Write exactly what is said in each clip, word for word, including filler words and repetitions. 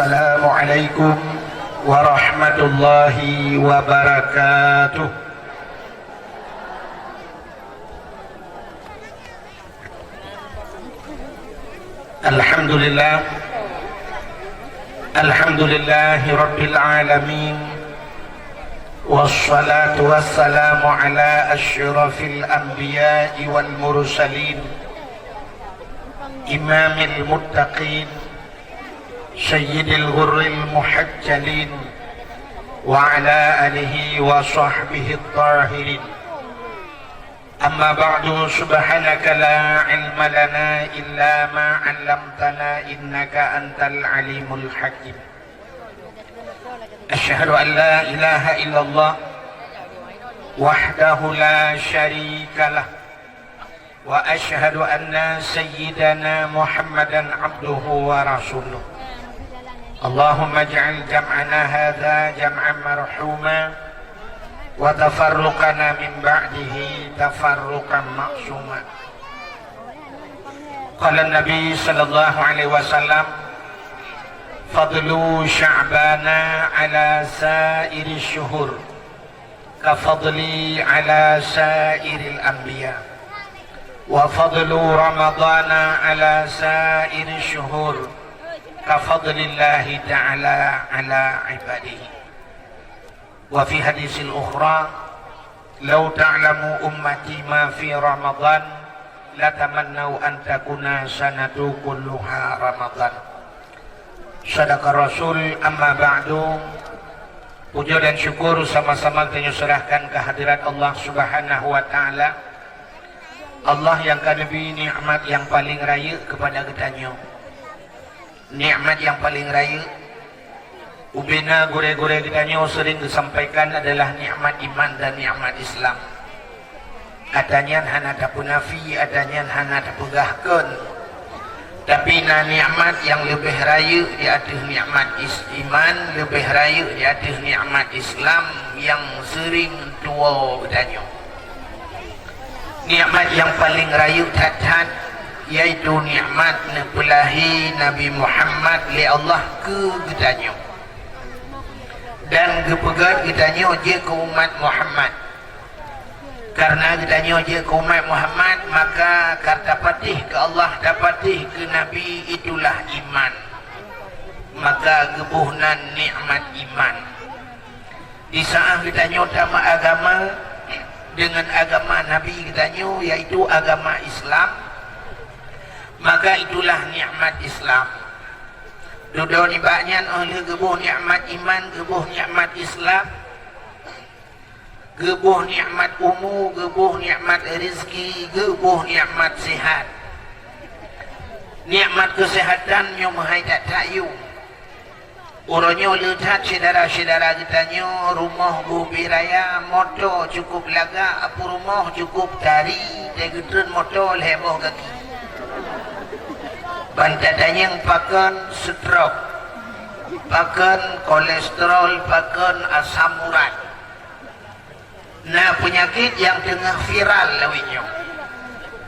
Assalamualaikum warahmatullahi wabarakatuh. Alhamdulillah. Alhamdulillahi rabbil alamin. Wassalatu wassalamu ala asyrafil anbiya'i wal mursalin, imamil muttaqin, sayyidil ghurril muhajjalin, wa ala alihi wa sahbihi tahirin. Amma ba'du, subhanaka la ilma lana illa ma 'allamtana innaka antal alimul hakim. Asyhadu an la ilaha illallah wahdahu la syarikalah, wa asyhadu anna sayyidana Muhammadan abduhu wa rasuluh. Allahumma ij'al jam'ana hadza jam'an marhuma, wa tafarruqana min ba'dihi tafarruqan ma'suma. Qala Nabi sallallahu alaihi wasallam, "Fadlu Sya'bana ala sa'iri syuhur, ka fadli ala sa'iril anbiya. Wa fadlu Ramadana ala sa'iri syuhur, ka fadlillahi ta'ala ala ibadihi." Wa fi hadisil ukhra, "Lau ta'lamu ummati ma fi Ramadan, latamannau an takuna sanatu kulluha Ramadan." Sadaqar Rasul, amma ba'du. Puja dan syukur sama-sama geutanyoe serahkan kehadirat Allah Subhanahu wa Ta'ala. Allah nyang ka neubri nikmat nyang paleng rayeuk keupada geutanyoe. Nikmat nyang paleng rayeuk, ubena gurée-gurée geutanyoe sering geusampaikan adalah nikmat iman dan nikmat Islam. Ata nyan hana tapeunafi, ata nyan hana tapeugah kon. Tapi na nikmat nyang leubeh rayeuk di ateueh nikmat is-, iman, leubeh rayeuk di ateueh nikmat Islam nyang sering tuwoe geutanyoe. Nikmat nyang paleng rayeuk that-that, yaitu nikmat neupeulahé Nabi Muhammad lé Allah keu geutanyoe. Dan geupeugét geutanyoe jeuet keu umat Muhammad. Karena geutanyoe jeuet keu umat Muhammad, maka ka tapatéh keu Allah, tapatéh keu Nabi, itulah iman. Maka geuboh nan nikmat iman. Di saat geutanyoe tameuagama deungon agama Nabi geutanyoe, yaitu agama Islam, maka itulah nikmat Islam. Dudoe nibak nyan, óh lheueh geuboh nikmat iman, geuboh nikmat Islam, geuboh nikmat umu, geuboh nikmat rezeki, geuboh nikmat sehat. Nikmat keusehatan nyoe meuhai that-that yum. Uroe nyoe le that syedara-syedara geutanyoe, rumoh bubé raya, moto cukup lagak, peurumoh cukup tari, teugeutreun moto lhée boh gaki. Ban tatanyong pakon stroke, pakon kolesterol, pakon asam urat. Na peunyakét nyang teungoh viral lawét nyoe.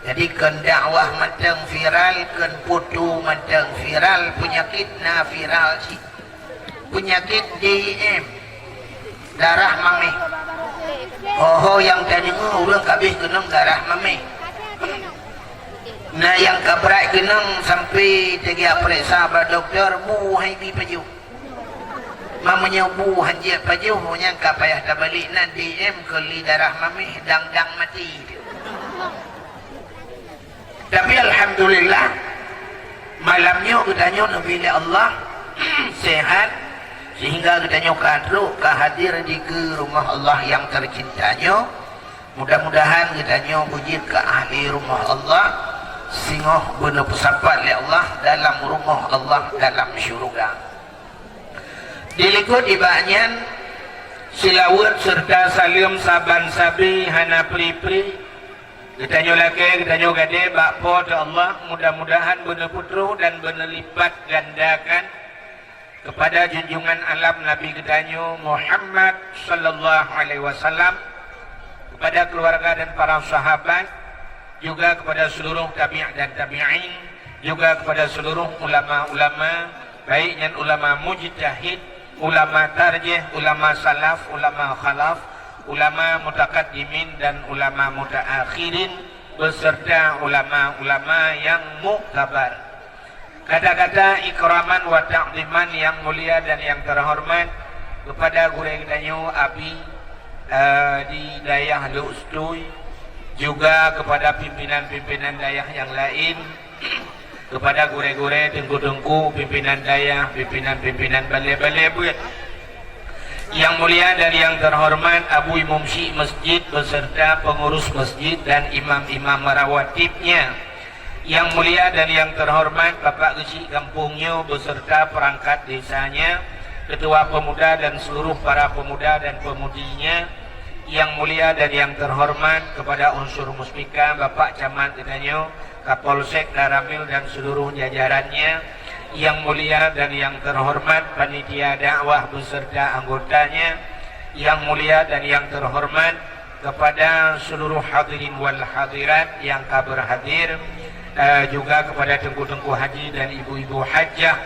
Jadi, kon dakwah mantong viral, kon foto mantong viral, peunyakét na viral cit. Peunyakét D M, darah maméh. Ho-ho nyang tadeungoe ureuëng ka abéh keunong darah maméh. Na nyang ka brat keunong sampai teujak peuriksa bak dokto, bu hai bi pajoh. Ma meunyoe bu hanjeuet pajoh, nyan ka payah tabalek nan D M keu li darah maméh dang-dang maté. Tapi alhamdulillah, malam nyoe geutanyoe neubri lé Allah sehat, sehingga geutanyoe ka trok ka hadir dikeue rumoh Allah nyang teucinta nyoe. Mudah-mudahan geutanyoe beujeuet keu ahli rumoh Allah, singoh beuneupeusapat lé Allah dalam rumoh Allah dalam syeuruga. Dilikot nibak nyan, seulaweuet seureuta saleuem saban sabe hana pri-pri geutanyoe lakée, geutanyoe gadée bak Po teu Allah, mudah-mudahan beuneupeutroh dan beuneulipat gandakan keupada junjungan alam Nabi geutanyoe Muhammad sallallahu alaihi wasallam, keupada keuluwarga dan para sahabat, juga keupada seuluruh tabi' dan tabi'in, juga keupada seuluruh ulama-ulama, Baik nyan ulama mujtahid, ulama tarjih, ulama salaf, ulama khalaf, ulama mutakaddimin dan ulama mutaakhirin, beserta ulama-ulama yang muktabar. Kata-kata ikraman wa ta'ziman yang mulia dan yang terhormat kepada gurée geutanyoe Abi, eh, di dayah Lhokseutuy, juga kepada pimpinan-pimpinan dayah yang lain, kepada gurée-gurée, teungku-teungku, pimpinan dayah, pimpinan-pimpinan balé-balé buet. Yang mulia dan yang terhormat Abu Imum Syik Masjid beserta pengurus masjid dan imam-imam rawatibnya. Yang mulia dan yang terhormat Bapak Geuchik Gampông nyoe beserta perangkat desanya, ketua pemuda dan seluruh para pemuda dan pemudinya. Yang mulia dan yang terhormat kepada unsur Muspika, Bapak Camat geutanyoe, Kapolsek Danramil dan seluruh jajarannya, yang mulia dan yang terhormat panitia dakwah beserta anggotanya, yang mulia dan yang terhormat kepada seluruh hadirin wal hadirat yang ka berhadir, eh, juga kepada teungku-teungku haji dan ibu-ibu hajah,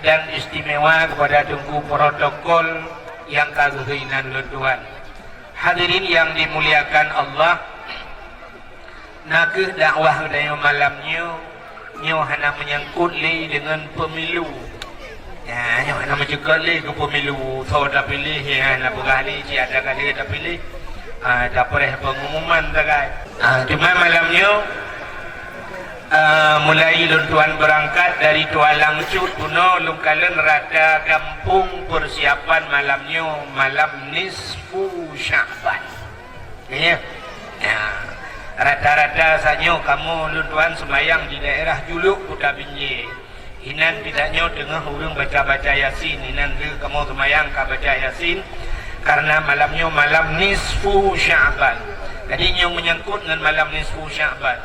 dan istimewa kepada teungku protokol yang ka geuhina lôn tuan. Hadirin yang dimuliakan Allah, na kheueh dakwah geutanyoe malam nyoe, nyoe hana meunyangkot lé deungon pemilu. Ya, nyoe hana meucukot lé keu pemilu, soe tapiléh, ya, hana peugah lé, siat ka lheueh tapiléh. Ah, tapreh pengumuman sagai. Ah, cuma malam nyoe, ah, mulai lôn tuan beurangkat dari Tualang Cut bunoe lôn kalon rata gampông persiapan malam nyoe, malam nisfu Sya'ban. Ya. Ya. Rata-rata saat nyoe kamoe lôn tuan seumayang di daerah Juluk Kuta Binjai. Inan pih tanyoe teungoh ureueng baca-baca Yasin. Inan lheueh kamoe seumayang ka baca Yasin, karena malam nyoe malam nisfu Sya'ban. Jadi nyoe meunyangkot ngon malam nisfu Sya'ban.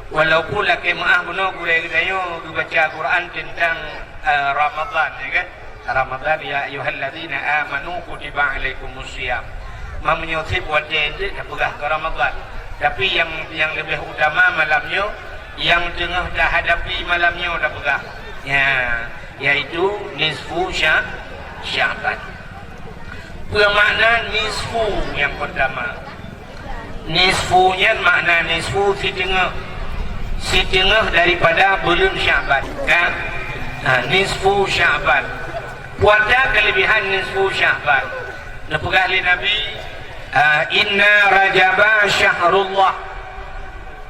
Walaupun lakée meuáh bunoe gurée geutanyoe geubaca Quran teuntang, eh, Ramadhan, ya kan? Ramadhan, "Ya ayyuhalladzina amanu kutiba alaikumus siyam." Ma meunyoe seb watée nteuk tapeugah keu Ramadhan. Tapi nyang, nyang leubeh utama malam nyoe, nyang teungoh tahadapi malam nyoe tapeugah. Ya, yaitu nisfu Sya-, Sya'ban. Peue makna nisfu nyang pertama? Nisfu nyan makna nisfu siteungoh. Siteungoh daripada buleuen Sya'ban, kan? Ha, nisfu Sya'ban. Peue keulebihan nisfu Sya'ban? Neupeugah lé Nabi, ah, "Inna Rajaba syahrullah,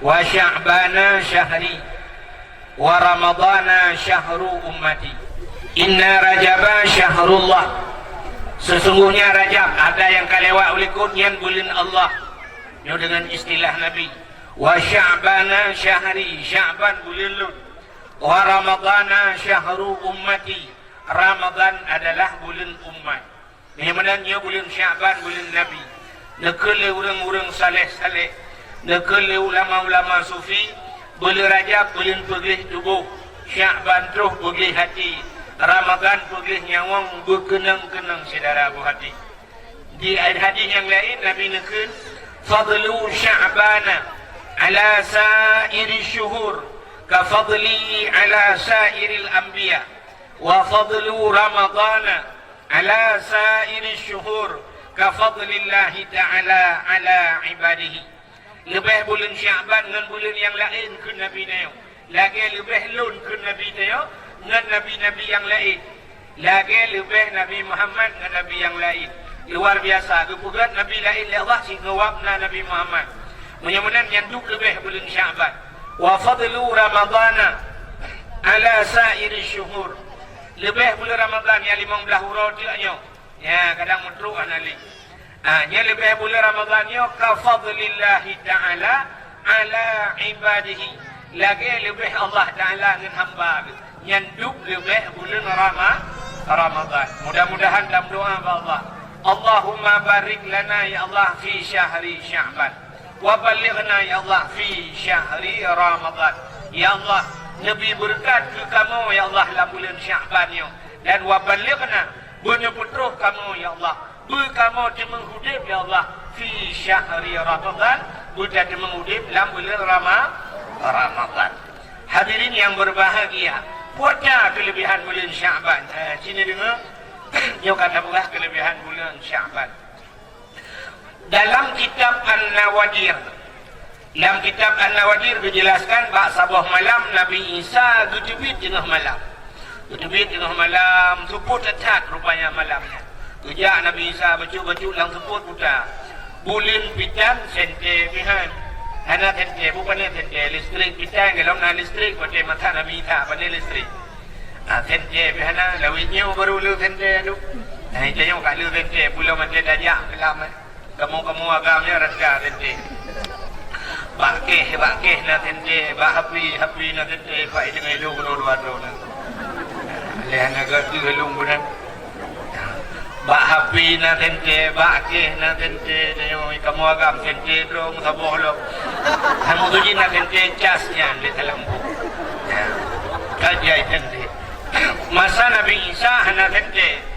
wa Sya'bana syahri, wa Ramadana syahru ummati." "Inna Rajaba syahrullah." Sesungguhnya Rajab, ada nyang ka lewat u likot, nyan buleuen Allah. Nyoe deungon istilah Nabi. "Wa Sya'bana syahri," Sya'ban buleuen lôn. "Wa Ramadana syahru ummati," Ramadhan adalah buleuen umat. Meunyoe meunan nyoe buleuen Sya'ban, buleuen Nabi. Neukheun lé ureueng-ureueng saleh-saleh, neukheun lé ulama-ulama sufi, buleuen Rajab buleuen peugleh tuboh, Sya'ban troh peugleh até, Ramadhan peugleh nyawöng, beukeunong-keunong syedara boh até. Di hadih nyang laén Nabi neukheun, "Fadlu Sya'bana ala sa'iri syuhur ka fadli ala sa'iril anbiya, wa fadlu Ramadana ala sa'iri syuhur ka fadlillahi ta'ala ala ibadihi." Leubeh buleuen Sya'ban ngon buleuen nyang laén kheun Nabi nyoe. Lagée leubeh lôn kheun Nabi nyoe ngon nabi-nabi nyang laén. Lagée leubeh Nabi Muhammad ngon nabi nyang laén. Luar biasa, geupeugét nabi laén lé Allah singoh wab na Nabi Muhammad. Meunyoe meunan nyan duek leubeh buleuen Sya'ban. "Wa fadlu Ramadana ala sa'iri syuhur." Leubeh buleuen Ramadhan nyang limong blaih uroe teuk nyoe. Nya, kadang meutrok hana lé. Ah, nyan leubeh buleuen Ramadhan nyoe ka fadlillahi ta'ala ala ibadihi. Lagée leubeh Allah Ta'ala ngon hamba geuh. Nyan duek leubeh buleuen Rama-, Ramadhan. Mudah-mudahan dalam doa bak Allah. Allahumma barik lana ya Allah fi syahri Sya'ban. Wa ballighna ya Allah fi syahri Ramadhan. Ya Allah, neubi beureukat keu kamoe ya Allah lam buleuen Sya'ban nyoe. Dan wa ballighna, beuneupeutroh kamoe ya Allah. Beu kamoe teumeung udeb ya Allah fi syahri Ramadhan, beu tateumeung udeb lam buleuen Rama-, Ramadhan. Hadirin yang berbahagia, Peue keuleubihan buleuen Sya'ban? Eh, sini deungoe. Nyoe ka tapeugah keuleubihan buleuen Sya'ban. Dalam kitab An-Nawadir, lam kitab An-Nawadir geujelaskan bak saboh malam Nabi Isa geuteubiet teungoh malam. Geuteubiet teungoh malam, seupôt that-that rupanya malam nyan. Geujak Nabi Isa bacut-bacut lam seupôt buta. Buleuen pitan sente pih han. Hana sente, bukon sente, listrik pitan, golom na listrik, watèe masa Nabi Isa pane listrik. Ah, sente pih hana, lawét nyoe baru le sente tu. Nah, itu nyoe ka le sente, pulo mantong tajak kelam, eh. Kamoe-kamoe agam nyoe rasa sente. Bak keh, bak keh na sente, bak hapi, hapi na sente, bak idong-idong keudua-dua droe na. Leh hana gaki helung beuna. Bak hapi na sente, bak keh na sente, nyoe kamoe agam sente droe meusaboh lom. Kamoe tu jih na sente cas nyan lé talampu. Ya. Ka jai sente. Masa Nabi Isa hana sente.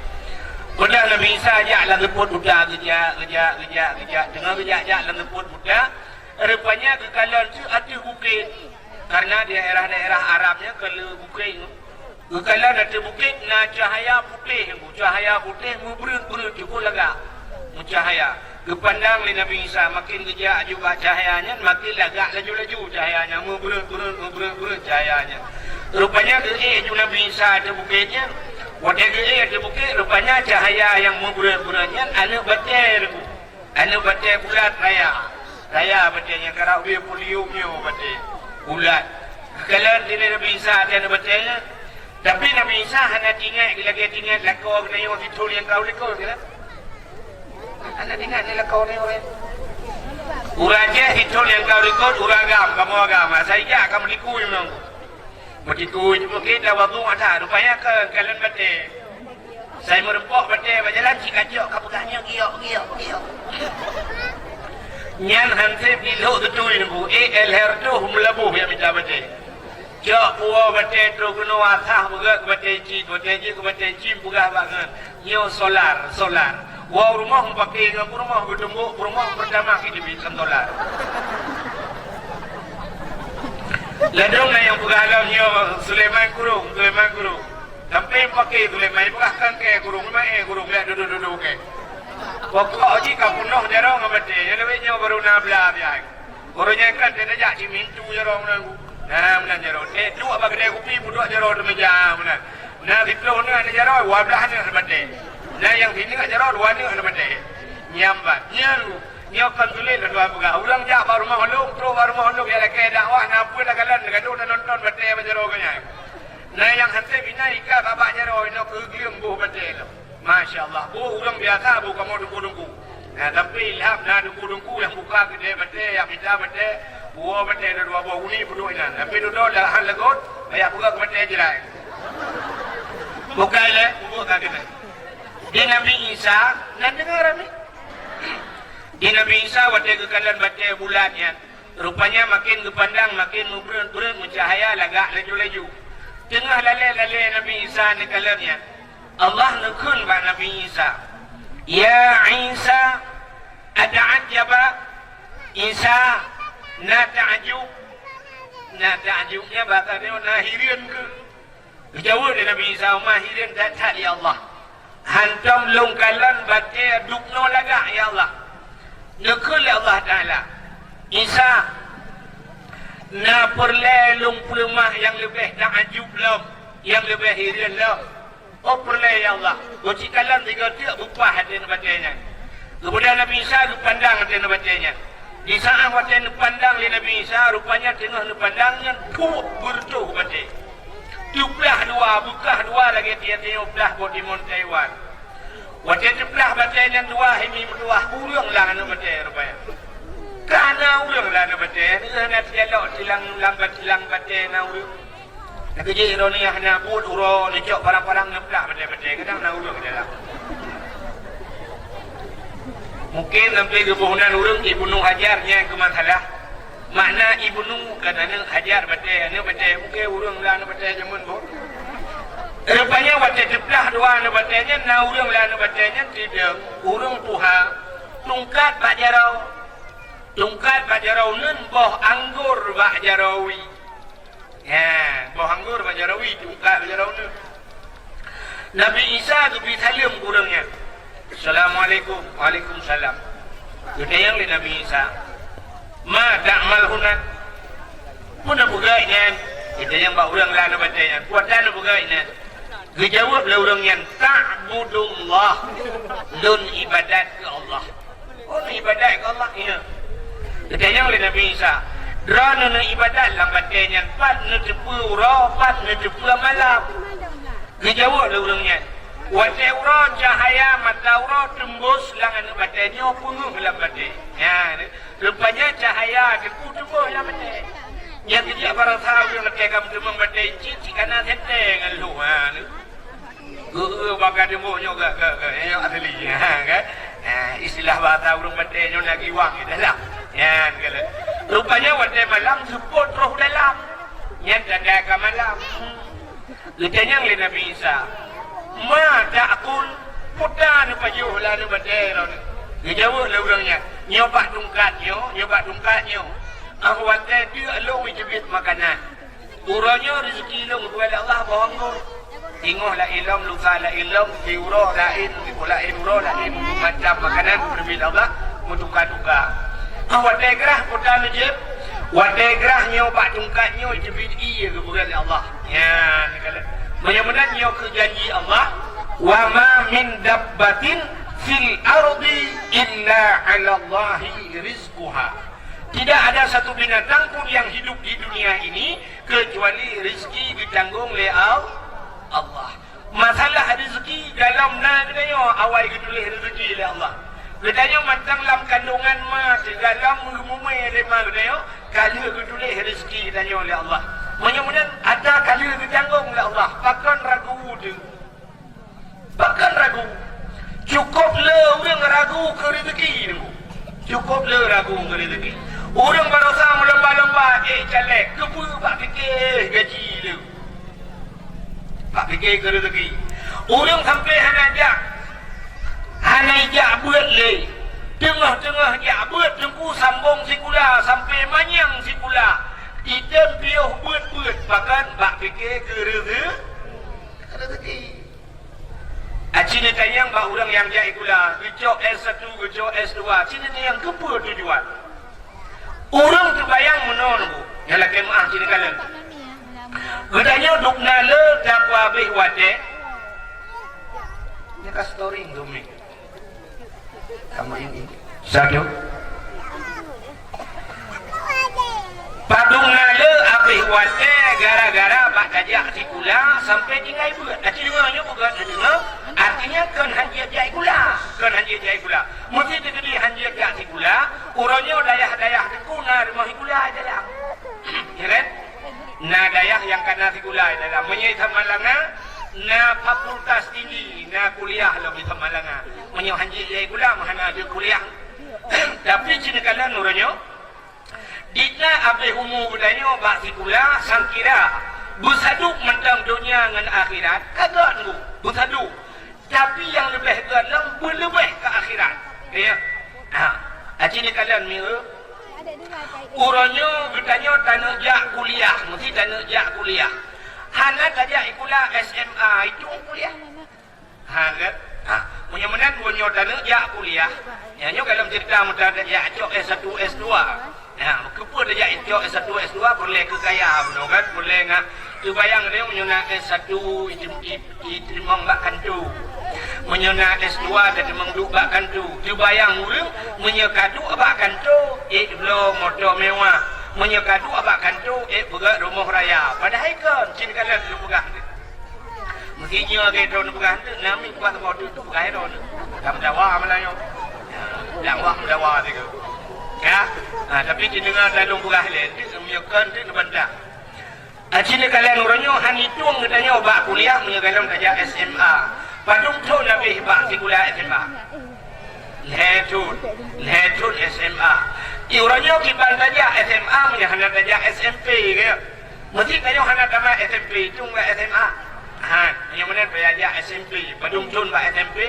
Udah Nabi Isa jak lam seupôt buta, geujak, geujak, geujak, geujak. Teungoh geujak-jak lam seupôt buta, rupanya geukalon teuk ateueh bukét. Karena daerah-daerah Arab nyan ka le bukét. Geukalon ateueh bukét na cahya putéh, cahya putéh meubreuet-breuet cukôp lagak meucahya. Geupandang lé Nabi Isa, maken geujak aju bak cahya nyan, maken lagak laju-laju cahya nyan, meubreuet-breuet, meubreuet-breuet cahya nyan. Rupanya geuék aju Nabi Isa ateueh bukét nyan. Watèe geuék ateueh bukét, rupanya cahya nyang meubreuet-breuet nyan aneuk batèe, Teungku. Aneuk batèe bulat raya. Raya batèe nyang karab ubé polio nyoe batèe. Bulat. Geukalon lé Nabi Isa ateueh aneuk batèe nyan. Tapi Nabi Isa hana teuingat lagèe teuingat lakoe geutanyoe sithôn nyang ka u likot, kan? Hana teuingat lé lakoe nyoe, kan? Ureueng Aceh sithôn nyang ka u likot, ureueng agam, kamoe agam. Asai jak ka meutikui meunong. Meutikui nyoe mungken tawadhu that, rupanya ka kalon batèe. Sai meureumpok batèe bak jalan, si kacok ka peugah nyoe, giok, giok, giok. Nyan han sép jilhok teutui Teungku, eh, lhèe reutôh meulaboh jak mita batèe. Cok puwoe batèe trok keunoe asah beugöt keu batèe cit, batèe jih keu batèe cit peugah bak ngon. Nyoe solar, solar. Woe u rumoh meupaké ngon peurumoh, geutumbok peurumoh, peurtama keu teubiet lam solar. Ladôm na nyang peugah lom nyoe Sulaiman Kurung, Sulaiman Kurung. Sampoe meupaké Sulaiman, peugah keu kèe Kurung, meu'èn Kurung, lheuh dudoe-dudoe kèe. Pokok jih ka peunoh jaroe ngon batèe, nyan lawét nyoe baru na blah biaya. Uroe nyan kan teuh neujak simintu jaroe meunan. Nah, meunan jaroe. Teuh duek bak keudè kupi, peuduek jaroe di meja meunan. Na siplôh nyoe jaroe, dua blah nyoe batèe. Na nyang sineuk jaroe, dua nyoe batèe. Nyan ban. Nyan, nyoe kon sulet lôn tuan peugah. Ureueng jak bak rumoh lôn, trok bak rumoh lôn, jak lakèe dakwah, na peue takalon, gadôh tanonton batèe bak jaroe geuh nyan. Na nyang han sép inan ikat bak jaroe, inoe keugleueng boh batèe lom. Masya Allah, boh ureueng biasa, boh kamoe teungku-teungku. Nah, tapi ilham na teungku-teungku nyang buka keudè batèe, nyang mita batèe, puwoe batèe dua-dua boh uni peuduek inan. Tapi dudoe dah han leugot, payah peugah keu batèe jrai. Bukai lé, buka keudè. Di Nabi Isa, na deungoe ramé. Di Nabi Isa watèe geukalon batèe bulat nyan, rupanya maken geupandang maken meubreuet-breuet meucahya lagak laju-laju. Teungoh lalè-lalè Nabi Isa neukalon nyan, Allah neukheun bak Nabi Isa, "Ya Isa, ata'ajjaba?" Isa, na ta'ajub? Na ta'ajub nyan bahasa Jawa na hireuen keuh? Geujaweueb lé Nabi Isa, "Uma hireuen that-that, ya Allah. Hantom lôn kalon batèe dubnoe lagak, ya Allah." Neukheun lé Allah Taala, "Isa, na peureulèe lôn peuleumah nyang leubeh ta'ajub lom, nyang leubeh hireuen lom." "Oh, peureulèe, ya Allah." Geucikalon sigoe teuk beupah ateueh batèe nyan. Keumudian Nabi Isa geupandang ateueh batèe nyan. Di saat watèe neupandang lé Nabi Isa, rupanya teungoh neupandang nyan, phuh, beureutoh batèe. Teuplah dua, beukah dua lagèe tiep-tiep plah boh timon Taiwan. Watèe teuplah batèe nyan dua, himi meutuah, ureueng lam aneuk batèe rupanya. Ka na ureueng lam aneuk batèe, hana teujalok silang lam bat-, lam batèe na ureueng. Lagèe jih droeneuh hana buet uroe neucok parang-parang neuplak batèe-batèe, kadang na ureueng di dalam. Mungken sampoe geuboh nan ureueng Ibnu Hajar nyang keu masalah. Makna Ibnu kan aneuk, Hajar batèe, aneuk batèe, mungken ureueng lam aneuk batèe jameun boh. Rupanya watèe teuplah dua aneuk batèe nyan, na ureueng lam aneuk batèe nyan sidroe ureueng tuha, tungkat bak jaroe. Tungkat bak jaroe, uneun boh anggor bak jaroe wie. Ha, boh anggô bak jaroe, tungkat bak jaroe. Nabi Isa geubri saleuem keu ureuëng nyan. "Assalamualaikum." "Waalaikumsalam." Geutanyong lé Nabi Isa, "Ma ta'mal huna?" "Peue neupeugah nyan?" Geutanyong bak ureuëng lam batée nyan. "Peue neupeugah nyan?" Geujaweueb lé ureuëng nyan, "Ta'budullah." "Lôn iébadat keu Allah." "Oh, neuiébadat keu Allah?" "Iya." Geutanyong lé Nabi Isa, "Droeneuh neuiébadat lam batée nyan pat neuteupeue uroe, pat neuteupeue malam?" Geujaweueb lé ureuëng nyan, "Watée uroe cahya mata uroe teumbôs lam aneuëk batée nyoe peungeuh lam batée." Nyan, rupanya cahya teungku teumbôs lam batée. Nyang keujak baroesa ureuëng lakée ka meuteumé batée cit, cit kana sentée ngon lhôh. Ha, Geu-, geu-, bak ka teumbôh nyoe geu-, geu-, geu-, nyoe asli. Ha, kan? Ha, istilah bahasa ureuëng batée nyoe na giwang di dalam. Nyan, kan? Rupanya watée malam seupôt roh dalam. Nyan tanda ka malam. Geutanyong lé Nabi Isa, "Ma ta'kul?" "Peue neupajoh lam aneuëk batée droeneuh?" Geujaweueb lé ureuëng nyan, "Nyoe bak tungkat nyoe, nyoe bak tungkat nyoe. Ah, watée deuk lôn jiteubiet makanan." Uroe nyoe rezeki lôn geupeugah lé Allah boh anggô. Singoh laén lom, lusa laén lom, siuroe laén, laén uroe laén, macam makanan geuteubiet lé Allah meutuka-tuka. Ah, watée grah peue neujieb, watée grah nyoe bak tungkat nyoe jiteubiet ié geupeugah lé Allah. Nyan, meunyoe meunan nyoe keuh janji Allah, "Wa ma min dabbatin fil ardi illa 'alallahi rizquha." Tidak ada satu binatang pun yang hidup di dunia ini kecuali rezeki ditanggong lé Al-, Allah. Masalah rezeki, golom na geutanyoe awai geutuléh rezeki lé Allah. Geutanyoe mantong lam kandungan ma, golom geumumé lé ma geutanyoe, ka lheueh geutuléh rezeki geutanyoe lé Allah. Meunyoe meunan atra ka lheueh geutanggong lé Allah, pakon ragu teuh? Pakon ragu? Cukôp le ureuëng ragu keu rezeki nyoe. Cukôp le ragu keu rezeki. Ureuëng baroesa meulomba-lomba ék caleg, keupeue bak pike gaji le? Bak pike keu rezeki. Ureuëng sampoe hana jak, hana jak beuet le. Teungoh-teungoh jak beuet teungku sambong sikula sampoe manyang sikula. Item piôh beuet-beuet, pakon? Bak pike keu reze-, rezeki. Aci neutanyong bak ureuëng nyang jak sikula, geucok S satu, geucok S dua, aci neutanyong keupeue tujuan? Ureuëng teubayang meunoe, Bu, nyang lakée meuáh ci neukalon. Geutanyoe dubna le tapeuhabéh watée. Nyoe ka storing tu mi. Sama ini. Satu. Padum na le habéh watée gara-gara bak tajak sikula sampoe tinggai beuet. Aci deungoe nyoe bukan deungoe, artinya kon hanjeuet jak sikula, kon hanjeuet jak sikula. Meuseuti teukeudi hanjeuet jak sikula, uroe nyoe dayah-dayah teungku na rumoh sikula di dalam. Ya kan? Na dayah nyang ka na sikula di dalam. Meunyoe Samalanga, na fakultas tinggi, na kuliah lom di Samalanga. Meunyoe hanjeuet jak sikula, meuhana deuek kuliah. Tapi ci neukalon uroe nyoe, dita habéh umu geutanyoe bak sikula, sangkira beusadub mantong donya ngon akhirat, ka gét ngon beusadub. Tapi nyang leubeh gét lom beuleubeh keu akhirat. Ya. Ha. Aci neukalon mi, eh. Uroe nyoe geutanyoe taneuk jak kuliah, meusti taneuk jak kuliah. Hana tajak sikula S M A, itu kuliah. Ha, kan? Ha, meunyoe meunan, meunyoe taneuk jak kuliah, nyan nyoe golom ceurita meuta tajak cok S satu, S dua. Ha, keupeue tajak cok S satu, S dua, peureulée keu kaya bunoe kan, peureulée ngat. Teubayang lé meunyoe na S satu, iteum-, i-, iteurimong bak kantô. Meunyoe na S dua, teurimong duek bak kantô. Teubayang ureuëng, meunyoe ka duek bak kantô, ék bloe moto mewah. Meunyoe ka duek bak kantô, ék peugöt rumoh raya. Padahai kon, ci neukalon lôn peugah. Meusti nyoe lagée droeneuh peugah teuk, nami kuasa boh teuk peugah droeneuh. Ka meudawa malam nyoe. Dakwah meudawa sigoe. Ya. Ha, tapi ci deungoe lôn peugah lé, teuk meunyoe kon teuk neubantah. Aci neukalon uroe nyoe han itueng geutanyoe bak kuliah meunyoe golom tajak S M A. Padum thon habéh bak sikula S M A? Lhée thon. Lhée thon S M A. Uroe nyoe kiban tajak S M A meunyoe hana tajak S M P, ka? Meusti tanyoe hana tamat S M P, itueng bak S M A. Ha, nyang meunan payah jak S M P, padum thon bak S M P?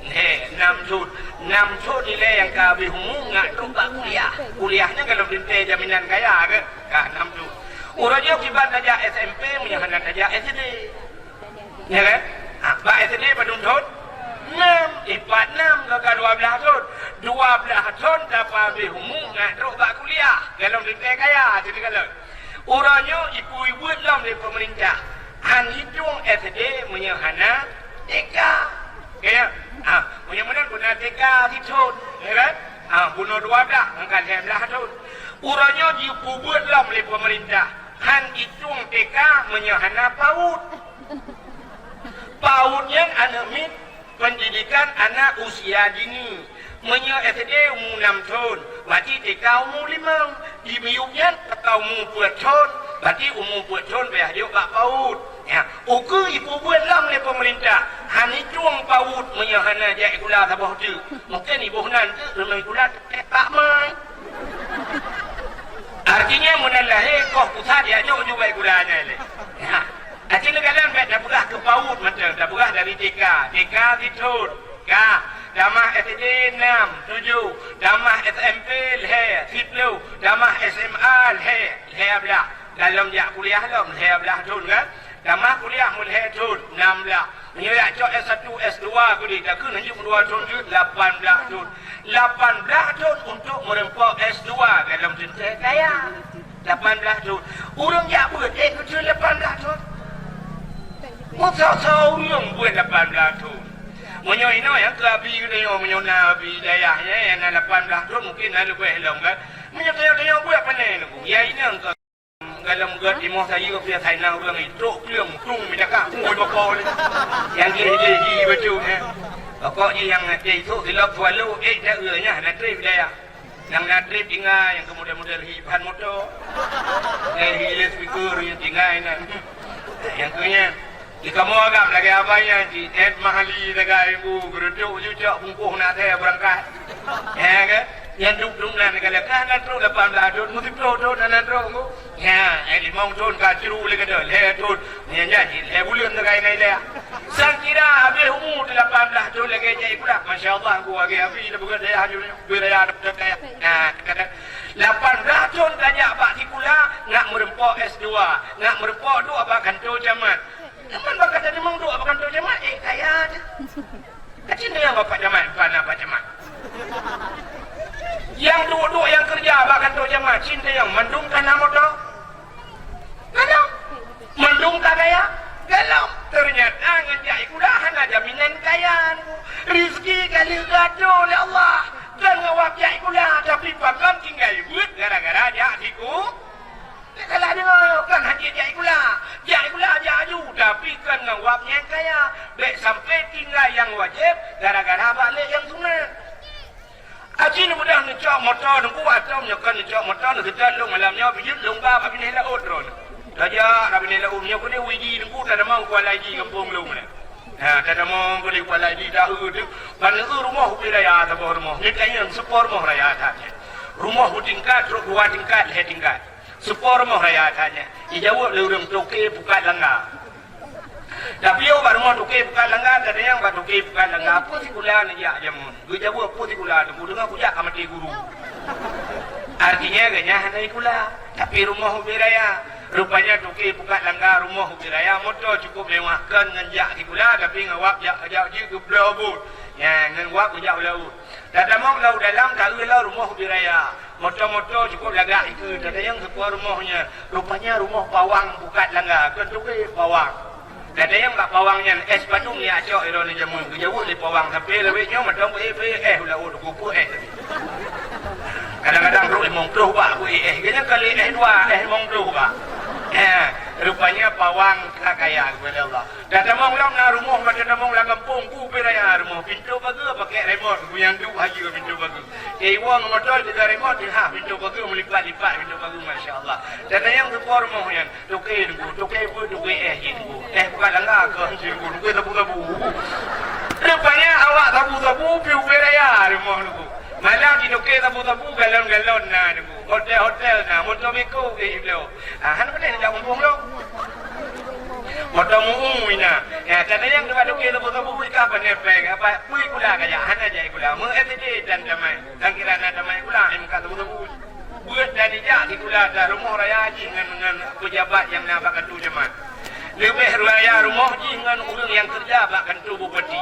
Lhée, nam thon. Nam thon ilée nyang ka habéh umu ngat trok bak kuliah. Kuliah nyan golom teuntée jaminan kaya, ka? Ka nam thon. Uroe nyoe kiban tajak S M P meunyoe hana tajak S D. Ya kan? Ha, bak S D padum thon? Enam. Eh, pat enam ka dua belas thon. Dua belas thon tapeuhabéh umu ngat trok bak kuliah. Golom teuntèe kaya, sini golom. Uroe nyoe ibu-ibu lom lé peumeurintah. Han itong S D meunyoe hana T K. Ya. Ha, meunyoe meunan guna T K sithon, ya kan? Ha, bunoe dua belas, angka lhèe belas thon. Uroe nyoe jipeubuet lom lé peumeurintah. Han itong T K meunyoe hana PAUD. PAUD nyan aneuk miet, pendidikan anak usia dini. Meunyoe S D umu nam thon, berarti T K umu limong. Di miyueb nyan T K umu peuet thon, berarti umu peuet thon payah jok bak PAUD. Ya, ukeue ipeubuet lom lé peumeurintah. Han itong PAUD meunyoe hana jak sikula saboh teuk. Mungken iboh nan teuk leumah sikula teuk bak mai. Artinya meunan lahé koh pusat jak jok ju bak sikula nyan lé. Ya. Aci neukalon bèk tapeugah keu PAUD mantong, tapeugah dari T K. T K sithon, ka. Tamah S D nam, tujoh. Tamah S M P lhèe, siploh. Tamah S M A lhèe, lhèe blah. Golom jak kuliah lom lhèe blah thon kan. Tamah kuliah meulhèe thon, nam blah. Meunyoe jak cok S satu, S dua keudéh, takheun hanjeuet dua thon jeuet, lapan blah thon. Lapan blah thon untuk meureumpok S dua golom teuntèe kaya. Lapan blah thon. Ureueng jak beuet, eh, keuceue lapan blah thon. Meusoe-soe ureueng beuet lapan blah thon. Meunyoe inoe nyang keu abi geutanyoe, meunyoe na abi dayah nyan, nyang na lapan blah thon, mungkin na leubeh lom kan. Meunyoe tanyoe-tanyoe beuet pane nunggu. Ya inong ka golom gèt timoh sayeup, ya sai na ureueng itrok kleueng, tung meudakah, ui bako lé. Nyang gleh-gleh hi bacut, eh. Pokok jih nyang até isok silop swallow, eh, dak eu nyan, na trép dayah. Nyang na trép tinggai, nyang keu model-model hi ban moto. Eh, hi lé speaker nyang tinggai nyan. Nyang keu nyan. Di kamoe agam lagèe abang nyan, di et mahali sagai bu, geureudok ju cok bungkôh na thèe beurangkat. Ya kan? Nyan duek-duek nan ka leukah na trok lapan blah thon, meusiploh thon na, na trok bu. Ya, eh, limong thon ka cru lé keudeh, lhèe thon. Nyan jadi lhèe buleuen sagai na ilèe. Sangkira habéh umu lapan blah thon lagèe jak sikula. Masya Allah, bu lagèe abi dah beugèt dayah ju. Wilayah Dr. Kaya. Nah, kata, lapan blah thon tajak bak sikula, nak meureumpok S dua, nak meureumpok duek bak kantô camat. Teuma bak kata memang duek bak kantô camat, eh, kaya dah. Kacin nyang bapak camat, bukan anak bapak camat. Nyang duek-duek nyang keureuja bak kantô camat, cin nyang mandum ka na moto. Galom. Mandum ka kaya. Galom. Ternyata ngon jak sikula hana jaminan kaya. Rizki ka lheueh geuatur lé Allah. Kon ngon wab jak sikula, tapi pakon tinggai beuet gara-gara jak siku. Salah deungoe, kon hana jak sikula. Jak sikula jak aju, tapi kon ngon wab nyang kaya. Bèk sampai tinggai nyang wajéb gara-gara bak lé nyang sunat. Aci neumudah neucok moto Teungku, atau meunyoe kon neucok moto neuseutôt lôn malam nyoe, bijeuet lôn ba bak binéh laôt droeneuh. Tajak bak binéh laôt, meunyoe keudéh u Idi Teungku, tatamong Kuala Idi gampông lôn nyan. Ha, tatamong keudéh Kuala Idi, taeu teuk. Ban neueu rumoh ubé raya saboh rumoh. Nyoe tanyoe seupo rumoh raya that nyan. Rumoh beutingkat, trok dua tingkat, lhèe tingkat. Seupo rumoh raya that nyan. Jijaweueb lé ureueng toke pukat langga. Tapi yoh bak rumoh toke pukat langga, kadang bak toke pukat langga, peue sikula neujak jameun. Geujaweueb peue sikula Teungku, deungoe kujak ka maté guru. Artinya gobnyan hana sikula, tapi rumoh ubé raya. Rupanya toke pukat langga rumoh ubé raya, moto cukup mewah, kon ngon jak sikula, tapi ngon wab jak, jak jih geubloe buet. Nyan, ngon wab geujak u laôt. Tatamong lam dalam, taeu lom rumoh ubé raya. Moto-moto cukup lagak ikeue, tatanyong seupo rumoh nyan. Rupanya rumoh pawang pukat langga, kon toke pawang. Tatanyong bak pawang nyan, es padum nyang cok droeneuh jameun, geujaweueb lé pawang, sampoe lawét nyoe mantong beu-éh, beu-éh, eh, u laôt, geupeue éh tadi. Kadang-kadang trok limong ploh bak beu-éh, eh, geuhnyan kali éh dua, éh limong ploh bak. Eh, rupanya pawang ka kaya, keubah Allah. Tatamong lom na rumoh, mata tamong lam gampông, ku ubé raya rumoh. Pintoe pageue pakèk remote, ku nyang duek hayeue pintoe pageue. Iwoe ngon moto teuga remote, teuhah pintoe pageue, meulipat-lipat pintoe pageue, masya Allah. Tatanyong seupo rumoh nyan, toke Teungku, toke peue, toke éh jih Teungku. Éh pukat langga keuh jih Teungku, toke sabu-sabu. Rupanya awak sabu-sabu pi ubé raya rumoh Teungku. Malam di toke sabu-sabu, galon-galon na Teungku. Hotel-hotel na, moto beko ubé ibloe. Ah, hana patéh jak muphom lom. Moto mu'u ina. Ya, tatanyong bak toke sabu-sabu, ikah pane péng, apa, peue sikula kajak, hana jak sikula. Meu S D dan tamai. Sangkira na tamai sikula, eh, muka sabu-sabu. Bui Beuet dan ijak sikula, dan rumoh raya jih ngon, ngon pejabat nyang na bak kantô camat. Leubeh raya rumoh jih ngon ureuëng nyang keureuja bak kantô bupati.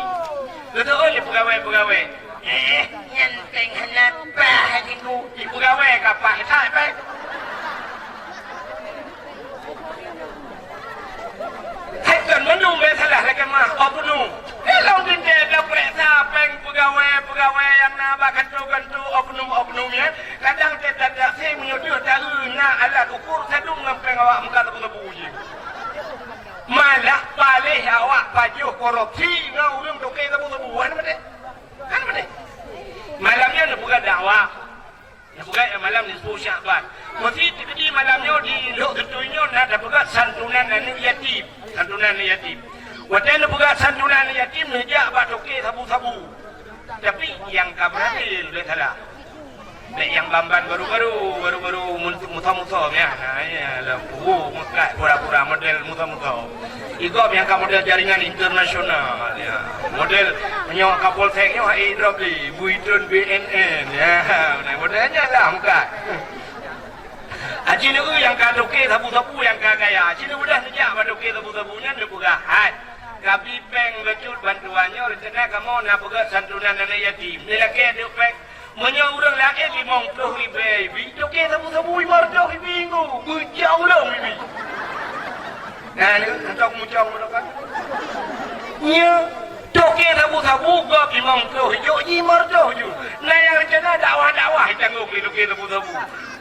Geuteuôt lé peugawée-peugawée, "Eh, nyan péng hana paih, Teungku." Di peugawée ka paih that, paih. Hai kon meunung bèk salah lagèe mah oknum. Ilong teuntèe tapeuriksa péng peugawée-peugawée nyang na bak kantô-kantô oknum-oknum nyan. Kadang teutatap si meunyoe deuh taeu na alat ukur sadum ngon péng awak meukat sabu-sabu jih. Malah paléh awak pajoh korupsi ngon ureuëng toke sabu-sabu. Hana maté. Hana maté. Malam nyan neupeugah dakwah. Neupeugah malam nisfu Sya'ban. Meusi teukeudi malam nyoe di Lhok Teutui nyoe na tapeugah santunan aneuëk yatim. Santunan aneuëk yatim. Watèe neupeugah santunan aneuëk yatim, neujak bak toke sabu-sabu. Tapi nyang ka beurati leubeh salah. Bèk nyang ban-ban baru-baru, baru-baru mun-, musa-musa, ya. Nah, ya, lam pura meukat, pura-pura model musa-musa. Igob nyang ka model jaringan internasional, ya. Model meunyoe Kapolsek nyoe hai drop di, Buitun B N N, ya. Nah, model nyan lah meukat. Aci neu nyang ka toke sabu-sabu nyang ka gaya. Aci neu mudah neujak bak toke sabu-sabu nyan neupeugah, "Hai, kabi péng bacut bantuan nyoe, rencana kamoe na peugah santunan aneuk yatim. Neulakèe deuek péng." Meunyoe ureuëng laén limong ploh ribèe ibi, toke sabu-sabu limong reutôh ibi ngu, meucong lom ibi. Nah, ni, hantom meucong meunoe kan. Nyoe, toke sabu-sabu gob limong ploh ijok jih limong reutôh ju. Nah, nyang rencana dakwah-dakwah itanggong lé toke sabu-sabu.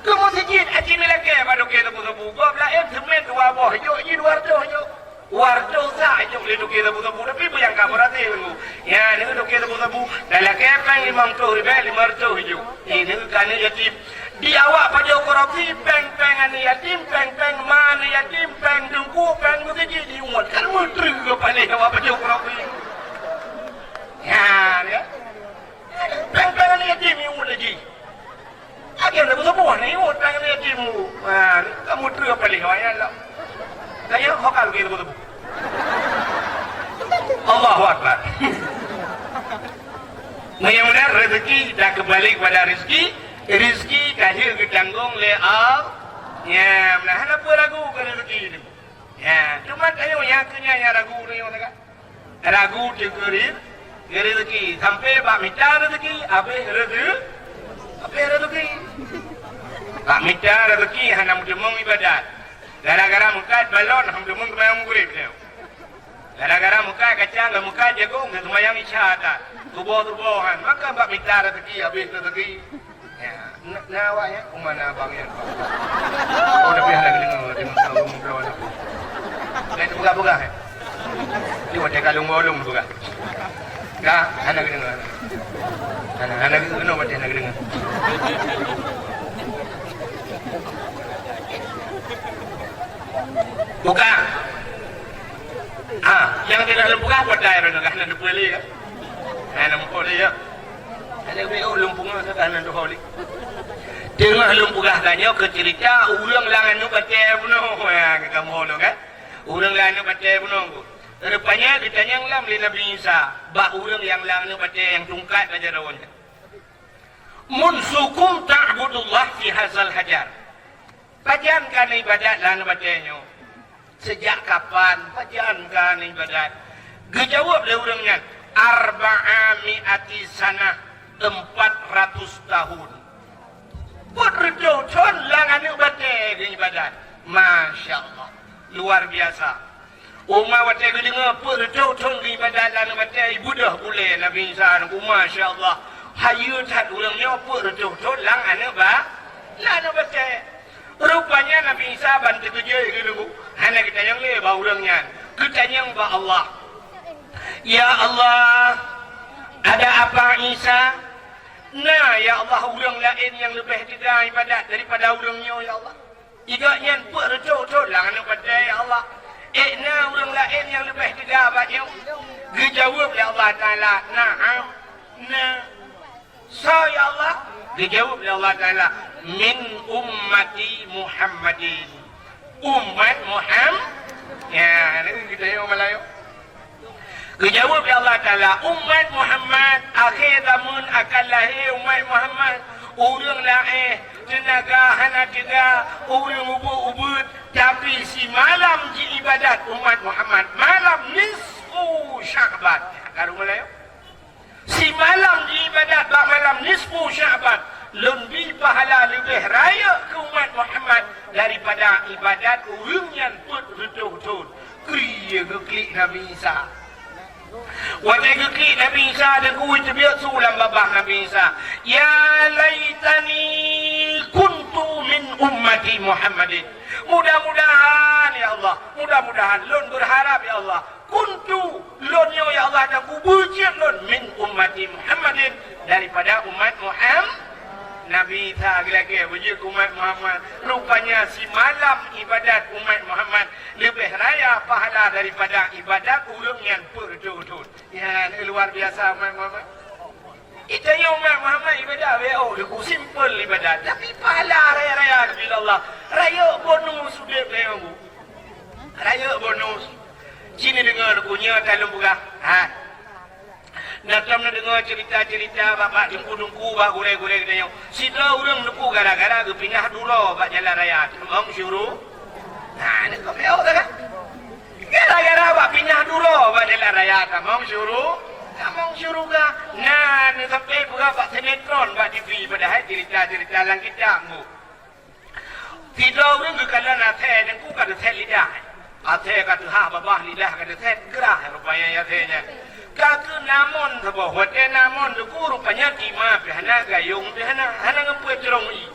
Keu meuseujid aci neulakèe bak toke sabu-sabu. Gob laén seumén dua boh ijok jih dua reutôh ijok. Warto sa ijok lé toke sabu-sabu, tapi peue nyang ka beurati nunggu. Nyan neu toke sabu-sabu, dan lakèe péng limong ploh ribèe limong reutôh ijok. Neu ka aneuk yatim. Di awak pajoh korupsi, péng-péng aneuk yatim, péng-péng ma aneuk yatim, péng teungku, péng meuseujid diungot. Kan meutreu paléh awak pajoh korupsi. Nyan, ya. Péng-péng aneuk yatim iungot lagi. Akhé na beuseubuh ni, utang ni timu. Ha, kamu treu paléh awak nyan lom. Tanya, ho ka lagèe beuseubuh. Allahu Akbar. Mudah-mudahan rezeki dah kembali kepada rezeki, rezeki ka jeuet geutanggong lé Allah. Ya, mudah hana peue ragu keu rezeki tu. Ya, cuma tanyoe nyang keu nyan nyang ragu tanyoe kan. Ragu teuh keu re-, keu rezeki. Sampai bak mita rezeki, habéh reze-, habéh rezeki. Bak mita rezeki hana meuteumong ibadat. Gara-gara meukat balon hana meuteumong seumayang Maghrib nyoe. Gara-gara meukat kacang, meukat jagong, seumayang Isya that. Tuboh-tuboh han. Maka bak mita rezeki, habéh rezeki. Ya, na, na awak nyan, uma na abang nyan. Oh, tapi hana geudeungoe, tengok tahu muka awak. Lain peugah-peugah, eh. Ni watèe ka lôn-lôn peugah. Ka, hana geudeungoe. Hana, hana geudeungoe, watèe hana geudeungoe. Buka. Ah, nyang tidak lôn peugah, buat dai lôn peugah, hana lôn peugah lé, ya. Hana lôn peugah lé, ya. Ada beliau lôn peugah, kata hana lôn peugah lé. Teungoh lôn peugah tanyoe keu cerita ureuëng lam aneuk batèe bunoe. Ya, ka kamoe bunoe, kan? Ureuëng lam aneuk batèe bunoe. Rupanya geutanyong lom lé Nabi Isa, bak ureuëng nyang lam aneuk batèe nyang tungkat bak jaroe nyan. "Munzu kum ta'budullah fi hazal hajar?" Pajan ka neuibadat lam aneuk batèe nyoe? Seujak kapan pajan ka neuibadat? Geujaweueb lé ureuëng nyan, "Arba'a mi'ati sanah, empat ratus tahun." Peuet reutôh thon lam aneuk batèe geuibadat. Masya Allah. Luar biasa. Uma watèe geudeungoe peuet reutôh thon geuibadat lam aneuk batèe, ibeudôh bulèe Nabi Isa nyoe, masya Allah. Hayeue that ureuëng nyoe peuet reutôh thon lam aneuk ba-, lam aneuk batèe. Rupanya Nabi Isa ban teukeujot geuneuk, hana geutanyong lé bak ureuëng nyan, geutanyong bak Allah. "Ya Allah, ada apa Isa?" "Na, ya Allah, ureuëng laén nyang leubeh teuga ibadat daripada ureuëng nyoe, ya Allah. Igobnyan peuet reutôh thon lam aneuk batèe, ya Allah. Ék na ureuëng laén nyang leubeh teuga bak nyoe?" Geujaweueb lé Allah Taala, "Na'am, na." "Soe, ya Allah?" Geujaweueb lé Allah Taala, "Min ummati Muhammadin." Umat Muham-, ya, ni kita yang Melayu. Geujaweueb lé Allah Taala, "Umat Muhammad, akhé zameun akan lahé umat Muhammad. Ureuëng laén Teunaga hana teuga, ureuëng ubeuet-ubeuet, tapi simalam jiibadat umat Muhammad, malam nisfu Sya'ban. Ka rumoh laén. Simalam jiibadat bak malam nisfu Sya'ban, lôn bi pahala leubeh rayeuk keu umat Muhammad daripada ibadat ureuëng nyang peuet reutôh thon. Kri geuklik Nabi Isa. Watée geuklik Nabi Isa, deungon teubiet su lam babah Nabi Isa, "Ya laitani kuntu min ummati Muhammadin." Mudah-mudahan, ya Allah, mudah-mudahan, lôn beurharab, ya Allah, kuntu, lôn nyoe, ya Allah, dan kubeujeuet lôn, min ummati Muhammadin, daripada umat Muhammad. Nabi Isa geulakée beujeuet umat Muhammad. Rupanya simalam ibadat umat Muhammad leubeh raya pahala daripada ibadat ureuëng nyang peuet reutôh thon. Nyan luar biasa umat Muhammad. Itanyoe umat Muhammad ibadat W O deungon simpel ibadat, tapi pahala raya-raya geubri Allah. Rayeuk bonus udeb tanyoe, Bu. Rayeuk bonus. Ci neudeungoe, Teungku, nyoe ka lôn peugah. Ha. Na tom neudeungoe ceurita-ceurita bak, bak teungku-teungku, bak gurée-gurée geutanyoe. Sidroe ureuëng, Teungku, gara-gara geupinah duroe bak jalan raya, tamong syuru-, nah, ni keupeue kan? Gara-gara bak pinah duroe bak jalan raya, tamong syuru-, tamong syeuruga. Nah, neusampai peugah bak sinetron, bak T V, padahai ceurita-ceurita lam kitab, Bu. Sidroe ureuëng geukalon asèe, Teungku, ka teusét lidah. Asèe ka teuhah babah, lidah ka teusét, grah rupanya asèe nyan. Ka keu namon saboh, watée namon, Teungku, rupanya tima pih hana, gayong pih hana, hana ngon peue, crông ié.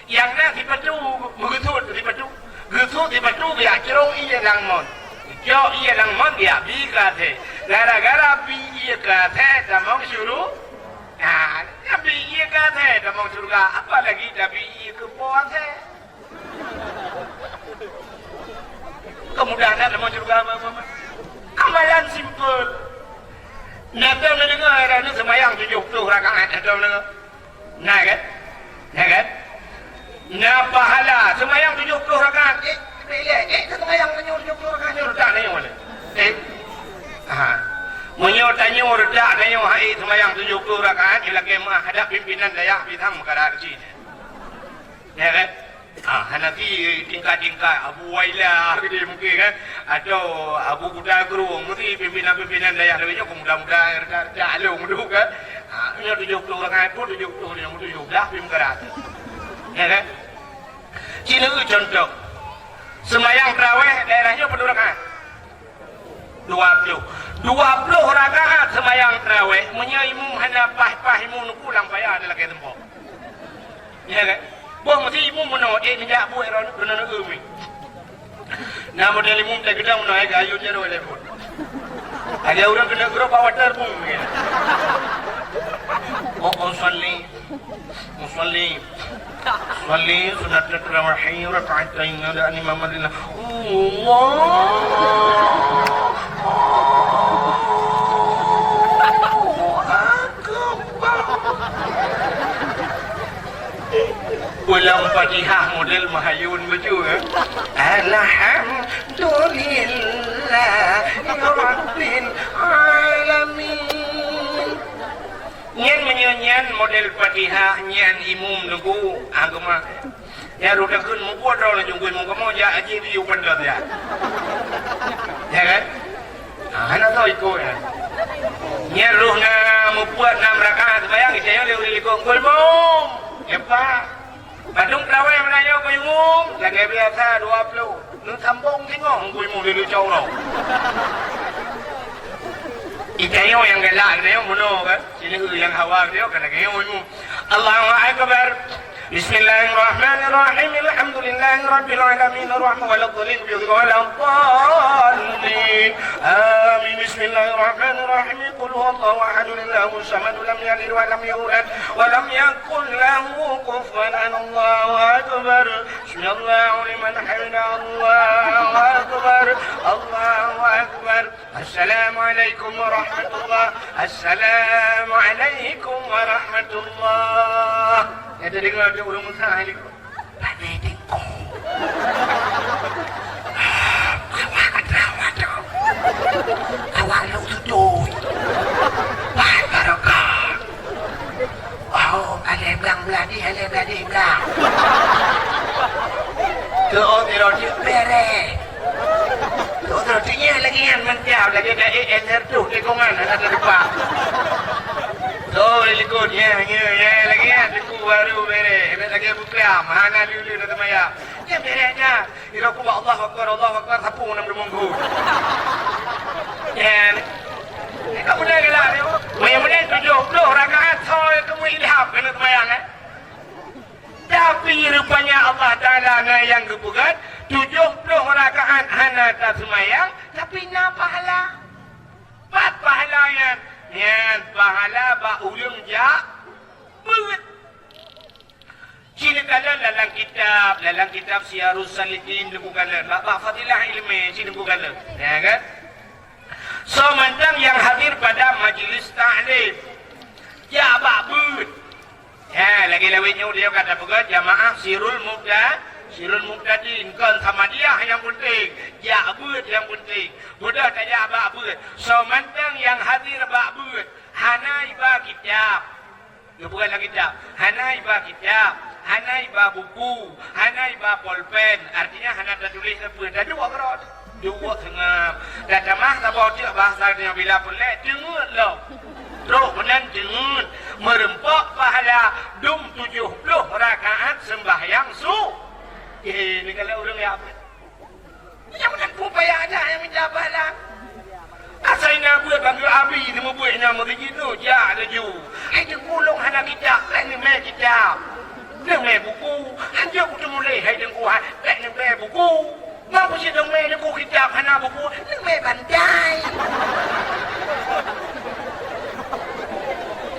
Nyang na sipatu, meugeusut sipatu. Geusut sipatu, geujak crông ié lam mon. Cok ié lam mon, geujak bi keu asèe. Gara-gara bi ié keu asèe, tamong syuru-, Nah, tabi ié keu asèe tamong syeuruga, apalagi tabi ié keu po asèe. Keumudahan tamong syeuruga, ma-, ma-, ma-. Amalan simpel. Na tom neudeungoe, na seumayang tujoh ploh rakaat, na tom neudeungoe. Na kan? Na kan? Na pahala seumayang tujoh ploh rakaat. Eh, eh, eh, seumayang tanyoe tujoh ploh rakaat nyoe reutak tanyoe. Eh. Ha. Meunyoe tanyoe reutak tanyoe hai seumayang tujoh ploh rakaat, ilakée meuhadab pimpinan dayah pisang meukarat cit. Ya kan? Ah, hana si tingkat-tingkat Abu Wailah gitu mungkin kan, atau Abu Kuta Krueng, mesti pimpinan-pimpinan dayah lebih nyoe muda-muda, reda-reda along tu kan. Ah, nyoe tujoh ploh rakaat pun tujoh ploh, tujoh belas pun meukarat. Ya kan? Cina contoh. Seumayang tarawih daerah nyoe peuet rakaat? Dua ploh. Dua ploh rakaat seumayang tarawih, meunyoe imum hana paih-paih imum nuku lam paya ada lagée tempo. Ya kan? Boh meusi imum meunoe, eh, neujak buet droe keunoe neueu mi. Na model imum teugeudang meunoe, eh, gayun jaroe lé pun. Ada ureuëng keuneuk grob bak water pun. Oh, oh, salli. Usalli. Usalli sunnatat tarawih rak'atain, ada imam Madinah. Allahu Akbar. Ulang Fatihah model mahayun betul, eh? Alhamdulillah Rabbil Alamin. Nyan meunyoe nyan model Fatihah nyan imum nugu agama. Nyan rot takheun mubuet droe laju ngui mukamoe jak haji di u pantat ya. Ya kan? Ah, hana soe ikot ya. Nyan roh na mubuet nam rakaat sembahyang, saya lé ureuëng likot ngui mum. Ya, Pak. Padum terawih meunanyoe keu imum, lagée biasa dua ploh. Neusambong singoh keu imum di lucong nyoe. Itanyoe nyang galak geutanyoe meunoe kan? Sineuk nyang hawa geutanyoe kan lagée nyoe imum. Allahu Akbar. Bismillahirrahmanirrahim. Alhamdulillahirabbil alamin. Arrahmanirrahim. Waladdallin. Amin. Bismillahirrahmanirrahim. Qul huwallahu ahad. Allahus samad. Lam yalid wa lam yulad. Wa lam yakul lahu kufuwan ahad. Allahu Akbar. Sami'allahu liman hamidah. Allahu Akbar. Allahu Akbar. Assalamualaikum warahmatullah. Assalamualaikum warahmatullah. Ya, tadi kalau ada orang Musa, hari tu. Pandai tengok. Awak ada, awak ada. Awak ada tutup. Baik barokah. Oh, ada yang bilang belah ni, ada yang bilang ni, bilang. Keu oh sidroe teuk bèrèh. Keu oh sidroe teuk nyan lagèe nyan mantap, lagèe da'i S R tuh tikongan hana teudepak. Keu oh likot nyan, nyan, nyan lagèe nyan teungku baru bèrèh. Lagèe buklam, hana lé-lé na seumayang. Nyan bèrèh nyan. Sidroe ku ba Allahu Akbar, Allahu Akbar, sapeue nam deungon ghu. Nyan. Ka mudah galak nyoe. Meunyoe tujoh ploh rakaat soe keu ilham keuneuk seumayang, eh? Tapi rupanya Allah Taala na nyang geupeugah, tujoh ploh rakaat hana taseumayang, tapi na pahala. Pat pahala nyan? Nyan pahala bak ureueng jak beuet. Ci neukalon dalam kitab, dalam kitab Siyarus Salikin neukalon, bak, bak Fadilah Ilmi ci neukalon. Ya kan? Soe mantong nyang hadir pada majlis taklim, jak bak beuet. Ha, lagèe lawét nyoe dia kata peugah jamaah sirul mubta, sirul mubtadin. Kon Samadiyah nyang penting, jak beuet nyang penting. Mudah tajak bak beuet. Soe mantong nyang hadir bak beuet, hana iba kitab. Geupeugah lam kitab, hana iba kitab, hana iba buku, hana iba polpen, artinya hana tatuléh sapeue, taduek keudroe. Duek seungab. Dan tamah saboh teuk bahasa nyoe bila peureulèe, teungeut lom. Trok meunan teungeut, meureumpok pahala dum tujoh ploh rakaat seumbahyang su. Eh, ni kalau ureueng ya apa? Nyang meunan peue payah that nyang mita pahala. Asai na beuet bangga abi, teuma beuet nyang meusijid tu, jak laju. Hai teungku, lôn hana kitab, bèk neumè kitab. Neumè buku, hanjeuet kuteumuléh, hai teungku, hai, bèk neumè buku. Ma peucit neumè teungku kitab, hana buku, neumè bantai.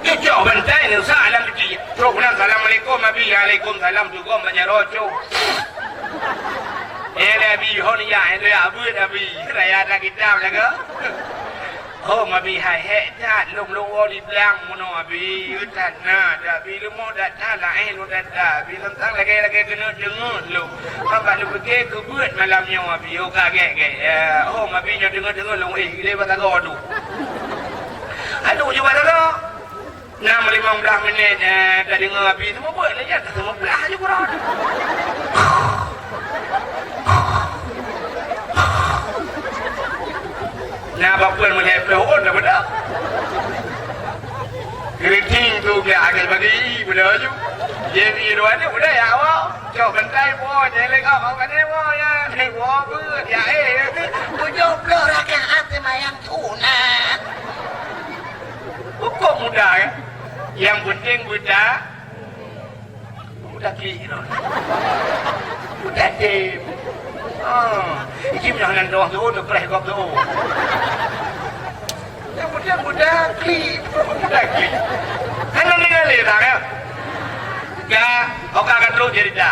Geucok bantai neusak lam peti. Trok pulang, "Assalamualaikum, Abi." "Waalaikumsalam," tugom bak jaroe cok. Eh, lé Abi, hon ya, eh, lé Abi, Abi. Raya dah kitab laga. Oh, Abi, hai, hek that, lom lom di blang mono, Abi. That na, dah, Abi, lom dah that lah, eh, lom dah that. Abi, tentang lagèe-lagèe keuneuk deungoe lom. Abah lôn pike keu beuet malam nyoe, Abi. Oh, ka gèt-gèt. Ya, oh, Abi, nyoe deungoe-deungoe lom, eh, lé batara tu. Aduh, cuba tara. Nam limong blah minit, eh, tadeungoe Abi teuma beuet lé nyan, teuma blah aju keudroe. Na bapeuen meuhèe ploh ôn dah beudôh. Keriting tu biar agak bagi, beudôh aju. Jadi dua ni udah ya awak. Cok bantai po, jelek ah, kau kena po ya. Ni po apa? Ya eh, tujuh puluh rakaat sembahyang sunat. Hukum mudah ya. Yang penting buta. Buta klik tu. Buta dim. Ah, ini punya hana doang tu, tu preh kop tu. Yang penting buta klik. Buta klik. Hana tinggal dia tak ya. Ya, oka ka terus cerita.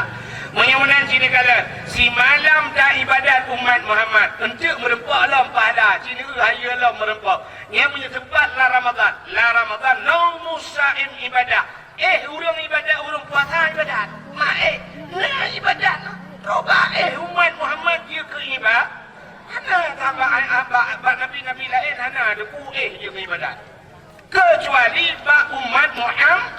Meunyoe meunan cit neukalon, simalam ta ibadat umat Muhammad, eunteuk meureumpok lom pahala, cit neueu hayeue lom meureumpok. Nyan meunyoe seumpat lam Ramadhan, lam Ramadhan, naumus saim ibadah. Eh, ureueng ibadat, ureueng puasa ibadat. Ma eh, na ibadat, roba eh umat Muhammad jeuet keu iba-, hana ka bak, bak, bak nabi-nabi laén hana teupeue eh jeuet keu ibadat. Keucuali bak umat Muhammad,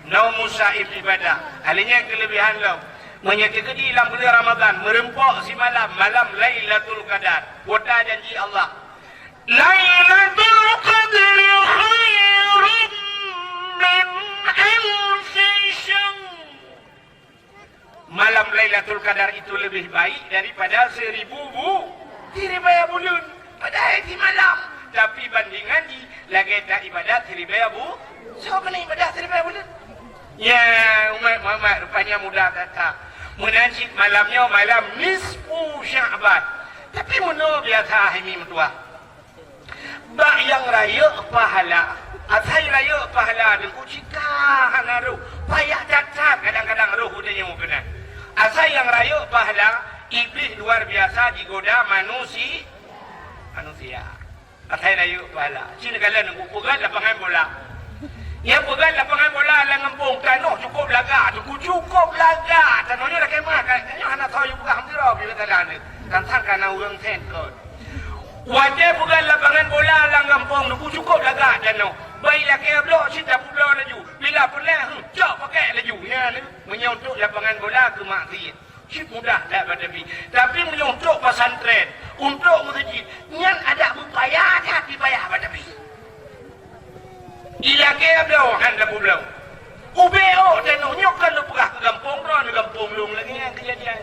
naumus saim ibadah. Hal nyan keuleubehan lom. Meunyoe teukeudi lam buleuen Ramadhan, meureumpok simalam, malam Lailatul Qadar. Kuota janji Allah. Lailatul Qadri khairum min alfi syahr. Malam Lailatul Qadar itu lebih baik daripada seribu bu-, siribèe buleuen. Padahai simalam, tapi bandingan jih lagèe ta ibadat siribèe bu-, soe keuneuk ibadat siribèe buleuen? Ya, umat Muhammad rupanya mudah that-that. Meunan cit malam nyoe malam nisfu Sya'ban. Tapi meunoe biasa hai mi meutuah. Bak nyang rayeuk pahala, asai rayeuk pahala Teungku cit ka hana roh, payah that-that kadang-kadang roh geutanyoe keunan. Asai nyang rayeuk pahala, Iblih luar biasa jigoda manusi-, manusia. Asai rayeuk pahala. Cit neukalon Teungku peugöt lapangan bola. Nyang peugöt lapangan bola lam gampông, tanoh cukôp lagak, Teungku, cukôp lagak. Tanoh nyoe lakèe meuah, nyoe hana soe jipeugah, meusidroe pih salah nyoe. Tantang kana ureueng sengkot. Watèe peugöt lapangan bola lam gampông, Teungku, cukôp lagak tanoh. Bèk lakèe bloe cit, tapeubloe laju. Bila peureulèe, hmm, cok pakèk laju. Nyan, meunyoe untuk lapangan bola keu maksiet. Cit mudah that bak Nabi. Tapi meunyoe untuk pesantren, untuk meuseujid, nyan adak beupayah that jipayah bak Nabi. Ilakée bloe hana peubloe. Ubé ôk tanoh nyoe kan neupeugah keu gampông droe, neu gampông lôn lagée nyan keujadian.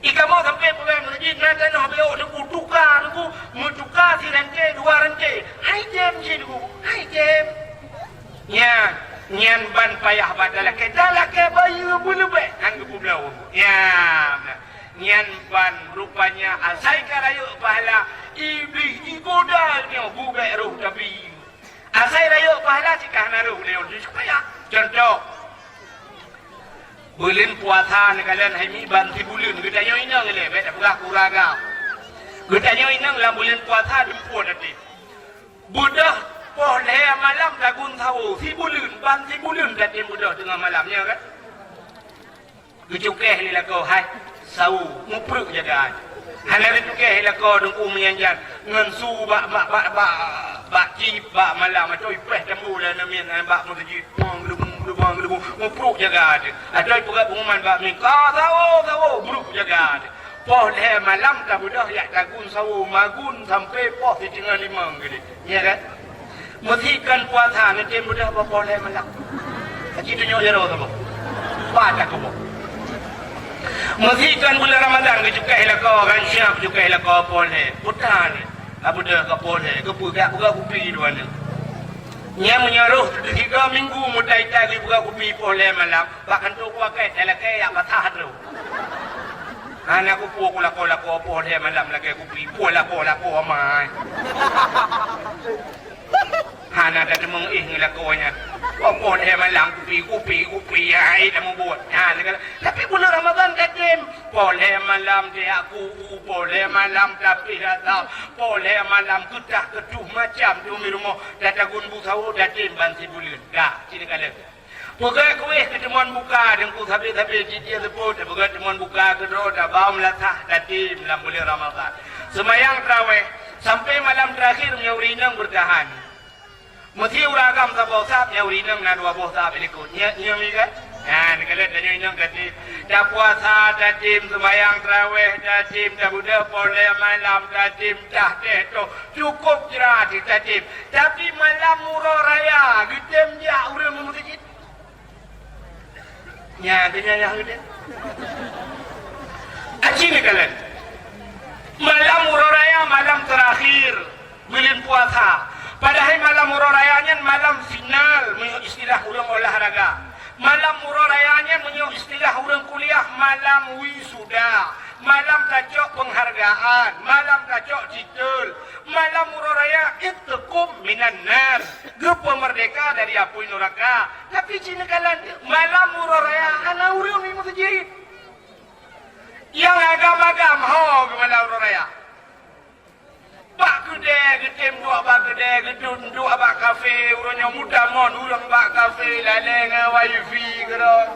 Ikamoe sampoe peugah meuseujid na tanoh ubé ôk neuku tuka, neuku meutuka sirante, dua rante. Hai tem cit neuku, hai tem. Nyan, nyan ban payah bak talakée. Talakée bayeue beuleubeh han geupeubloe. Nyan, nyan ban rupanya asai ka rayeuk pahala, Iblih jigoda nyoe gubek roh Nabi. Asai rayeuk pahala cit ka hana roh lé nyoe supaya. Contoh, buleuen puasa neukalon hai mi ban sibuleuen, geutanyoe inong ilée, bék tapeugah keu ureueng agam. Geutanyoe inong lam buleuen puasa dumpeue até. Beudôh poh lhée malam tagun sawo, sibuleuen, ban sibuleuen tatem beudôh teungoh malam, nyo kan? Geucukéh lé lakoe, hai, sawo, muprek jaga. Hana geucukéh lé lakoe deungku meunyan jan, ngon su bak, bak, bak, bak, bak cip, bak malam, atau ipéh tambu lam miet, bak meuseujid, bang, geuleubu, geuleubu, muprek jaga. Atau ipeugah pengumuman bak miet, ka sawo, sawo, bruk jaga. Poh lhée malam tabeudôh jak tagun sawo, magun sampoe poh siteungoh limong keudeh. Iya kan? Meusi kon puasa, neutem beudôh bak poh lhée malam. Aci tunyok jaroe saboh. Pat takuboh. Meusi kon buleuen Ramadhan, geucukéh lakoe, kan siap cukéh lakoe poh lhée. Puta lé. Ka beudôh ka poh lhée, geupeugah-peugah kupi dua nyoe. Nyan meunyoe roh tiga minggu meutai-tai geupeugah kupi poh lhée malam. Bak kantô kuakée, talakée jak basah droe. Hana kupeue kulakoe-lakoe poh lhée malam lakée kupi, peue lakoe-lakoe amai. Hana tateumeung éh ngon lakoe nyan. Poh lhée malam kupi, kupi, kupi, hai tamubuet. Ha, tapi buleuen Ramadhan tatem. Poh lhée malam teuak ku, poh lhée malam tapih asam, poh lhée malam keutah keutuh macam tu mi rumoh. Tatagun bu sawo tatem ban sibuleuen. Dah, sini kalon. Peugah kueh keu teumon buka, deungku sabe-sabe cicém seupôt, peugah teumon buka keudroe, tabau meulasah, tatem lam buleuen Ramadhan. Seumayang traweh, sampoe malam teurakhier meunyoe ureueng inong beurtahan. Meusi ureueng agam saboh sab, nyoe ureueng inong na dua boh sab likot. Nyoe, nyoe mi kan? Nyan, kalau tanyoe inong tatem, tapuasa, tatem, seumayang traweh, tatem, tabeudôh poh lhée malam, tatem, tah teh toh, cukôp jrat tatem. Tapi malam uroe raya, geutem jak ureueng meuseujid. Nyan, teunyayah geude. Aci neukalon. Malam uroe raya, malam teurakhier buleuen puasa. Padahai malam uroe raya nyan malam final, meunyoe istilah ureueng olahraga. Malam uroe raya nyan, meunyoe istilah ureueng kuliah, malam wisuda. Malam tacok peunghargaan, malam tacok titel. Malam uroe raya, itqum minan nar, geupeumeurdeka dari apui nuraka. Tapi cit neukalon, malam uroe raya hana ureueng i meuseujid. Nyang agam-agam ho keu malam uroe raya. Bak keudè, geutem duek bak keudè, geuduek duek bak kafe, uroe nyoe mutamon ureueng bak kafe, lalè ngon wifi keudroe.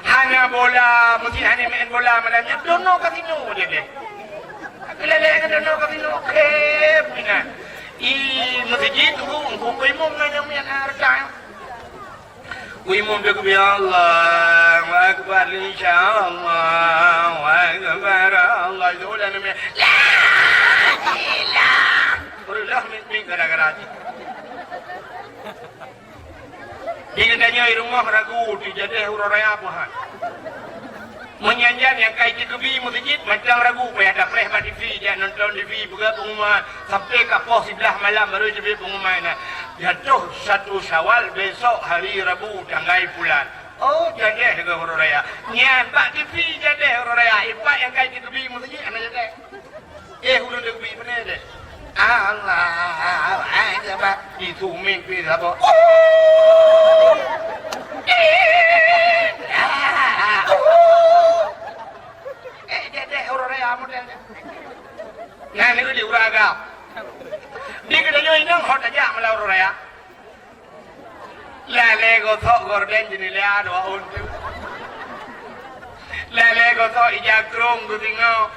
Hana bola, meusti hana meu'en bola malam nyoe. Dono kasino jadi. Geuleleng dono kasino, khép inan. I meuseujid tu, engku imum na nyang miet hareuta. Imum takbir, Allahu Akbar, insya Allah, Allahu Akbar, Allah, itu udah namanya. La ilaha. Barulah mimpi gara-gara tu. Di geutanyoe i rumoh ragu, tujadeh uroe raya peue han. Meunyan jan nyang ka jiteukeubie meuseujid, mantong ragu, payah tapreh bak T V, jak nonton T V, peugah pengumuman, sampai ka poh siblaih malam baru jiteubiet pengumuman nyan. Jatuh satu Syawal, besok hari Rabu, tanggai pulan. Oh, jadeh deungon uroe raya. Nyan bak T V jadeh uroe raya, ipat nyang ka jiteukeubie meuseujid hana jadeh. Eh, ulôn deungoe beuna deh. Allahu Akbar. Di suming pi saboh. Oh! Eh! Ah! Oh! Eh, deh, deh, uroe raya model nyan. Nyan ni di ureueng agam. Di geutanyoe inong hot tajak malam uroe raya. Lalé gosok gorden jeuneula dua ôn teuk. Lalé gosok ija krông geusingoh.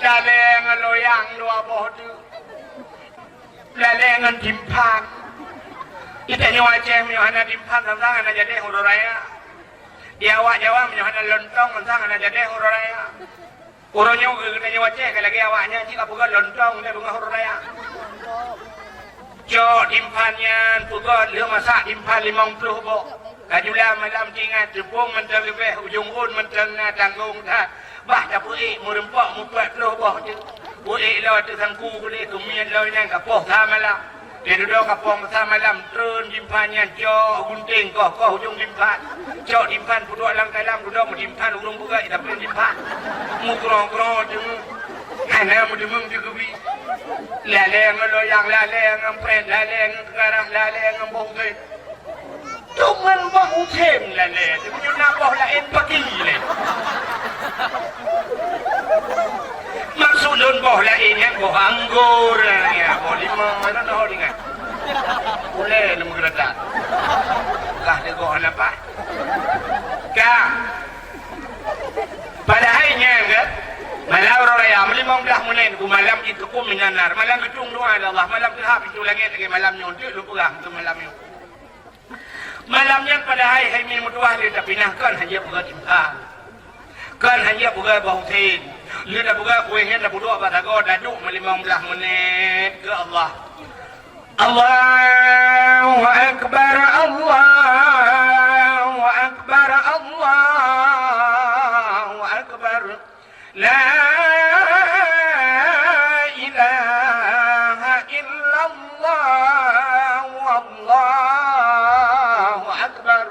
Lalé ngon loyang dua boh teuk. Lalé ngon timphan. Di tanyoe Aceh meunyoe hana timphan, sang-sang hana jadeh uroe raya. Di awak Jawa meunyoe hana lontong, mantong hana jadi uroe raya. Uroe nyoe geutanyoe Aceh ka lagèe awak nyan cit ka peugah lontong lé beungoh uroe raya. Cok timphan nyan peugöt lheueh masak timphan limong ploh boh. Ka jula malam tingat teupông mantong leubeh, ujông ôn mantong na tanggông that. Bah tapeuék meureumpok mupeuet ploh boh teuk. Peuék lom teuk sangku kulét keumiet lom inan ka poh sa malam. Lheuh dudoe ka poh sa malam treun timphan nyan cok gunténg koh-koh ujông timphan. Cok timphan peuduek lam kalam dudoe meutimphan ureueng beugöt itapeun timphan. Meukrong-krong deungon. Hana meudeungon teukeubit. Lalée ngon loyang, lalée ngon prét, lalée ngon keukarah, lalée ngon boh usen. Deungon boh usen lalée, meunyoe na boh laén paki lé. Maksud lôn boh laén nyan boh anggô, ya, boh limau, hana tahu dengan. Ulée lôn meugeureutak. Lah teugok hana paih. Ka. Padahai nyan ke, malam uroe raya, meulimong blaih menit, ku malam jiteukum minan nar, malam geucung doa lé Allah, malam teuhah pintoe langét lagée malam nyoe, teuk lôn peugah keu malam nyoe. Malam nyan padahai hai mi meutuwah lé tapinah kon hana peugah timphan. Kon hana peugah boh usen. Lé tapeugah kueh nyan tapeudok bak sagoe taduek meulimong blaih menit keu Allah. Allahu Akbar, Allahu Akbar, Allahu Akbar. La ilaha illallah, wallahu akbar.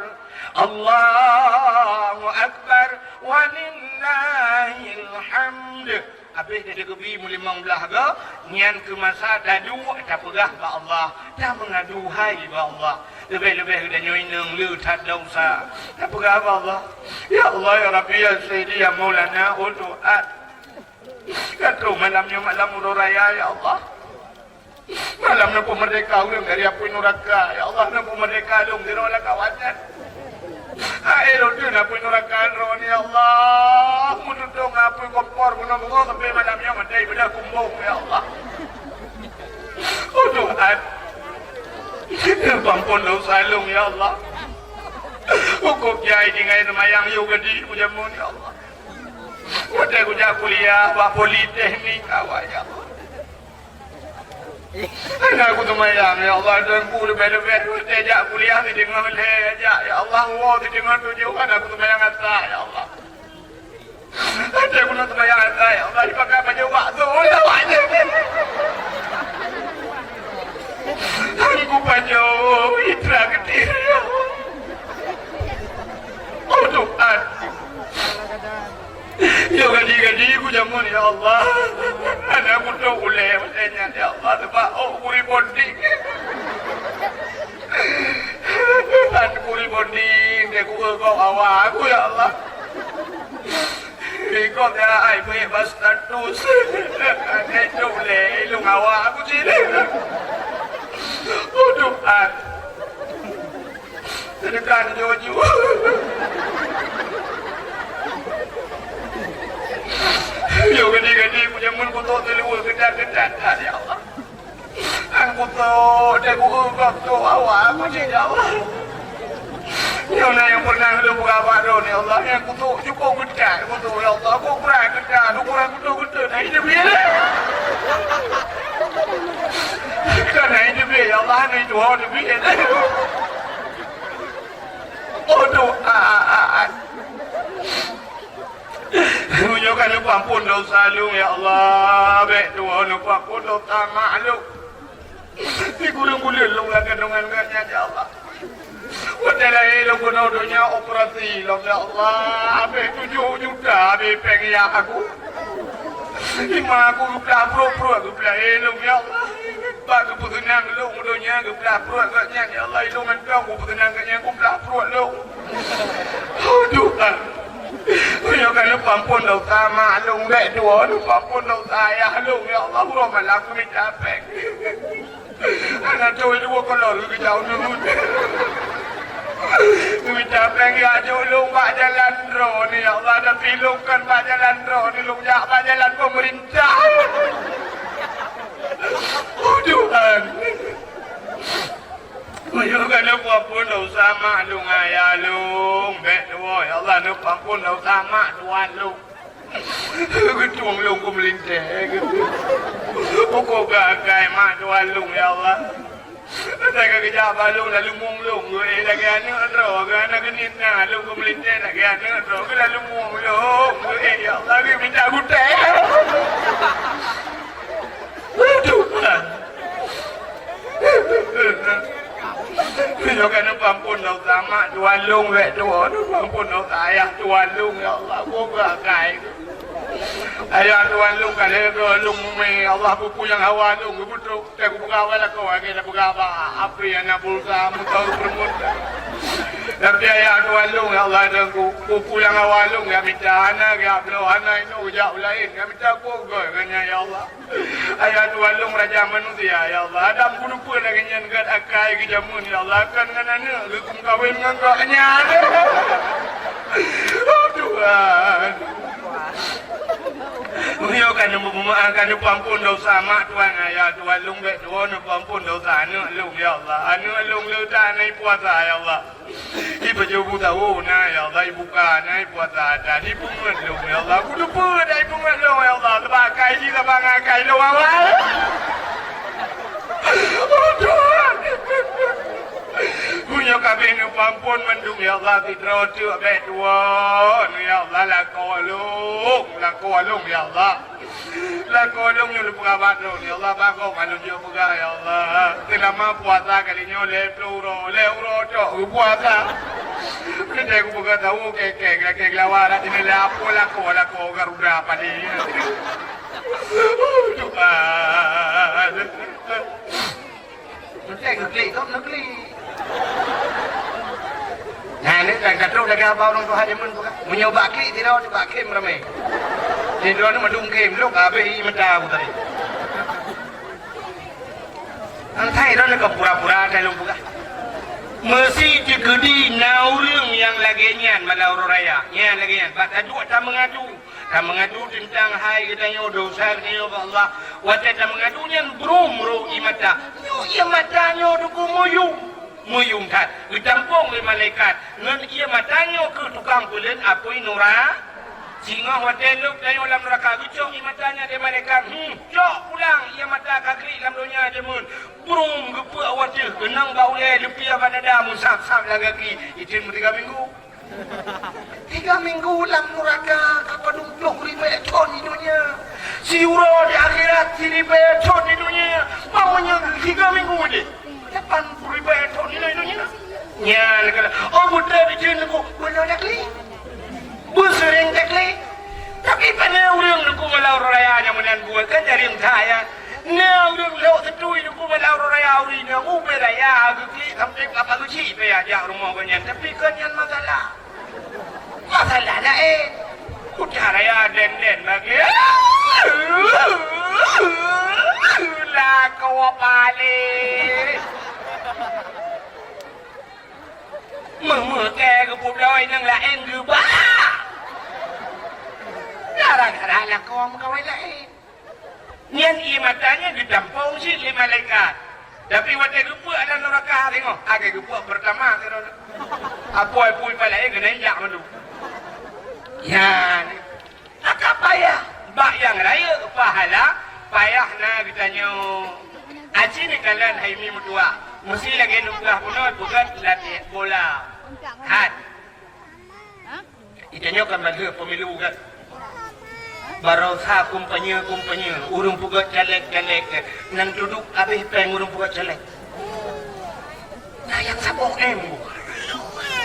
Allahu akbar, walillahil hamd. Habéh teukeubit meulimong blaih goe, nyan keu masa taduek tapeugah bak Allah, tameungadu hai bak Allah. Leubeh-leubeh geutanyoe inong le that desya. Tapeugah bak Allah, "Ya Allah, ya Rabbi, ya Sayyidi, ya Maulana, oh Tuhan. Ka troh malam nyoe malam uroe raya, ya Allah. Malam neupeumerdeka ureueng dari apui nuraka, ya Allah, neupeumerdeka lôn sidroe lam kawan nyan. Hai lôn deuh apui nuraka droeneuh, ya Allah. Meututong apui kompor bunoe beungoh sampoe malam nyoe maté beudah kumbong, ya Allah." Oh Tuhan, neupeuampon desya lôn, ya Allah. Hukôm jai tinggai seumayang yôh gadi kujameun, ya Allah. Watèe kujak kuliah bak politeknik awai, ya Allah. Hana kuseumayang, ya Allah, dan ku leubeh-leubeh watèe jak kuliah sideungoe lhèe jak, ya Allah, woe sideungoe tujoh, hana kuseumayang atra, ya Allah. Watèe kuneuk seumayang atra, ya Allah, jipakai bajèe bakso, ya Allah. Hana kupajoh itra geutie, ya Allah. Oh Tuhan. Yôh gadi-gadi kujameun, ya Allah. Hana kutok ulèe watèe nyan, ya Allah, teuma ôk kuri bonding. Ban kuri bonding, deh ku eu gob awak aku, ya Allah. Ikot ya ai beuet bak status. Deh tu ulèe ilong awak aku cit. Oh Tuhan. Teudeungon jujur. Yôh gadi-gadi kujameun kutok teuluwa geudan-geudan, ya Allah. An kutok deh ku eu gob tu awak aku cit, ya Allah. Nyoe na nyang pernah lôn peugah bak droeneuh, ya Allah, nyang kutok cukup geudan kutok, ya Allah. Kok brat geudan, ukuran kutok geudan, nah, itu biar. Kan nah, itu biar, ya Allah, nah, itu, oh, itu biar. Oh, Tuhan. Meunyoe ka neupeuampon desya lôn, ya Allah, bèk tuwoe neupeuampon desya mak lôn. Diguleuen-guleuen lôn lam kandongan geuh nyan, ya Allah. Watèe lahé lôn keunoe donya operasi lom, ya Allah, habéh tujoh juta habéh péng yak aku. Ima aku geuplah pruet-pruet geuplah ilong, ya Allah. Bak geupeuseunang lôn donya geuplah pruet geuh nyan, ya Allah, ilong mantong geupeuseunang geuh nyan geuplah pruet lôn. Oh Tuhan, meunyoe ka neupeuampon desya mak lôn, bèk tuwoe neupeuampon desya ayah lôn, ya Allah, uroe malam kumita péng. Hana teuh dua kolor geujak uneun. Geumita péng geujak lôn bak jalan droeneuh, ya Allah, tapi lôn kon bak jalan droeneuh, lôn jak bak jalan peumeurintah. Oh Tuhan. Meunyoe ka neupeuampon desya mak lôn, ayah lôn, bèk tuwoe Oh, ya Allah, neupeuampon dosa mak tuan lôn. Geutueng lôn keu meulintèe. Pukon geuakai mak tuan lôn, ya Allah. Asai ka geujak bak lôn, lalu mueng lôn, eh, lagèe aneuk droe, keu aneuk geuniet na, lôn keu meulintèe lagèe aneuk droe, keu lalu mueng lôn, eh, ya Allah, geumita gutèe. Aduh, Tuhan. Nyoe ka neupeuampon dosa mak tuan lôn bèk tuwoe, neupeuampon dosa ayah tuan lôn, ya Allah, pukon geuakai. Ayah tuan lôn ka lheueh lôn mumè, ya Allah, peue-peue nyang hawa lôn geupeutrok. Teuka kupeugah awai lakoe, lagèe tapeugah bak apui hana pulsa, meukawen peureumeun. Tapi ayah tuan lôn, ya Allah, Tuhanku, peue-peue nyang hawa lôn, geumita hana, geubloe hana, inoe geujak u laén, geumita kugoe geuh nyan, ya Allah. Ayah tuan lôn, raja manusia, ya Allah. Adam geuteupeue lagèe nyan gèt akai geujameun, ya Allah. Kan ngon aneuk geuh meukawen ngon gobnyan. Oh, Tuhan. Meunyoe ka neupeumaaf, ka neupeuampon dosa mak tuan, ayah tuan lôn bèk tuwoe, neupeuampon dosa aneuk lôn, ya Allah. Aneuk lôn le that na ipuasa, ya Allah. Ipajoh bu sahô na, ya Allah, ibuka na, ipuasa that, ipeungeut lôn, ya Allah. Kuteupeu that ipeungeut lôn, ya Allah. Sabab akai jih, sabab akai lôn awai. Oh, Tuhan. Meunyoe ka abéh neupeuampon mandum, ya Allah, sidroe teuk bèk tuwoe, ya Allah, lakoe lôn, lakoe lôn, ya Allah. Lakoe lôn nyoe lôn peugah bak droeneuh, ya Allah, bak gob lôn jok peugah, ya Allah. Seulama puasa kali nyoe lhèe plôh uroe, lhèe uroe tok geupuasa. Keutai kupeugah tahu kèk-kèk, lakèe geulawa, dak jinoe lhèe apui lakoe, lakoe Garuda padé. Oh, Tuhan. Teuntèe geuklik, kok neuklik. Nah, ni kan ka trôk lagèe haba ureueng tuha jameun tu kan. Meunyoe bak klik, sidroe bak khem ramè. Sidroe ni mandum khem, lôn ka abéh ié mata aku tadi. Asai droeneuh ka pura-pura, asai lôn peugah. Meusi teukeudi na ureueng nyang lagèe nyan malam uroe raya. Nyan lagèe nyan, bak taduek tameungadu. Ka meungadu teuntang hai geutanyoe, dosa geutanyoe bak Allah. Watèe tameungadu nyan brum rôh ié mata. Nyoe ié mata nyoe Teungku meuyum. Meuyum that. Geutampông lé malaikat. Ngon ié mata nyoe keuh tukang peulheueh apui nura-. Singoh watèe lhôk tanyoe lam nuraka, geucok ié mata nyan lé malaikat. Hmm, cok pulang ié mata ka klik lam donya jameun. Brum geupeuek u ateueh, keunong bak ulèe, leupie bak dada, meusab-sab lam gaki. Item tiga minggu. Tiga minggu lam nuraka ka padum ploh ribèe thon di donya. Siuroe di akhirat siribèe thon di donya. Meunyoe tiga minggu deh, lapan ploh ribèe thon di donya. Nyan keuh, oh, beutôi bicén Teungku, beulheueh takli. Beuseuréng takli. Tapi pane ureueng Teungku malam uroe raya nyang meunan buet kan jareung that nyan. Na ureueng lhôk seutui Teungku malam uroe raya uri nyoe, ubé raya geuklik sampoe ka pageuchik payah jak rumoh gobnyan. Tapi kon nyan masalah. Masalah laén. Kuta raya den-den lagèe. Lakoe paléh. Meuh-meuh kèe geupubloe nyang laén geuba. Gara-gara lakoe meukawen laén. Nyan ié mata nyan geutampông cit lé malaikat. Tapi watèe geupeuek lam nuraka, singoh, lagèe geupeuek peurtama sidroe. Apui-apui pat laén keuneuk jak mandum. Nyan. Maka payah. Bak nyang rayeuk pahala, payah na geutanyoe. Aci neukalon hai mi meutuah. Meusi lagèe neupeugah bunoe, peugöt latihan bola. Hat. Geutanyoe kan ban lheueh pemilu kan. Baroesa kumpanye-kumpanye, ureueng peugöt caleg-caleg, nyang duduek abéh péng ureueng peugöt caleg. Nah, nyang saboh M.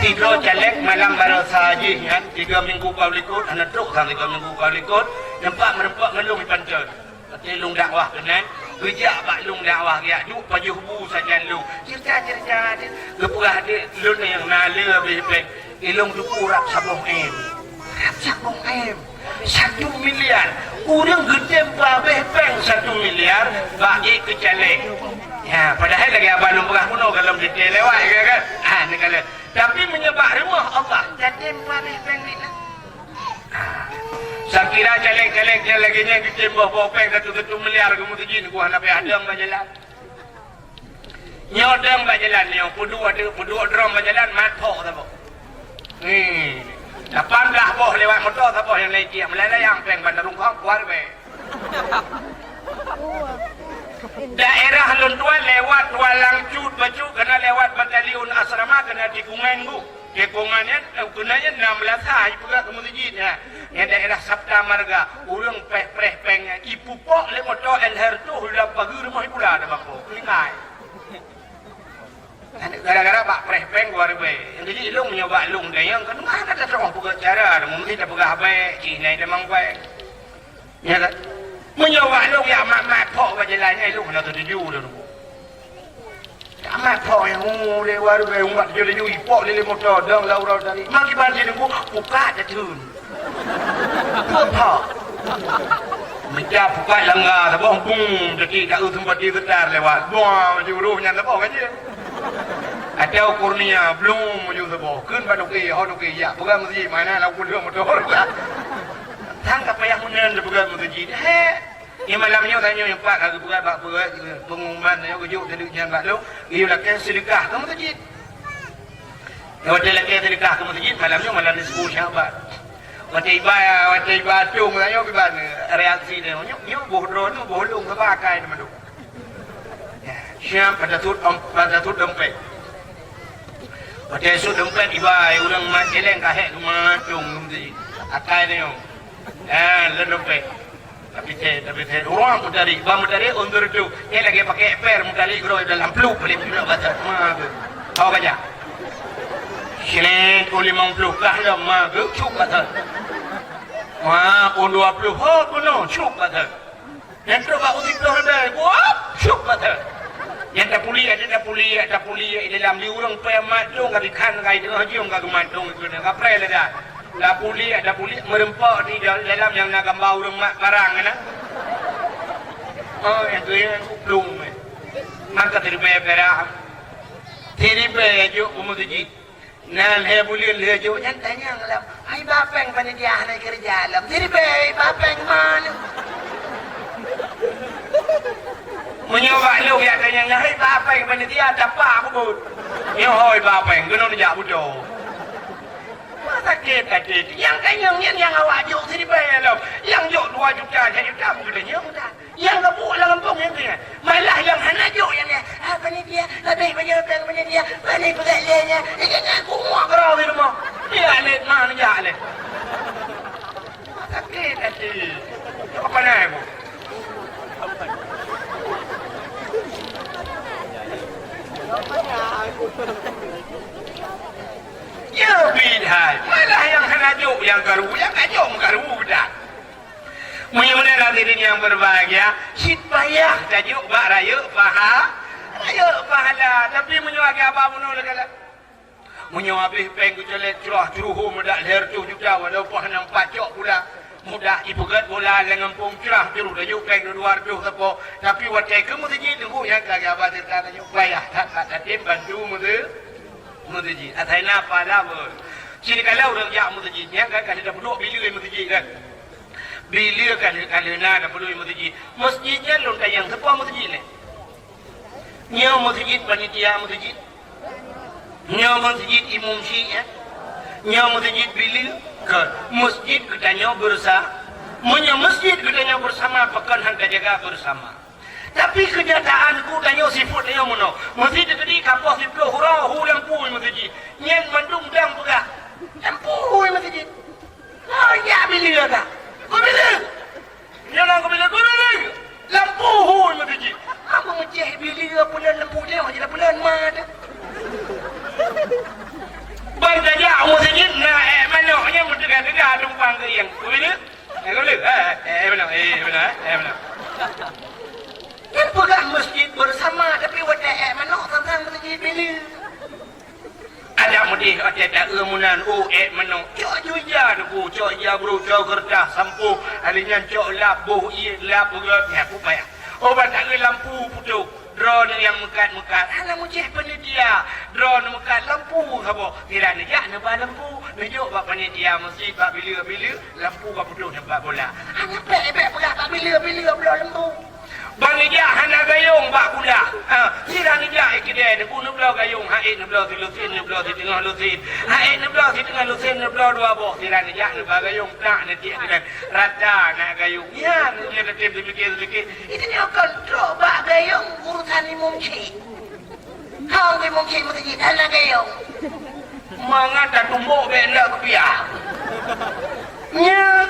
Tiga caleg malam baroesa jih nyan, tiga minggu ka likot, hana trok sang tiga minggu ka likot, nampak meureumpok ngon lôn i Panton. Watèe lôn dakwah keunan, geujak bak lôn dakwah, geujak duek pajoh bu sajan lôn. Cerita-cerita, geupeugah dek lôn nyang na le abéh péng. Ilôn teupeu rab saboh M. Rab saboh M. Satu miliar. Ureueng geutem peuabéh péng satu miliar bak ék keu caleg. Ya, padahai lagèe abah lôn peugah bunoe gohlom teuntèe lewat, ya kan? Ah, neukalon. Tapi meunyoe bak rumoh Allah, tatem peuabéh péng nyan. Ah. Sakira caleg-caleg nyang lagèe nyan geutem boh-boh péng satu-satu miliar keu meuseujid, ku hana payah dong bak jalan. Nyoe dong bak jalan nyoe, peuduek, peuduek drom bak jalan, mat phok saboh. Ni, Lapan blah boh lewat moto, saboh nyang laén tiek, meulayang péng ban rungkong, kuat bèk. Daerah lôn tuan lewat Tualang Cut bacut, keunan lewat Batalion Asrama, keunan tikungan bu. Tikungan nyan, eh, keunan nyan enam belas ha, ipeugah keu meuseujid nyan. Nyan daerah Sapta Marga, ureueng preh-preh péng nyan, ipupok lé moto L H R tuh lam pageue rumoh ibula dah bangko. Keulingai. Gara-gara bak preh péng dua ribèe. Nyang keuji lôn meunyoe bak lôn dayang, kan hana tatroh peugah cara, meusti tapeugah bèk, cit nyan tamong bèk. Ya kan? Meunyoe bak lôn yak mat-mat phok bak jalan nyan, lôn hana tatuju lôn. Yak mat phok nyang ungu lé dua ribèe, umat tujoh laju ipok lé lé moto, dong lau rau tadi. Makiban sinoe, buka tateun. Pupa. Meunyo pukat langga saboh, bum, jadi ka eu seumpati seutar lewat. Buang, maju roh nyan saboh ka jeuet. Atau Kurnia, blum, maju saboh. Kheun bak Duki, ho Duki, yak peugah meuseujid, mana nak kudong motor. Sang ka payah meunan dipeugah meuseujid. He. Di malam nyoe tanyoe nyang pat ka geupeugah bak peugah pengumuman nyoe geujok teudeuek nyan bak lôn. Geuyue lakèe seudeukah keu meuseujid. Watèe lakèe seudeukah keu meuseujid, malam nyoe malam nisfu Sya'ban. Watèe iba, watèe iba tueng tanyoe kiban reaksi tanyoe. Nyoe, nyoe boh droeneuh, boh lôn, saba akai nyan mandum. Ya, siap pada sut, pada sut dompet. Watèe sut dompet iba, ureueng mat céléng ka hék geumat tueng keu meuseujid. Akai tanyoe. Ya, lôn dompet. Tapi teh, tapi teh, ureueng meutarék, ban meutarék, untuk itu, nyan lagèe pakèk per, meutarék keudroe dalam plup, paléng tulak bak that, ma geuh. Ho ka jak. Sinan peuet limong ploh kah lom, ma geuh, cuk bak that. Ma peuet dua ploh, ho keunoe, cuk bak that. Nyan trok bak uteuk ploh ribèe, wop, cuk bak that. Nyan tapuliek, tapuliek, tapuliek, di dalam di ureueng peumat dong, ka dikhan, ka di teungoh jeuem, ka geumat dong, ka preh lé dah. Tapuliek, tapuliek, meureumpok di da-, dalam nyang na gamba ureueng mat parang nyan na. Oh, nyang keu nyan kuplong meh. Maka siribèe perak. Siribèe jok u meuseujid. Na lhèe buleuen lheuh jok nyan tanyong lom, "Hai ba péng panitia hana keureuja lom? Siribèe ba péng man?" Meunyoe bak lôn jak tanyong, "Hai ba péng panitia?" Tapa kubot. Nyoe hôi ba péng, keunoe neujak beudoh. Sakét até. Nyang tanyong nyan nyang awak jok siribèe lom. Nyang jok dua juta, sa juta, peue geutanyong that. Nyang geubuet lam gampông nyan keuh nyan. Malah nyang hana jok nyan, "Ah, panitia, habéh bayeue péng panitia, pane peugah lé nyan." Nyan, nyan, kuat keudroe di rumoh. Dia lé, ma neujak lé. Sakét até. Apa nai bu? Ya, bid'ah. Malah nyang hana jok, nyang karu, nyang ka jok meukaru dah. Meunyoe meunan hadirin nyang berbahagia, cit payah tajok bak rayeuk paha-, rayeuk pahala. Tapi meunyoe lagèe abah bunoe lagèe, meunyoe habéh péng geucolek, curah, curuh, mudah lhèe reutôh juta, walau paih nam pacok pula. Mudah ipeugèt bola lam gampông, curah, curuh, tajok péng dua reutôh sapo. Tapi watèe keu meuseujid, teungku, nyang ka geuba sirta tanyoe payah that, that, that, tatem bantu meuse-, meuseujid. Asai na pahala beuh. Cit kalau ureueng jak meuseujid, nyang ka, ka lheueh tapeuduek bileue meuseujid kan. Bileue ka lheueh, ka lheueh na tapeuduek meuseujid. Meuseujid nyan lôn tanyong, sapo meuseujid nyan? Nyoe meuseujid panitia meuseujid? Nyoe meuseujid imum syiek? Nyoe meuseujid bileue? Kon. Meuseujid geutanyoe beureusa-, meunyoe meuseujid geutanyoe beureusa-sama, pakon han tajaga beureusa-sama? Tapi keunyataan geutanyoe sifeuet tanyoe meunoe. Meuseujid teukeudi ka poh siplôh uroe hu lampu meuseujid. Nyan mandum dang peugah, "Lampu hu meuseujid." Oh, ya bileue ka. Keu bileue. Nyoe na keubileue, keubileue! Lampu hu meuseujid. Aku meucéh bileue peuleuen lampu nyoe, jadi peuleuen ma teuh. Ban tajak u meuseujid na èk manok nyan meuteuga-teuga tumpang keu ieng. Keubileue? Eh, keubileue? Eh, eh, eh, manok, eh, manok, eh, eh, manok. Kan peugah meuseujid beurasama, tapi watèe èk manok sang-sang meuseujid bileue. Adak meudeh watèe taeu meunan, oh, èk manok. Cok ju ija teungku, cok ija brôk, cok keureutah, sampôh. Alèh nyan cok lap, boh ié, lap beugöt, nyan peuet payah. Oh, ban taeu lampu putôh. Droeneuh nyang meukat-meukat, hana meucéh panitia. Droeneuh meukat lampu saboh. Sira neujak neuba lampu, neujok bak panitia meuseujid, bak bileue-bileue, lampu ka putôh nibak bola. Hana bèk-bèk peugah bak bileue-bileue bloe lampu. Ban neujak Na gayong bak kuda. Ha, sira neujak i keudè, neubloe gayong, ha, eh, neubloe silusen, neubloe siteungoh lusen. Ha, eh, neubloe siteungoh lusen, neubloe dua boh. Sira neujak neuba gayong, tak neutiek keunan. Rata na gayong. Nyan, nyan tatem seumiké-seumiké. Itu nyoe kon trok bak gayong urusan imum cit. Hong imum cit meuseujid, hana gayong. Mangat tatumbok bèk ndak keupiah. Nyan,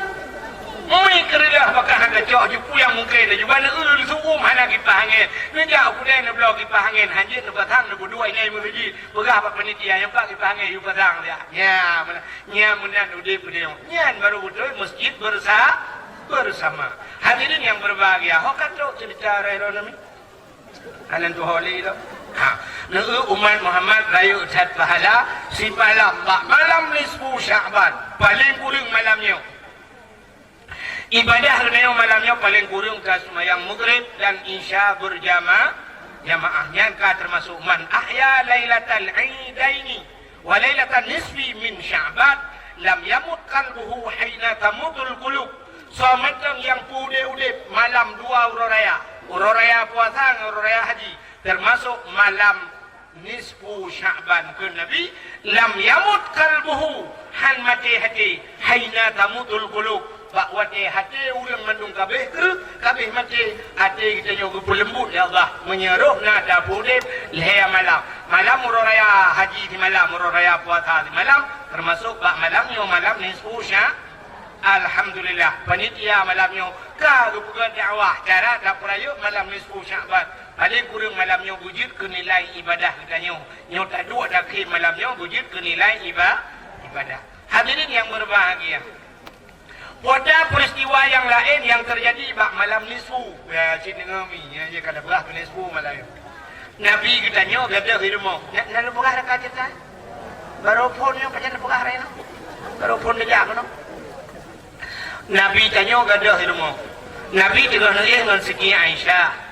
mi keureudah pakah hana cok, jipuyang mungken laju. Bak neueu leusu'um hana kipah angén. Neujak u keudè neubloe kipah angén, hanjeuet neupasang, neupeuduek inan meuseujid. Peugah bak panitia, "Nyoe pat kipah angén, yue pasang siat." Nyan meunan, nyan meunan udép geutanyoe. Nyan barô beutôi masjid bersa-, bersama. Hadirin yang berbahagia, ho ka trok ceurita raya droeneuh mi? Hana tuho lé lom. Ha, neueu umat Muhammad rayeuk that pahala simalam bak malam nisfu Sya'ban, paleng kureueng malam nyoe. Ibadah geutanyoe malam nyoe paleng kureueng ka seumayang Maghrib dan Isya berjama-, jamaah. Nyan ka teumasok man ahya lailatal idaini wa lailatan nisfi min Sya'ban lam yamut qalbuhu hina tamutul qulub. Soe mantong nyang peuudép-udép malam dua uroe raya, uroe raya puasa ngon uroe raya haji, teumasok malam nisfu Sya'ban, kheun Nabi, lam yamut qalbuhu, han maté até, hina tamutul qulub, bak watèe até ureueng mandum ka abéh kreueh, ka abéh maté, até geutanyoe geupeuleumbot lé Allah, meunyoe roh na tapeuudép lhèe malam. Malam uroe raya haji simalam, uroe raya puasa simalam, teumasok bak malam nyoe malam nisfu Sya-, Alhamdulillah, panitia malam nyoe ka geupeugah dakwah cara tapeurayeuk malam nisfu Sya'ban. Paleng kureueng malam nyoe beujeuet keu nilai ibadah geutanyoe. Nyoe taduek takhém malam nyoe beujeuet keu nilai iba-, ibadah. Hadirin yang berbahagia, pada peristiwa yang laén yang terjadi bak malam nisfu, ya, cit deungoe mi, ya, ya, ka tapeugah keu nisfu malam nyoe. Nabi geutanyoe gadôh di rumoh. Na, na lôn peugah raka ceurita? Barô phôn nyoe pajan lôn peugah raya nyoe. Barô phôn geujak keunoe. Nabi tanyoe gadôh di rumoh. Nabi teungoh neuéh ngon Siti Aisyah.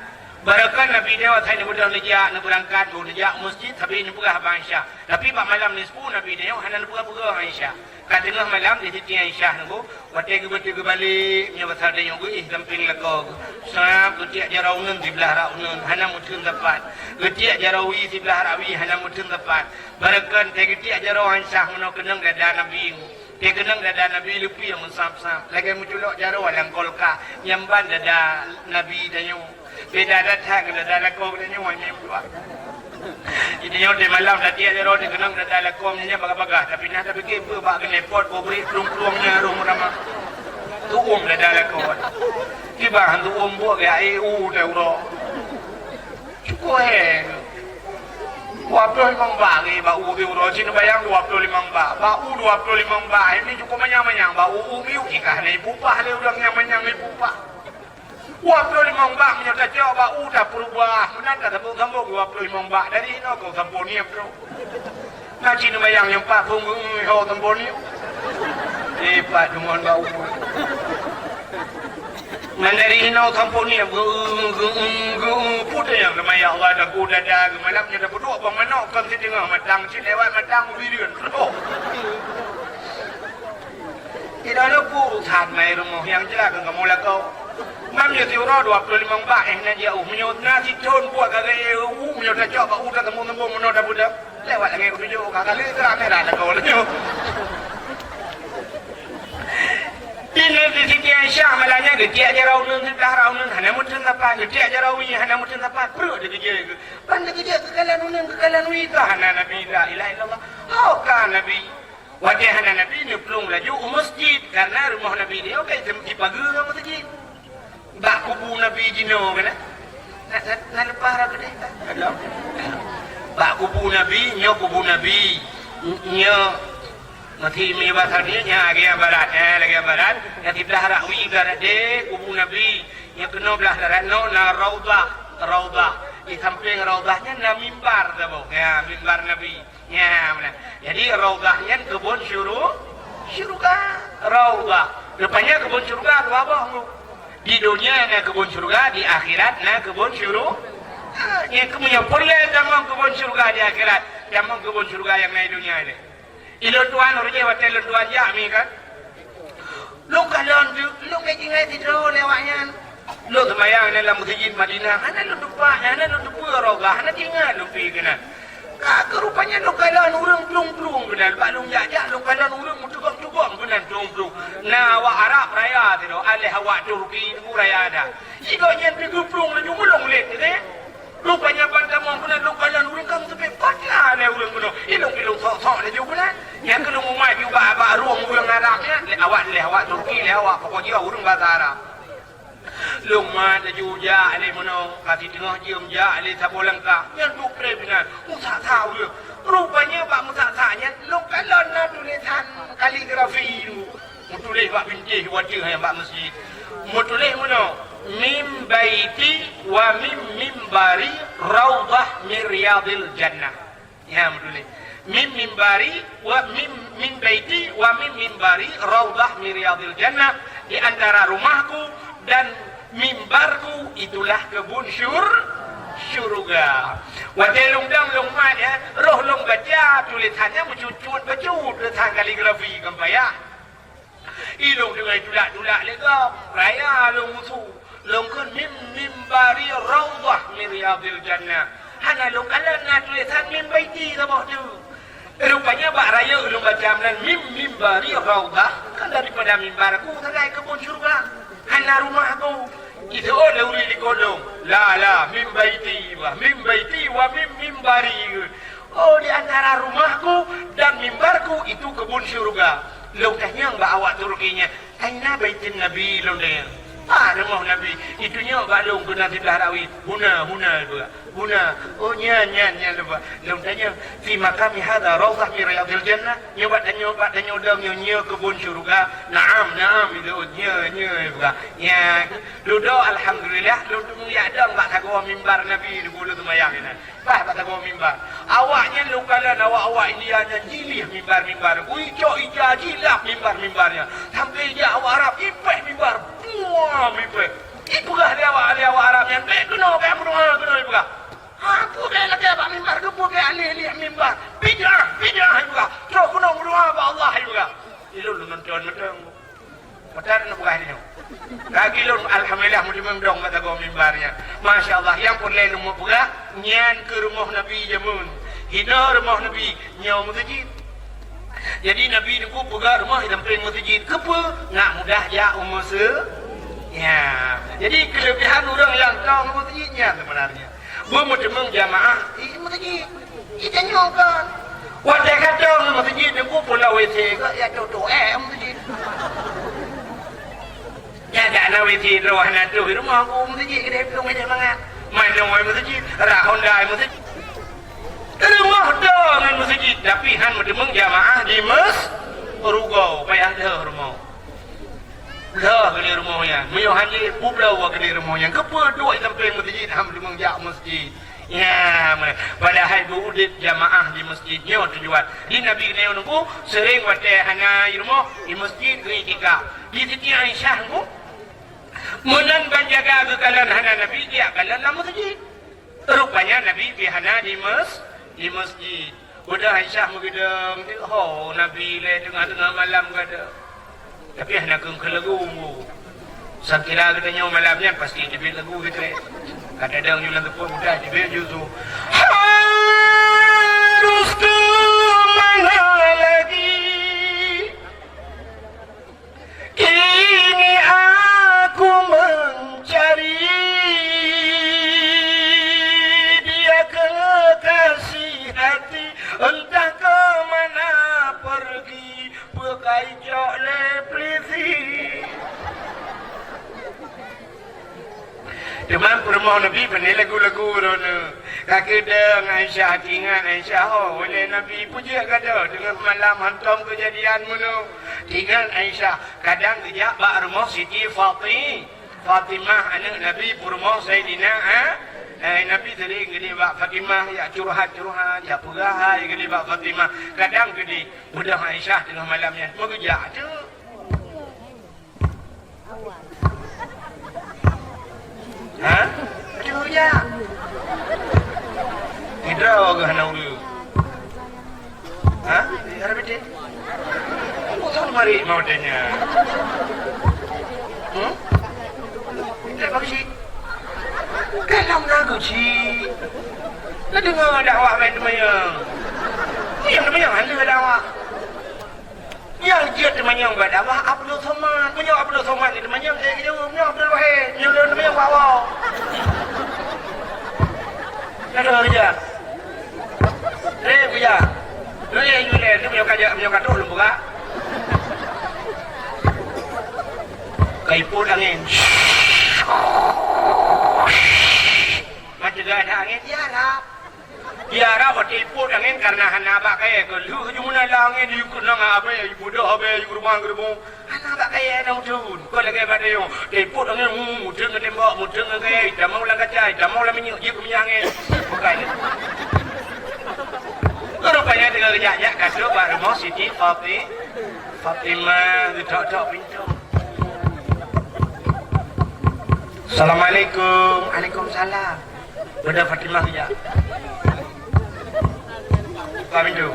Barokon Nabi nyoe asai neubeudôh neujak, neubeurangkat, neujak u meuseujid, tapi neupeugah bak Aisyah. Tapi bak malam nisfu Nabi tanyoe hana neupeugah-peugah Aisyah. Ka teungoh malam di Siti Aisyah nunggu, watèe geubeutôi geubalek, meunyoe basa tanyoe geuéh sampéng lakoe geuh. Sab geutiek jaroe uneun siblah rak uneun, hana meutheun sapat. Geutiek jaroe wie siblah rak wie, hana meutheun sapat. Barokon teugeutiek jaroe Aisyah meunoe keunong dada Nabi. Teukeunong dada Nabi leupie meusab-sab. Lagèe meuculok jaroe lam kulkas, nyan ban dada Nabi tanyoe. Beda that ngon dada lakoe geutanyoe, hai meutuah. Di tanyoe di malam tatiek jaroe teukeunong dada lakoe nyan bagah-bagah, tapi na tapike peue bak keuneupot boh bri plueng-plueng nyan rhung ramah. Tu'uem dada lakoe. Kiban han tu'uem buet gaya E U teuh uroe. Cukup hèng. Dua ploh limong bak lé bak u di uroe, cit neubayang dua ploh limong bak. Bak u dua ploh limong bak, ini cukup manyang-manyang. Bak u, u miuk jih ka hana ipupah lé ureueng nyang manyang ipupah. Dua ploh limong bak meunyoe tacok bak u tapeureubah, meunan tasambong-sambong dua ploh limong bak. Dari inoe kong sampoe niep droe. Na cit neubayang nyang pat phôn geu-eu ho sampoe niep. Eh, pat deungon bak u. Ngon dari inoe sampoe niep geu-eu, geu-eu, geu-eu. Peue teuh nyang teuma ya Allah, daku dada geuh malam nyoe tapeuduek bang manok kon siteungoh matang, cit lewat matang u bireuen. Roh. Tidak ada urusan mai rumoh nyang jeulaih keu kamoe lakoe. Mam nyoe siuroe dua ploh limong bak, eh, nan jauh. Meunyoe na sithon buet ka gaya u, meunyoe tacok bak u tasambong-sambong meunoe tapeudeuh. Lewat langèt keutujôh ka kali kamera lakoe nyoe. Di Siti Aisyah malam nyan geutiek jaroe uneun siblah rak uneun hana meutheun sapat, geutiek jaroe wie hana meutheun sapat, pruet dikeujeuet. Ban dikeujeuet keukalan uneun, keukalan wie ka hana Nabi, la ilaha illallah. Ho ka Nabi. Watèe hana Nabi neuplueng laju u meuseujid, karena rumoh Nabi nyoe ka jipageue ngon meuseujid. Bak kubu Nabi jinoe keunan. Na, na, na leupah rot keudeh, tak? Bak kubu Nabi, nyoe kubu Nabi. Nyoe masih mi basa nyoe, nyan lagèe barat, eh, lagèe barat. Nyan siblah rak wie barat deh kubu Nabi. Nyoe keunoe blah darat nyoe na raudhah, raudhah. Di sampéng raudhah nyan na mimbar saboh. Ya, mimbar Nabi. Nyan meunan. Jadi raudhah nyan keubon syuru-, syuruga. Raudhah. Rupanya keubon syuruga dua boh. Di dunia na keubon syuruga, di akhirat na keubon syuru-, ha, nyan keuh meunyoe peureulèe tamong keubon syuruga di akhirat, tamong keubon syuruga nyang na di dunia nyoe. Ilôn tuan ureueng watèe lôn tuan jak mi kan. Lôn kalon tu, lôn ka jingai sidroe lé awaknyan. Lôn seumayang nyan lam meuseujid Madinah, hana lôn tupat, hana lôn teupeue Raudhah, hana teuingat lôn pi keunan. Ka keuh rupanya lôn kalon ureuëng plueng-plueng keunan, bak lôn jak-jak lôn kalon ureuëng meuteugom-teugom keunan plueng-plueng. Na awak Arab raya sidroe, aléh awak Turki nunggu raya dah. Sigoe nyan pih geuplueng laju meulong lét teuh. Rupanya ban tamong keunan lôn kalon ureuëng ka meuteupéh, pat na lé ureuëng keunoe. Ilong-ilong sok-sok laju keunan. Nyang keunoe mumai piu bak, bak rueng ureuëng Arab nyan, lé awak, lé awak Turki, lé awak pokok jih ureuëng basa Arab. Lôn mat laju jak lé meunoe, ka siteungoh jeuem jak lé saboh langkah, nyan duek pré binan, meusak-sak ureuëng. Rupanya bak meusak-sak nyan, lôn kalon na tulésan kaligrafi tu. Meutuléh bak bintéh watée nyan bak meuseujid. Meutuléh meunoe, "Min baiti wa min mimbari raudhah min riyadil jannah." Ya, beutôi. "Min mimbari wa min, min baiti wa min mimbari raudhah min riyadil jannah," di antara rumahku dan mimbarku itulah kebun syur-, syurga. Watée lôn dong lôn mat, ya, roh lôn baca tulisan nyan meucut-cut bacut tulisan kaligrafi kan payah. Ilong teungoh tulak-tulak lé gob, raya lôn musu. Lôn kheun mim, mimbari raudhah min riyadil jannah. Hana lôn kalon na tulisan min baiti saboh tu. Rupanya bak rayeuk lôn baca meunan mim, mimbari raudhah, kan daripada mimbarku sagai kebun syurga. Hana rumahku. Itu oh lé ureuëng di kodong. La, la, min baiti, wa min baiti, wa min mimbari. Oh, di antara rumahku dan mimbarku itu kebun syurga. Lôn tanyong bak awak Turki nyan, "Aina baitin Nabi?" lôn tanyong. "Ah, rumoh Nabi?" "Itu nyoe bak lôn keunan siblah rawi." "Huna, huna," lôn peugah. "Huna." "Oh, nyan, nyan, nyan," lôn peugah. Lôn tanyong, "Fi maqami hadza raudhah min riyadil jannah?" Nyoe bak tanyoe, bak tanyoe dong nyoe, nyoe kebun syurga. "Na'am, na'am," itu, "nyoe, nyoe," lôn peugah. Nyan, dudoe alhamdulillah, lôn teumeuyak dong bak sagoe mimbar Nabi di bulu seumayang inan. Bah bak sagoe mimbar. Awak nyan lôn kalon awak-awak India nyan jih lieh mimbar-mimbar. Ui, cok ija jih lap mimbar-mimbar nyan. Sampai jak awak Arab ipéh mimbar. Buah ipéh. Ipeugah lé awak, lé awak Arab nyan, "Bék keunoe, bék meudoa keunoe," ipeugah. "Ha, peue bék lagée bak mimbar, keupeue bék aléh-aléh mimbar? Bid'ah, bid'ah," ipeugah. "Trok keunoe meudoa bak Allah," ipeugah. Ilôn lôn nonton mantong. Meutan na peugah nyoe. Lagi lôn, alhamdulillah, meuteumèe dong bak sagoe mimbar nyan. Masya Allah, nyang peureulèe lôn peugah, nyan keuh rumoh Nabi jameun. Hinoe rumoh Nabi, nyoe meuseujid. Jadi, Nabi Teungku peugah rumoh di sampéng meuseujid. Keupeue? Nak mudah jak u meuse-, ya. Jadi, keuleubihan ureueng nyang tong meuseujid nyan seubeunarnya. Beumeuteumèe jamaah di meuseujid. Itanyoe kon. Watèe ka tong meuseujid, Teungku, peue na WC keu, ya, tutoe, eh, meuseujid. Nyan dak na WC droe hana tuh, di rumoh ku meuseujid, keudéh plueng, keudéh mangat. Manoe meuseujid, rak Honda meuseujid. Rumoh dong ngon meuseujid, tapi han meuteumèe jamaah di mes-, rugoe, payah deuh rumoh. Lheueh keuneuk rumoh nyan. Meunyoe hana, peubloe keuneuk rumoh nyan. Keupeue duek di sampéng meuseujid, han meuteumèe jak meuseujid. Ya, meunan. Padahai beu udép jamaah di meuseujid nyoe tujuan. Di Nabi keuneuk Teungku, seuréng watèe hana i rumoh, di meuseujid geuiktikaf. Di Siti Aisyah Teungku, meunan ban jaga geukalon hana Nabi, geujak kalon lam meuseujid. Rupanya Nabi pih hana di mes-, di meuseujid. Udah Aisyah meugeudong, "Ho, Nabi lé teungoh-teungoh malam gata." Tapi hana keu-, keu lagu. Sakira geutanyoe malam nyan pasti teubiet lagu geutrek. Kadang-kadang nyoe lam teupeu mudah teubiet ju tu. Harus ke mana lagi? Kini aku mencari dia kekasih hati, entah ke mana pergi, peugah icok lé polisi. Teuma peurumoh Nabi pandai lagu-lagu droeneuh. Ka keudong Aisyah, teuingat Aisyah, "Oh, ulèe Nabi peujeuet gata teungoh malam hantom keujadian meunoe." Teuingat Aisyah, kadang geujak bak rumoh Siti Fati-, Fatimah, aneuk Nabi, peurumoh Saidina A-, eh, Nabi seuréng geudeh bak Fatimah, jak curhat-curhat, jak peugah hai geudeh bak Fatimah. Kadang geudeh, beudôh Aisyah teungoh malam nyan, meugeujak teuk. Ha? Aduh, ya. Hidra ke hana ureueng? Ha? Hara bete? Apa kau mari mau tanya? Hmm? Hidra Bagi cit. Kalau na geucit. Na deungoe dakwah ban teumanyong. Nyang teumanyong hana dakwah. Nyang jeuet teumanyong bak dakwah Abdul Somad. Meunyoe Abdul Somad ni teumanyong, eh, jaweueb, nyoe Abdul Wahid. Nyoe lôn teumanyong bak woe. Na deungoe keujak. Lé, buya. Lé, lé, lé, lé, meunyoe ka jak, meunyoe ka troh lôn peugah. Ka ipot angén. Meuteuga that angén, ya Rab. Ya Rab, watèe ipot angén kareuna hana bak kayèe, keu lheueh jumeunan lam angén, yue keunong abèe, mudoh abèe, yue rumoh geureumo. Hana bak kayèe hana meuteun. Kon lagèe bak tanyoe. Teupot angén, hu, meuteun ngon tembok, meuteun ngon kayèe, itamong lam kaca, itamong lam minyeuk, jeuet keu minyeuk angén. Bukan. Rupanya teungoh geujak-jak ka trok bak rumoh Siti Fati-, Fatimah, geutok-tok pintoe. "Assalamualaikum." "Waalaikumsalam." Bunda Fatimah geujak. Buka pintoe.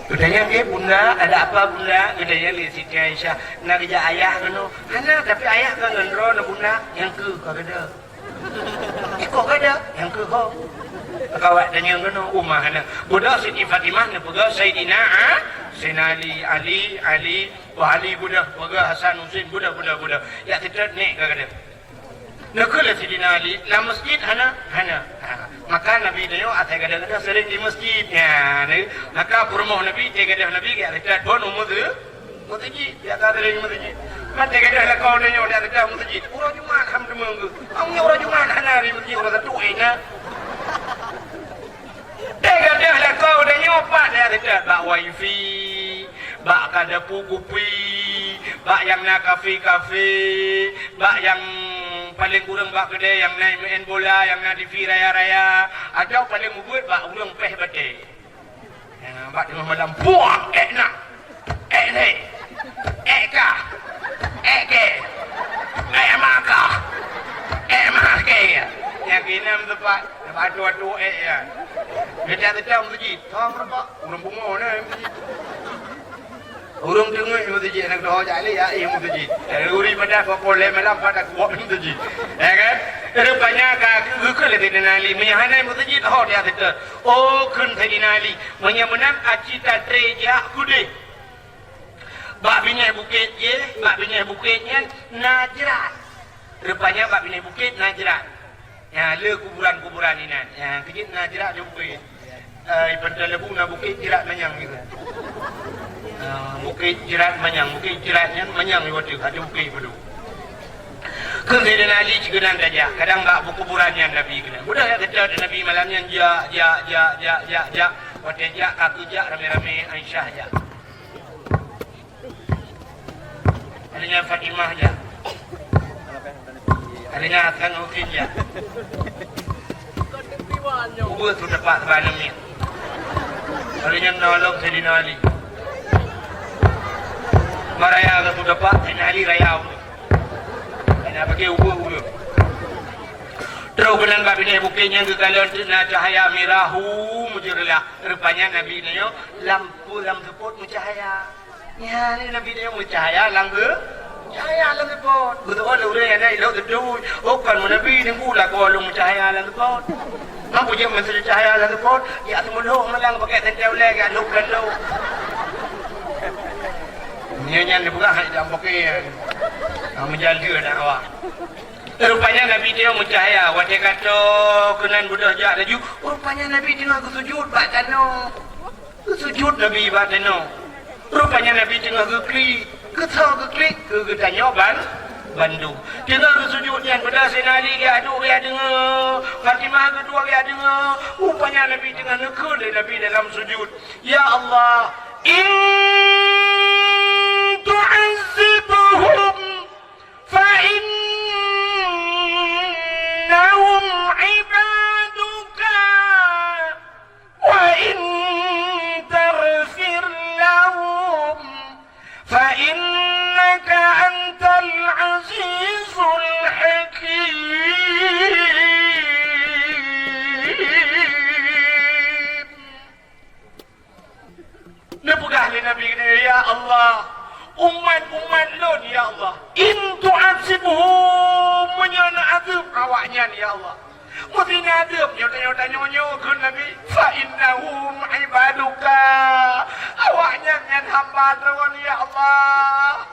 Geutanyong, "Eh, Bunda, ada apa, Bunda?" Geutanyong lé Siti Aisyah. "Na geujak ayah keunoe?" "Hana, tapi ayah ka ngon droeneuh, Bunda." "Nyang keuh ka geuda?" "Eh, kok geuda?" "Nyang keuh ho." Ka awak tanyong keunoe, uma hana. Bunda Siti Fatimah neupeugah Saidina A-, Saidina Ali, Ali, Ali, wah Ali bunda, peugah Hasan Husein, bunda, bunda, bunda. Jak seutôt nèk ka geuda. Neukheun lé Sidina Ali, lam masjid hana? Hana. Ha. Maka Nabi tanyoe asai gada-gada sering di masjid. Ya, ni. Maka peurumoh Nabi, teugadoh Nabi, geujak seutôt phôn u masjid. Masjid, ya ka sering masjid. Man teugadoh lakoe tanyoe, geujak seutôt masjid. Uroe Jumat, alhamdulillah. Awak uroe Jumat hana di masjid, uroe Sabtu, eh, na. Teugadoh lakoe tanyoe pat, geujak seutôt bak wifi. Bak ka dapu kupi, bak nyang na kafe-kafe, bak nyang paleng kureueng bak keudè nyang na meu'en bola, nyang na TV raya-raya, atawa paleng ubeuet bak ureueng péh batèe. Ya, bak teungoh malam, puang, ék na, ék lé, ék ka, ék kèe, ék ma ka, ék ma kèe. Nyang keunan teupat, bak atu-atu ék ya. Geujak seutôt masjid, thom reumbak, ureueng pungo na masjid. Ureueng teungeut masjid, aneuk doho jak lé, ya, eh, masjid. Dari uri pada pukul lima malam pada kuat masjid. Ya kan? Rupanya ka geukheun lé Saidina Ali, meunyo hana masjid, ho dia kata. Oh, kheun Saidina Ali, meunyo meunan aci tatré jak keudeh. Bak binéh bukét jih, bak binéh bukét nyan na jrat. Rupanya bak binéh bukét na jrat. Ya, le kuburan-kuburan inan. Ya, keu jeuet na jrat di bukét. Eh, di Pantai Lembu na bukét jrat manyang gitu. Eh, bukét jrat manyang, bukét jrat nyan manyang di watèe, ada bukét padum. Kheun Saidina Ali cit keunan tajak, kadang bak kuburan nyan Nabi keunan. Mudah ya kata Nabi malam nyan jak, jak, jak, jak, jak, jak. Watèe jak, ka geujak ramé-ramé Aisyah jak. Ada nyan Fatimah jak. Ada nyan Hasan Husin jak. Ubeuet su tepak sabab aneuk miet. Ada nyan nolong Saidina Ali. Maraya ka su tepak Saidina Ali raya ubeuet. Hana pakai ubeuet-ubeuet. Trok keunan bak binéh bukét nyan geukalon teuk na cahya mirah hu meujeureulah. Rupanya Nabi nyoe lam pu-, lam seupôt meucahya. Nyan lé Nabi nyoe meucahya lam geu-, cahya lam seupôt. Beutôi lé ureueng nyang na ilok seutôt. Oh, kon meunabi, Teungku, lakoe lôn meucahya lam seupôt. Mampu jeuet meucahya lam seupôt, ya seumulhoh malang pakai santée ulée, ya lhôk lam lhôk. Nyan, nyan dipeugah hai jam pakai. Ah, meujan deuh dakwah. Rupanya Nabi teungoh meucahya, watée ka trok keunan beudôh jak laju. Rupanya Nabi teungoh geusujut bak tanoh. Geusujut Nabi bak tanoh. Rupanya Nabi teungoh geuklik. Keu soe geuklik? Keu geutanyoe ban, bandum. Teungoh geusujut nyan, peue dah Saidina Ali geujak duek, geujak deungoe. Fatimah geuduek, geujak deungoe. Rupanya Nabi teungoh neukheun lé Nabi dalam sujut, "Ya Allah, in tu'azzibhum fa innahum ibaduka." "Wa in taghfir lahum fa innaka antal azizul hakim." Neupeugah lé Nabi, "Ya Allah, umat-umat lôn, ya Allah, "In tu'adzibhum," meunyoe neuazeueb awaknyan, ya Allah. Meusti neuazeueb nyoe tanyoe-tanyoe nyoe, kheun Nabi, "fa innahum ibaduka." Awaknyan nyan hamba Droe, ya Allah.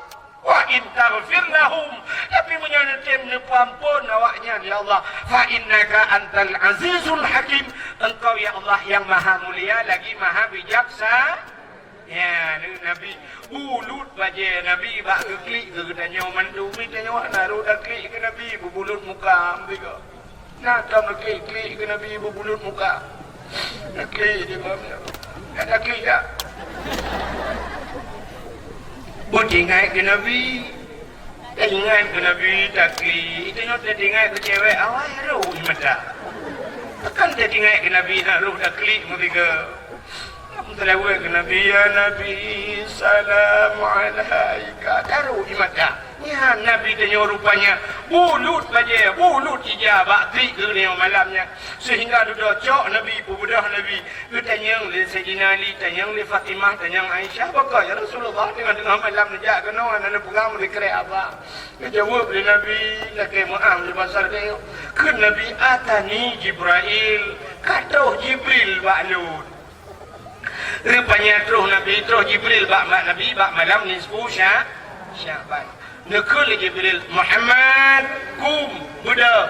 "Wa in taghfir lahum," tapi meunyoe neutem neupeuamphon awaknyan, ya Allah, "fa innaka antal azizul hakim," Engkau, ya Allah, nyang maha mulia lagi maha bijaksa-, Ya, Nabi, bulut bajée Nabi bak geuklik keu geutanyoe mandum, geutanyoe na rôh daklik keu Nabi beubulut muka, meusigoe. Na tom daklik-klik keu Nabi beubulut muka. Daklik di bawah. Ka daklik dak? Beutinggai keu Nabi. Taingat keu Nabi takli, tanyoe taingat keu cewek awai rôh di mata. Kan taingat keu Nabi na rôh takli meusigoe. Taingat keu Nabi, "Ya Nabi, salam alaika." Taroh di mata. Nyan Nabi tanyoe rupanya bulut bajée, bulut ija bak klik geutanyoe malam nyan. Sehingga dudoe cok Nabi, peubeudôh Nabi. Geutanyong lé Saidina Ali, tanyong lé Fatimah, tanyong Aisyah, "Pakon ya Rasulullah, teungoh-teungoh malam neujak keunoe hana neupeugah meusikrek haba?" Geujaweueb lé Nabi, lakée meu'ah lé basa geutanyoe. Kheun Nabi, "Atani Jibrail," ka troh Jibril bak lôn. Rupanya troh Nabi, troh Jibril bak, bak Nabi bak malam nisfu Sya-, Sya'ban. Neukheun lé Jibril, "Muhammad, qum, beudôh.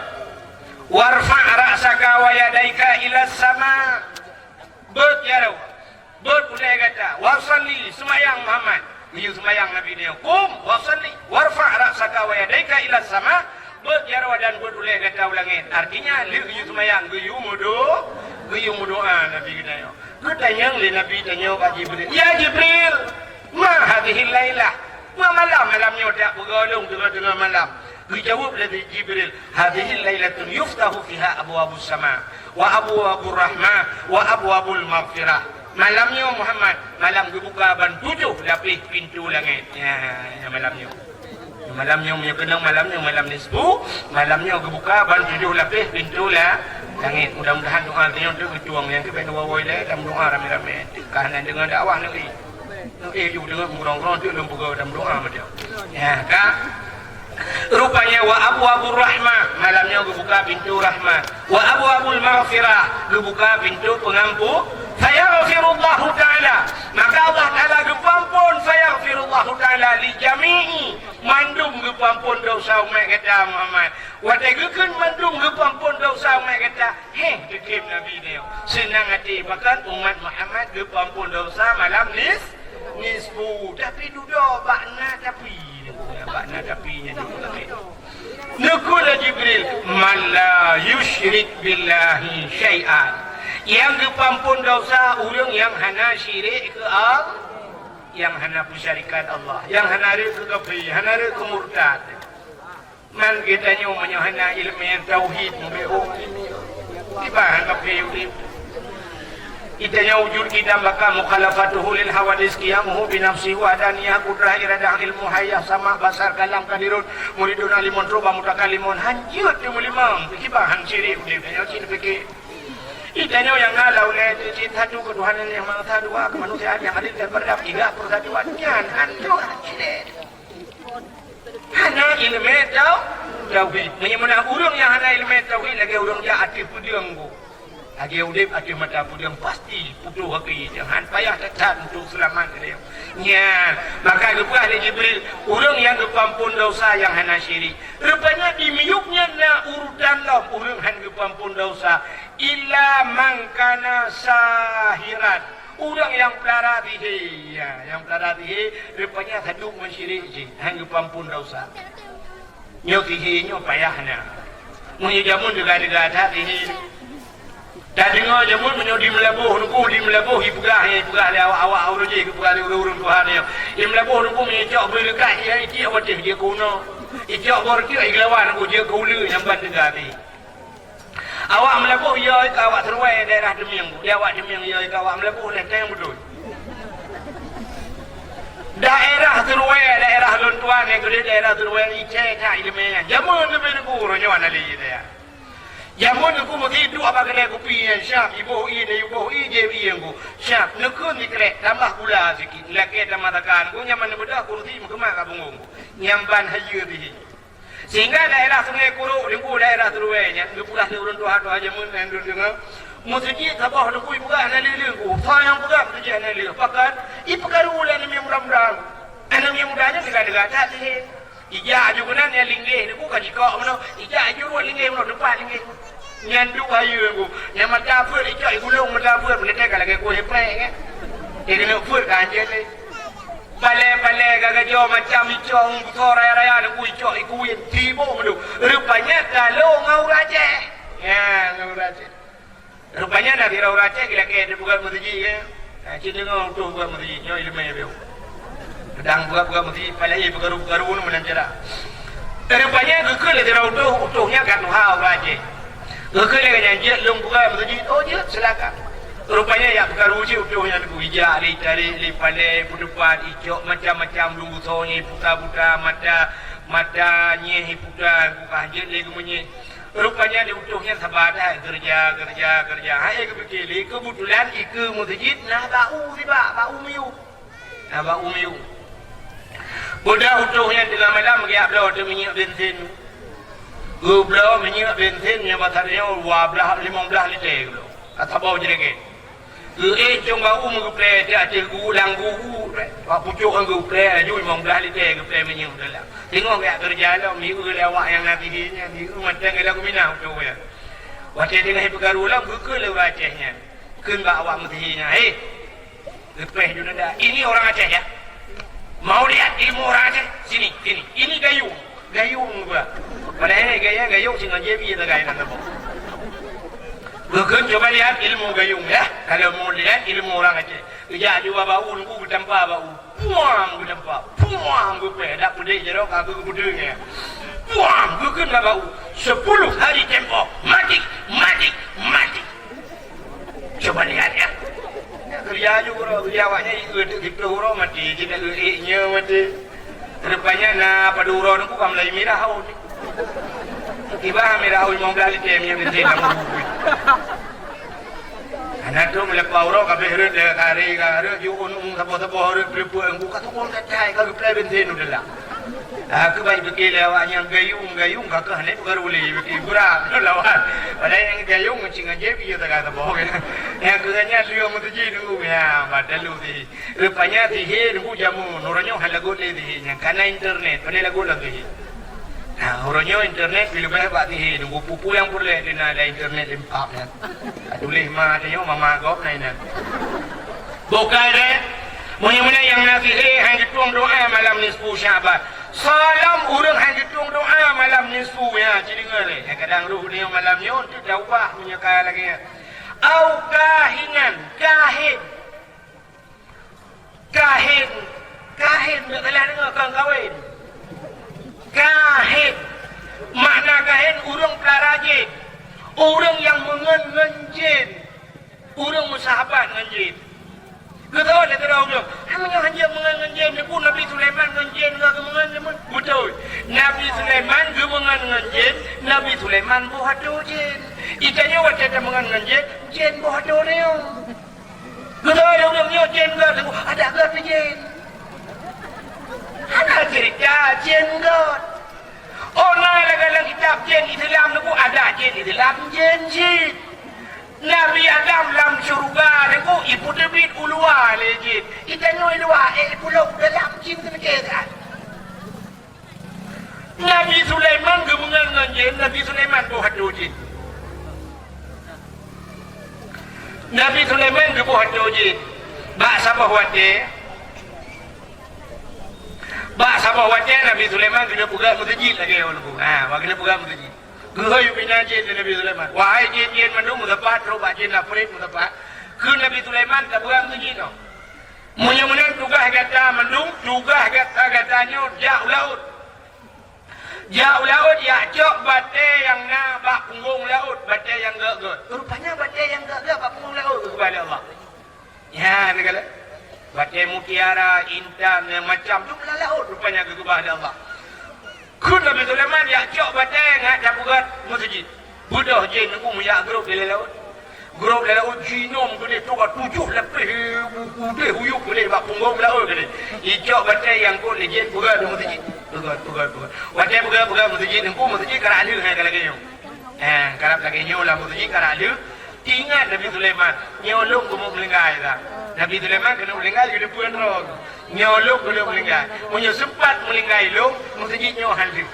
Warfa' ra'saka wa yadaika ilas sama." Beuet jaroe, beuet ulée gata, "Wa shalli," seumayang Muhammad. Geuyue seumayang Nabi nyoe, "Qum wa shalli, warfa' ra'saka wa yadaika ilas sama," beuet jaroe dan beuet ulée gata u langét. Artinya, lheueh geuyue seumayang, geuyue meudo-, geuyue meudoa Nabi geutanyoe. Geutanyong lé Nabi tanyoe bak Jibril, "Ya Jibril, ma hadhihil lailah?" Ma malam, malam nyoe tajak peugah lôn teungoh-teungoh malam. Geujaweueb lé Jibril, "Hadhihil lailatun yuftahu fiha abwabus sama, wa abwabur rahmah, wa abwabul maghfirah." Malam nyoe Muhammad, malam geubuka ban tujoh lapéh pintoe langét. Ya, ya malam nyoe. Malam nyoe, meunyoe keunong malam nyoe, malam nisfu, malam nyoe geubuka ban tujoh lapéh pintoe la-, langét. Mudah-mudahan doa tanyoe teuk geutueng nyang keubiet dua woi lé dan doa ramé-ramé. Ka hana deungoe dakwah lagi. Eh, yue deungoe meurong-rong teuk lôn peugah dan doa macam. Ya, ka. Rupanya wa abwabur rahmah, malam nyoe geubuka pintoe rahmat. Wa abwabul maghfirah, geubuka pintoe peungampun. Fayaghfirullahu ta'ala, maka Allah Ta'ala geupeuamphon, fayaghfirullahu ta'ala li jami'i, mandum geupeuamphon desya umat gata Muhammad. Watée geukheun mandum geupeuamphon desya umat gata, héh, teukhém Nabi nyoe. Seunang até, bahkan umat Muhammad geupeuamphon desya malam nis-, nisfu, tapi dudoe bak na tapi, bak na tapi nyan. Neukheun lé Jibril, "Man la yusyrik billahi syai'an." Nyang geupeuamphon desya ureuëng nyang hana syirik keu Allah, nyang hana peusyarikat Allah, nyang hana rhot keu kafé, hana rhot keu murtad. Man geutanyoe meunyoe hana iéleumé tauhid, mubeue kiban kafé udeb. Geutanyoe wujud qidam baqa, mukhalafatuhu lil hawadis, qiyamuhu bi nafsihi, wahdaniyah, qudrah, iradah, ilmu, hayah, sama, basar, kalam, qadirun, muridun, alimun, tuba, mutakallimun, hanjeuet teumeulimong, kiban han syirik udeb. Tanyoe cit pike. Geutanyoe nyang na lam ulée cit satu keutuhanan nyang masa dua keumanusiaan nyang adil dan beradab, tiga persatuan nyan, hanjeuet syirik. Hana iéleumé tau-, tauhid. Meunyoe meunan ureuëng nyang hana iéleumé tauhid lagée ureuëng jak ateueh peudeueng bu. Lagée udeb ateueh mata peudeueng pasti putôh akhé, jangan payah that-that untuk seulamat lé. Nyan, maka geupeugah lé Jibril, ureuëng nyang geupeuamphon desya nyang hana syirik. Rupanya di miyueb nyan na urutan lom ureuëng han geupeuamphon desya, illa man kana sahiran. Ureuëng nyang peulara sihé, ya, nyang peulara sihé, rupanya saduek ngon syirik jih, han geupeuamphon desya. Nyoe sihé nyoe payah na. Meunyoe jameun teuga-teuga that sihé. Tadeungoe jameun meunyoe di Meulaboh, nuku di Meulaboh, ipeugah, ipeugah lé awak-awak ureuëng jih, ipeugah lé ureuëng-ureuëng tuha nyoe. Di Meulaboh nuku meunyoe cok bri leukat, ya, itiek watée jeuet keu unoe. Icok bor tiek, igelawan nuku jeuet keu uleue nyang ban teuga sihé. Awak Meulaboh yo keu awak Seruwai daerah Teumieng. Di awak Teumieng yo keu awak Meulaboh lé teng beutôi. Daerah Seruwai, daerah lôn tuan nyang keudeh daerah Seruwai, icé that iéleumé nyan. Jameun leubeh teungku uroe nyoe hana lé ié daya. Jameun Teungku Meusi duek bak keude kupi nyan, siap iboh ié, iboh ié, jieb ié Teungku. Siap, neukheun sikrek, tambah gula sikit. Lakée tamah takan, Teungku, nyan meubeudôh kurusi meukeumah ka punggong Teungku. Nyan ban hayeue sihi. Sehingga daerah Sungai Kurok, Teungku, daerah Teruwai nyan, geupeugah lé ureuëng tuha-tuha jameun nyang dulu deungoe. Meuseujid saboh Teungku ipeugah hana le-le Teungku. Soe nyang peugah meuseujid hana le-le? Pakon? Ipeukaru lé aneuk miet muda-muda. Aneuk miet muda nyan teuga-teuga that sihi. Ijak aju keunan ya linggih Teungku ka jikok meunoe. Ijak aju ruwet linggih meunoe, teumpat linggih. Nyan duek hayeue Teungku. Nyan mata peuet icok, igulong mata peuet, meunetée ka lagée kueh prek, kan? Dia keuneuk peuet ka hanjeuet lé. Palée-palée ka gajoe macam icok, busoe raya-raya Teungku icok, ikuyen, tiboh meudu. Rupanya talo ngon ureuëng Aceh. Ya, ngon ureuëng Aceh. Rupanya na sidroe ureuëng Aceh geulakée teupeugah meuseujid, ya. Nah, cit deungoe utôh peugah meuseujid, nyoe ileumé beu. Pedang peugah-peugah meuseujid, palée peukaru-peukaru meunan cara. Rupanya geukheun lé sidroe utôh, utôh nyan ka tuha ureuëng Aceh. Geukheun lé nyan, "Jeuet lôn peugah meuseujid." "Oh, jeuet, silakan." Rupanya jak peukaru cit utôh nyan Teungku, ijak lé, itarék lé palée, peuteupat, icok macam-macam, lôn busoe nyan iputa-puta, mata, mata nyan iputa, Teungku, ka jeuet lé geumeunyeh. Rupanya di utôh nyan saba that, keureuja, keureuja, keureuja. Hai geupike lé, keubeutulan ikeue meuseujid na bak u sibak, bak u miyueb. Na bak u miyueb. Beudah utôh nyan teungoh malam geujak bloe teuk minyeuk bensin. Geubloe minyeuk bensin nyoe bak saat nyoe dua blaih, limong blaih lite geubloe. Ka saboh jeuregan. Geuék cong bak u meugeuplè, ateueh gu lam gu u, bak pucôk ngon geuplè, laju limong blaih lite geuplè minyeuk dalam. Teungoh geujak keureuja lom, jieu lé awak nyang na sihi nyan, jieu mantong lé geuminah utoe nyan. Watèe teungoh jipeukaru lom, geukheun lé ureueng Aceh nyan. Kheun bak awak meusihi nyan, "Hei, leupeh ju nanda. Ini orang Aceh, ya? Mau lihat ilmu orang Aceh? Sini, sini. Ini gayung." Gayung geuh. Padahai gaya gayung singoh jieb ié sagai nan saboh. Geukheun, "Coba lihat ilmu gayung, ya. Kalau mau lihat ilmu orang Aceh." Geujak ju bak u, Teungku, geutampa bak u. Puang, geutampa. Puang, geupeh. Dak peudeh jaroe ka geupeudeueng, ya. Puang, geukheun bak u. "Sepuluh hari tempo. Mati, mati, mati." Coba lihat, ya. Keureuja ju uroe, keureuja awaknyan, ié teuk siplôh uroe mati, jeuet ié nyoe mati. Rupanya na padub uroe Teungku ka mulai mirah haus. Tiba mirah haus limong blaih lite minyeuk bensin lam buku. Hana troh meulapa uroe ka abéh rhot, lhèe hari ka rhot, jiôh ôn saboh-saboh rhot, peuleupeue Teungku ka tukang cacat, ka geuplè bensin u dalam. Ah, keubai pike lé awaknyan gayung, gayung ka keuh hana peukaru lé, pike brat lawan. Padahai nyang gayung cit ngon jieb ié sagai saboh. Nyang keuh nyan lheueh meutuji Teungku, ya, batalu sihi. Rupanya sihi Teungku jameun, uroe nyoe hana lagot lé sihi nyan, ka na internet, pandai lagot lom sihi. Nah, uroe nyoe internet pih leubeh bak sihi Teungku, peue-peue nyang peureulèe na lam internet leumpap nyan. Ka tuléh ma tanyoe, mama gob na inan. Bukai deh. Meunyoe meunan nyang na sihi, han geutueng doa malam nisfu Sya'ban. Soe lom ureueng han geutueng doa malam nisfu, ya, ci deungö lé. Nyang kadang roh nyoe malam nyoe, teuk taubah meunyoe ka lagèe nyan. Au kahinan, kahin. Kahin, kahin, bèk salah deungö, kon kawen. Kahin. Makna kahin, ureueng peulara jén. Ureueng nyang meungon ngon jén. Ureueng meusahabat ngon jén. Geutawök lé sidroe ureueng, "Hai, meunyoe hanjeuet meungon ngon jén, neupeu Nabi Sulaiman ngon jén ka geumeungon jameun?" Beutôi. Nabi Sulaiman geumeungon ngon jén, Nabi Sulaiman boh atô jén. Geutanyoe watèe tameungon ngon jén, jén boh atô tanyoe. Geutawök lé ureueng nyoe, "Jén göt." Teungku, "Adak göt pih jén." Hana cerita jén göt. Oh, na lam, lam kitab jén Islam Teungku, adak jén Islam jén cit. Nabi Adam lam syeuruga Teungku, ipeuteubiet u luwa lé jén. Geutanyoe i luwa, eh, i pulo, dalam jén keuneuk that. Nabi Sulaiman geumeungon ngon jén, Nabi Sulaiman boh atô jén. Nabi Sulaiman geuboh atô jén. Bak saboh watèe, bak saboh watèe Nabi Sulaiman keuneuk peugöt meuseujid lagèe nyoe Teungku. Ha, bak keuneuk peugöt meuseujid. Geuhôi pih na jén lé Nabi Sulaiman. "Wahai jén-jén mandum, meusapat, trok bak jén Afriq meusapat. Kheun Nabi Sulaiman tapeugöt meuseujid nyoe. Meunyoe meunan tugaih gata mandum, tugaih gata, gata nyoe jak u laôt. Jak u laôt, jak cok batèe nyang na bak punggong laôt, batèe nyang göt-göt." Rupanya batèe nyang göt-göt bak punggong laôt geukeubah lé Allah. Nyan, teuka lé. Batèe mutiara, intan, nyang macam tu bak laôt rupanya geukeubah lé Allah. Kheun Nabi Sulaiman, "Jak cok batèe nyan tapeugöt meuseujid." Beudôh jén nunggu meujak grôp di laôt. Grôp di laôt jinom keudéh, tujoh lapéh udeh uyueb keudéh bak punggong laôt keudéh. Icok batèe nyang kot lé jén peugah di meuseujid. Peugah, peugah, peugah. Watèe peugah, peugah meuseujid nunggu meuseujid karak lheueh hai ka lagèe nyoe. Eh, karab lagèe nyoe lam meuseujid karak lheueh. Ingat Nabi Sulaiman, nyoe lôn keumeung meulinggai dah. Nabi Sulaiman keuneuk meulinggai di depan droe. Nyoe lôn keuneuk meulinggai. Meunyoe seumpat meulinggai lôn, meuseujid nyoe han lheueh.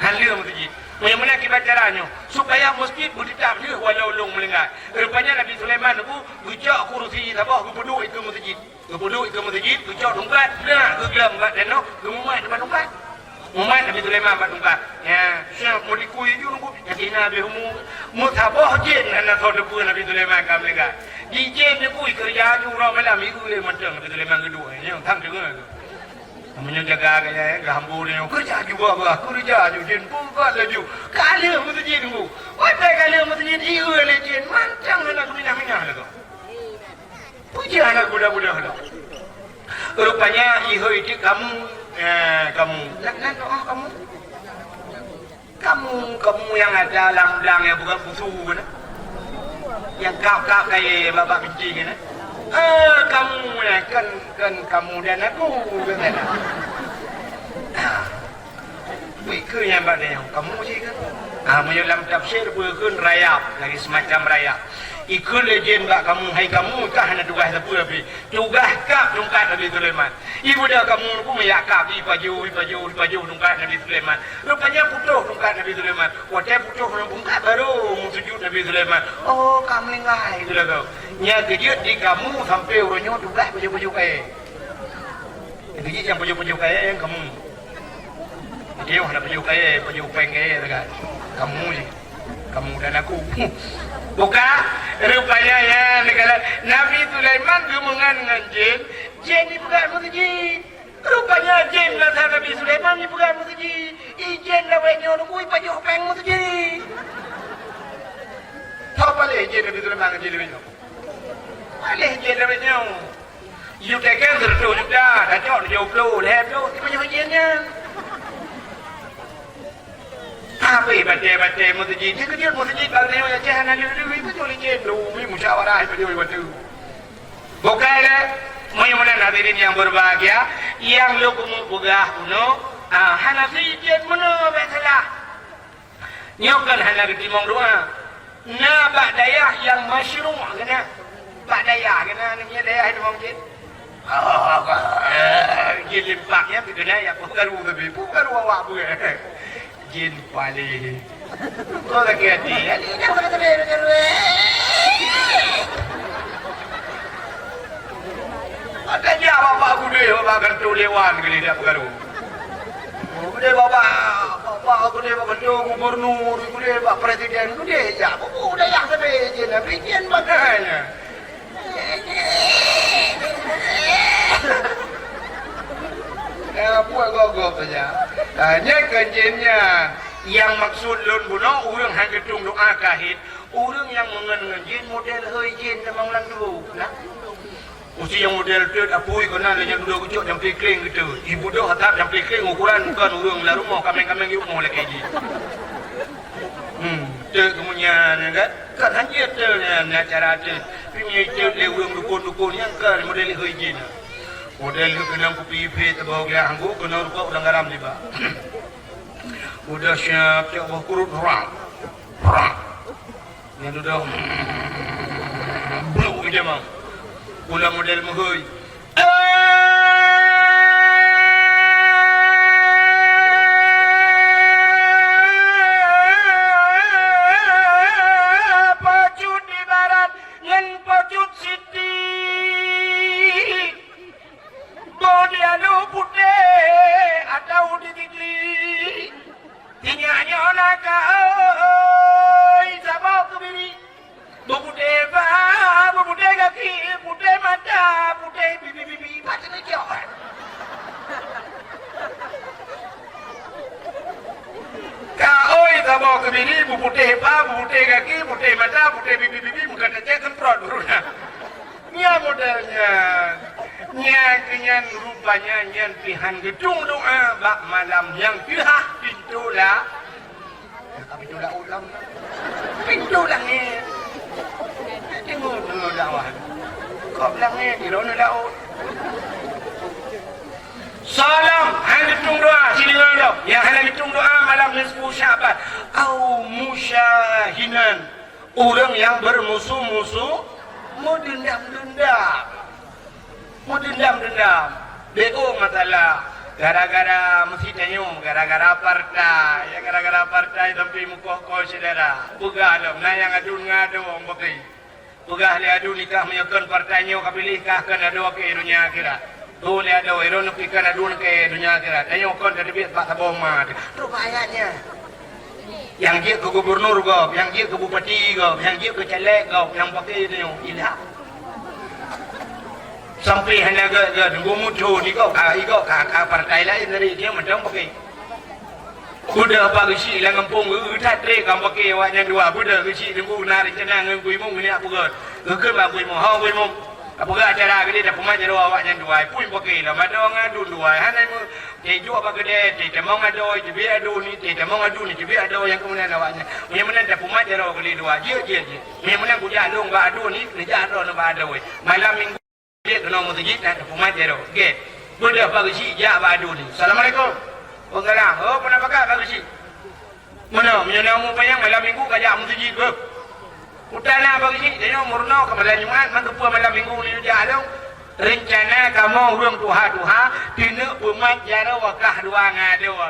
Han lheueh meuseujid. Meunyoe meunan kiban cara nyoe, supaya meuseujid beuteutab lheueh walau lôn meulinggai. Rupanya Nabi Sulaiman nunggu geucok kurusi saboh geupeuduek ikeue meuseujid. Geupeuduek ikeue meuseujid, geucok tungkat, nah, geugleueng bak tanoh, geumumat bak tungkat. Mumat Nabi Sulaiman bak tungkat. Ya, siap meulikui ju nunggu, ya kina habéh umu. Meusaboh jén hana soe teupeue Nabi Sulaiman ka meulinggai. Di jén nunggu keureuja ju uroe malam, ieu lé mantong Nabi Sulaiman geuduek. Ya, tham deungoe. Meunyoe jaga gaya, eh, geuhambo nyoe, keureuja ju bah, bah, keureuja ju, jén peugah laju. Ka lheueh meuseujid nunggu. Watèe ka lheueh meuseujid, ieu lé jén, mantong hana geuminah-minah lagoe. Peue jih hana geuda-geuda lom. Rupanya ihôi teuk kamu, eh, kamu. Nan, nan doa kamu. Kamu, kamu nyang ada lam blang nyang bukan pusu keunan. Nyang kap-kap kayèe bak-bak binti keunan. Eh, kamu, eh, kan, kan kamu dan aku keunan. Ah. Weh, keu nyang bak nyoe, kamu cit kan? Ah, meunyoe lam tafsir peue kheun rayap, lagèe semacam rayap. Ikheun lé jén bak kamu, hai kamu, ka hana tugaih sapeue pih. Tugaih kap tungkat Nabi Sulaiman. Ibu dah kamu nunggu meujak kap, ipajoh, ipajoh, ipajoh tungkat Nabi Sulaiman. Rupanya putôh tungkat Nabi Sulaiman. Watèe putôh tungkat baru meusujut Nabi Sulaiman. Oh, ka meulinggai tu lagoe. Nyan keujeuet di kamu sampai uroe nyoe tugaih pajoh-pajoh kayèe. Keujeuet nyang pajoh-pajoh kayèe nyang kamu. Dia hana pajoh kayèe, pajoh péng kayèe sagai. Kamu je. Kamu dan aku. Buka, rupanya ya, negara Nabi Sulaiman geumeungan ngon jén, jén ipeugah meuseujid. Rupanya jén rasa Nabi Sulaiman ipeugah meuseujid. Ijén lawét nyoe nunggu ipajoh péng meuseujid. Tho paléh jén Nabi Sulaiman ngon jén lawét nyoe. Paléh jén lawét nyoe. Yue teken sireutoh juta, tacok tujoh ploh, lhèe ploh, sipajoh jén nyan. Habéh batèe-batèe meuseujid, nyan keujeuet meuseujid bak nyoe Aceh hana lé-lé, ipajoh lé jén, lé umi musyawarah ipajoh lé batu. Bukai lé, meunyoe meunan hadirin nyang berbahagia, nyang lôn keumeung peugah bunoe, ah, hana si jén meunoe bèk salah. Nyoe kan hana geutimong doa. Na bak dayah nyang masyru' keunan. Bak dayah keunan, nyoe dayah di mungkin. Jin limpak nyan keunan ya peue karu tapi, peue karu awak peue. Jin paléh. Kau lagi hati, hati dah kata dia karu. Ada dia bapak gudé, bapak gantu dewan kali dia peue karu. Gudé bak, bak, bak, gudé bak ketua gubernur, gudé bak presiden, gudé jak. Bubu dayah sabe jin, tapi jin bagai nyan. Ya, buat gogop saja. Ah, nyan kan jin nyan. Yang maksud lôn bunoe, ureueng han geutueng doa kahit, ureueng nyang meungon ngon jin model hôi jin lam lam dua. Nah. Usi nyang model teut apui keunan lé nyang dudoe geucok jampi kling geuteut. Ibu doh that jampi kling ukuran bukan ureueng lam rumoh, kaméng-kaméng di rumoh lakèe jih. Hmm, teut keumudian kan? Kan hana teut nyan, nyan cara teut. Tapi meunyoe teut lé ureueng dukon-dukon nyan kan model hôi jin. Model keunong kupi ipe teubawa geulak anggô, keunong rukok udang garam tiba. Udah siap, cok boh kurut, rang. Rang. Nyan dudoe, bluk je mau. Pula model meuhôi. Pacut di barat ngon pacut siti. Boh di anu putéh atau di gigi. Inyak nyoe na ka oi saboh keubiri. Beuputéh ba, beuputéh gaki, putéh mata, putéh bibi-bibi, macam ni kiok. Ka oi saboh keubiri, beuputéh ba, beuputéh gaki, putéh mata, putéh bibi-bibi, bukan tacek semprot baru na. Nyan model nyan. Nyan keu nyan rupanya nyan pih han geutueng doa bak malam nyang teuhah pintoe la-, ka pintoe laôt lom. Droeneuh laôt. Soe lom hana geutueng doa, sideungoe lom. Nyang hana geutueng doa malam nisfu Sya'ban. Au musyahinan. Ureuëng nyang beurmusoh-musoh, meudendam-dendam. Meudendam-dendam. Beu masalah. Gara-gara meusitanyoe, gara-gara partai. Ya, gara-gara partai sampai meukoh-koh syedara. Peugah lom, na nyang aduen ngon adoe bukon. Peugah lé aduen nyoe kah meunyoe kon partai nyoe ka piléh kah kon adoe keu donya akhirat. Tuh lé adoe, droeneuh pih kon aduen keu donya akhirat. Tanyoe kon tateubiet bak saboh ma. Trok bak ayat nyan. Nyang jeuet keu gubunur gob, nyang jeuet keu bupati gob, nyang jeuet keu caleg gob, nyang paké tanyoe ilah. Sampai hana gét-gét, gumuthon igob ka, igob ka, ka partai laén dari dia mantong paké. Beudôh Pak Geuchik lam gampông geu that trép ka paké awaknyan dua. Beudôh Geuchik Teungku na reuncana ngon Gui Mum ngon nyak peugöt. Geukheun bak Gui Mum, "Ho Gui Mum, tapeugah acara keudeh tapeumat jaroe awaknyan dua. Pui paké lom adoe ngon aduen dua. Hana meu teujuek bak keudè, teutamong adoe, teubiet aduen ni, teutamong aduen ni, teubiet adoe nyang keumuliaan awaknyan. Meunyoe meunan tapeumat jaroe keudeh dua. Jeuet, jeuet, jeuet. Meunyoe meunan kujak lôn bak aduen ni, neujak droeneuh bak adoe. Malam Minggu." Jeuet keunoe meuseujid na tapeumat jaroe. Gét. Beudôh Pak Geuchik jak bak aduen ni. "Assalamualaikum." "Waalaikumsalam." "Oh, peue na pakat Pak Geuchik?" "Meunoe, meunyoe na umu panyang malam Minggu ka jak meuseujid beuh." "Peue na Pak Geuchik, tanyoe meurunoe ka malam Jumat, man keupeue malam Minggu ni jak lom? Reuncana kamoe ureuëng tuha-tuha, keuneuk peumat jaroe wakah dua ngon adoe."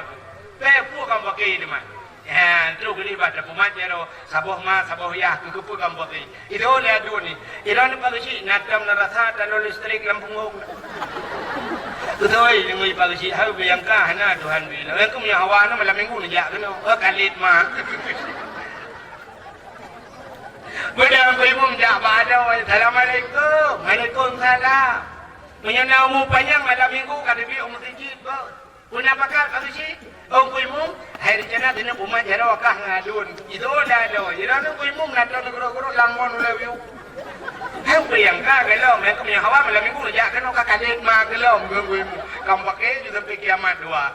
"Peue, peue kamoe paké teuma?" "Ha, trok keudeh bah tapeumat jaroe, saboh ma, saboh yah, keu keupeue kamoe paké?" Itu lé aduen ni. Ilôn Pak Geuchik, na tom na rasa talon listrik lam punggong. Beutôi, deungon Pak Geuchik, hai biyang ka hana Tuhan bila. Yang keu meunyoe hawa na malam Minggu neujak keunoe. Oh, kalit ma. Beudôh Gui Mum jak bak adoe. "Assalamualaikum." "Waalaikumsalam." "Meunyoe na umu panyang malam Minggu ka teubiet u meuseujid, Bos." "Peue na pakat Pak Geuchik?" "Oh, Gui Mum, hai reuncana keuneuk peumat jaroe kah ngon aduen." Itu lé adoe. Ilôn Gui Mum na tom gurok-gurok lam mon ulèe biu. Hai biyang ka geulom, yang keu meunyoe hawa malam Minggu jak keunoe ka kalet ma geulom ngon Gui Mum. Kamoe paké jeuet sampai kiamat dua.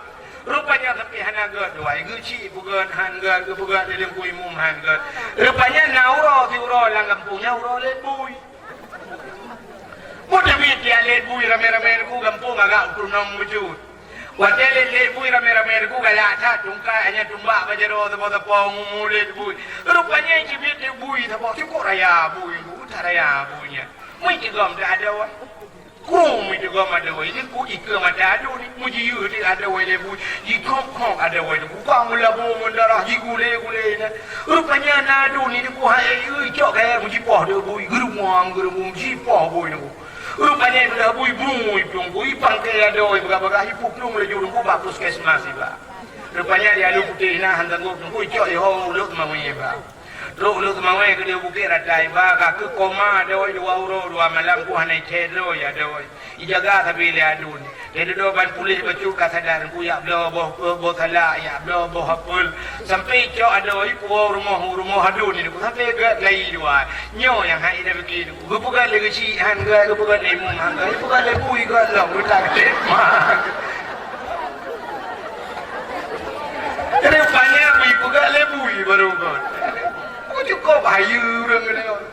Rupanya sampai hana gét dua. Geuchik peugét han gét, geupeugét lé Gui Mum han gét. Rupanya na uroe siuroe lam gampông nyan uroe lét bui. Meuteubiet tiep lét bui ramé-ramé Teungku gampông agak peurunoe meukeujot. Watèe lét-lét bui ramé-ramé Teungku galak that tungkai hanya tumbak bak jaroe sapo-sapo ngon lét bui. Rupanya jibiet lét bui sapo cukôp raya bui, that raya bui nyan. Meuteugom that adoe. Ku meuteugom adoe, ini ku ikeue mata aduen ni, meujiyeue that adoe lé bui, jikok-kok adoe ni. Ku ka meulabô ngon darah jigulé-gulé nyan. Rupanya na aduen ni ku hai, ui, cok kaya meujipoh that bui, geurumuang-geurumuang jipoh bui ni. Rupanya ipeugah bui, bui plueng, bui pangke adoe bagah-bagah, ipuplueng laju Teungku bak puskesmas iba. Rupanya di Alue Putéh na han sanggob Teungku, icok iho u Lhokseumawe iba. Trok u Lhokseumawe keudéh Bukét Rata iba, ka keuh koma adoe dua uroe dua malam, ku hana icè droe adoe. Ijaga sabe lé aduen. Lheuh dudoe ban puléh bacut ka sadar, Teungku jak bloe boh, boh salak, jak bloe boh apel. Sampai icok adoe ipuwoe u rumoh, u rumoh aduen ni, Teungku, sampai gét lai dua. Nyoe nyang hai ida pike, Teungku. Geupeugét lé Geuchik han gét, geupeugét lé Imum han gét, geupeugét lé bui gét lom, geutak tét ma. Rupanya bui peugét lé bui baru gét. Oh, cukôp hayeue ureueng keunoe.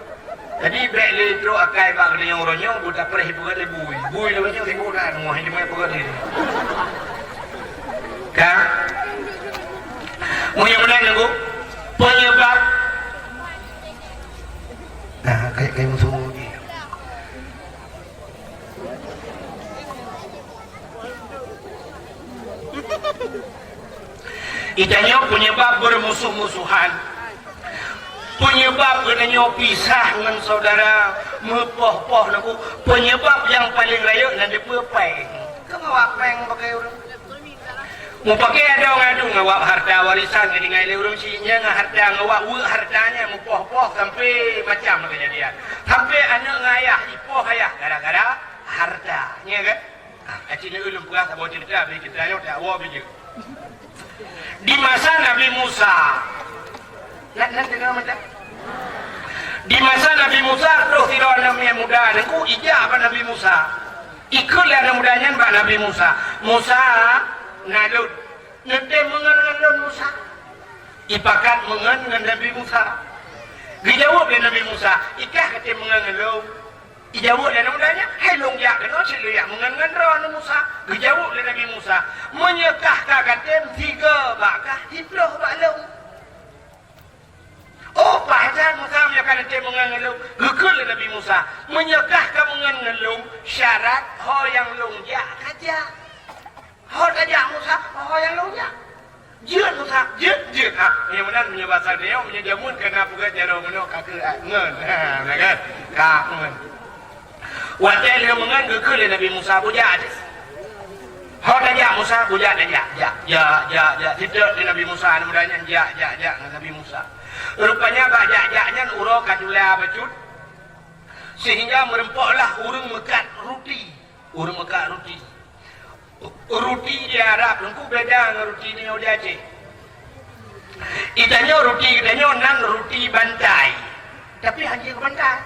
Jadi, bèk lé trok akai bak geulinyueng uroe nyoe, buta preh ipeugét lé bui. Bui lé nyoe sibuk that, moh jimai peugét lé. Ka? Meunyoe meunan Teungku, peunyeubab. Nah, kayak, kayak musuh ni. Itanyoe peunyeubab beurmusoh-musohan. Peunyeubab geutanyoe pisah ngon syedara, meupoh-poh Teungku. Peunyeubab nyang paleng rayeuk nan deuh péng. Keu awak péng pakai ureueng. Meupaké adoe ngon aduen ngon awak harta warisan nyang tinggai lé ureueng syiek nyan ngon harta ngon awak weuek harta nyan meupoh-poh sampai macam keujadian. Sampai aneuk ngon ayah ipoh ayah gara-gara harta. Nyan kan? Ah, ka cit ulôn peugah saboh cerita, bri cerita nyoe tak woe bijeu. Di masa Nabi Musa. Nan, nan dengar mantap. Di masa Nabi Musa, troh sidroe aneuk miet muda, Teungku, ijak bak Nabi Musa. Ikheun lé aneuk muda nyan bak Nabi Musa. Musa, na lôn. Neutem meungon ngon lôn, Musa. Ipakat meungon ngon Nabi Musa. Geujaweueb lé Nabi Musa, ikah katem meungon ngon lôn. Ijaweueb lé Nabi Musa nyan, "Hai lôn jak keunoe, cit lôn jak meungon ngon droeneuh Musa." Geujaweueb lé Nabi Musa, "Meunyoe kah ka katem, sigoe bak kah, siploh bak lôn." "Oh, pajan Musa, meunyoe ka katem meungon ngon lôn." Geukheun lé Nabi Musa, "Meunyoe kah ka meungon ngon lôn, syarat ho nyang lôn jak ka jak." Ho tajak Musa, ho nyang lôn jak. Jeuet Musa, jeuet, jeuet. Ha, meunyoe meunan, meunyoe basa tanyoe, meunyoe jameun ka na peugah jaroe meunoe ka keuh, ah, ngon. Ha, na kan? Ka ngon. Watèe lheueh meungon geukheun lé Nabi Musa, "Bujak deh." Ho tajak Musa, bujak tajak. Jak, jak, jak, jak. Siteuk lé Nabi Musa, aneuk muda nyan jak, jak, jak ngon Nabi Musa. Rupanya bak jak-jak nyan uroe ka jula bacut, sehingga meureumpoklah ureueng meukat ruti. Ureueng meukat ruti. Ruti di Arab Teungku beda ngon ruti di Aceh. Di tanyoe ruti, di tanyoe nan ruti bantai. Tapi hana keu bantai.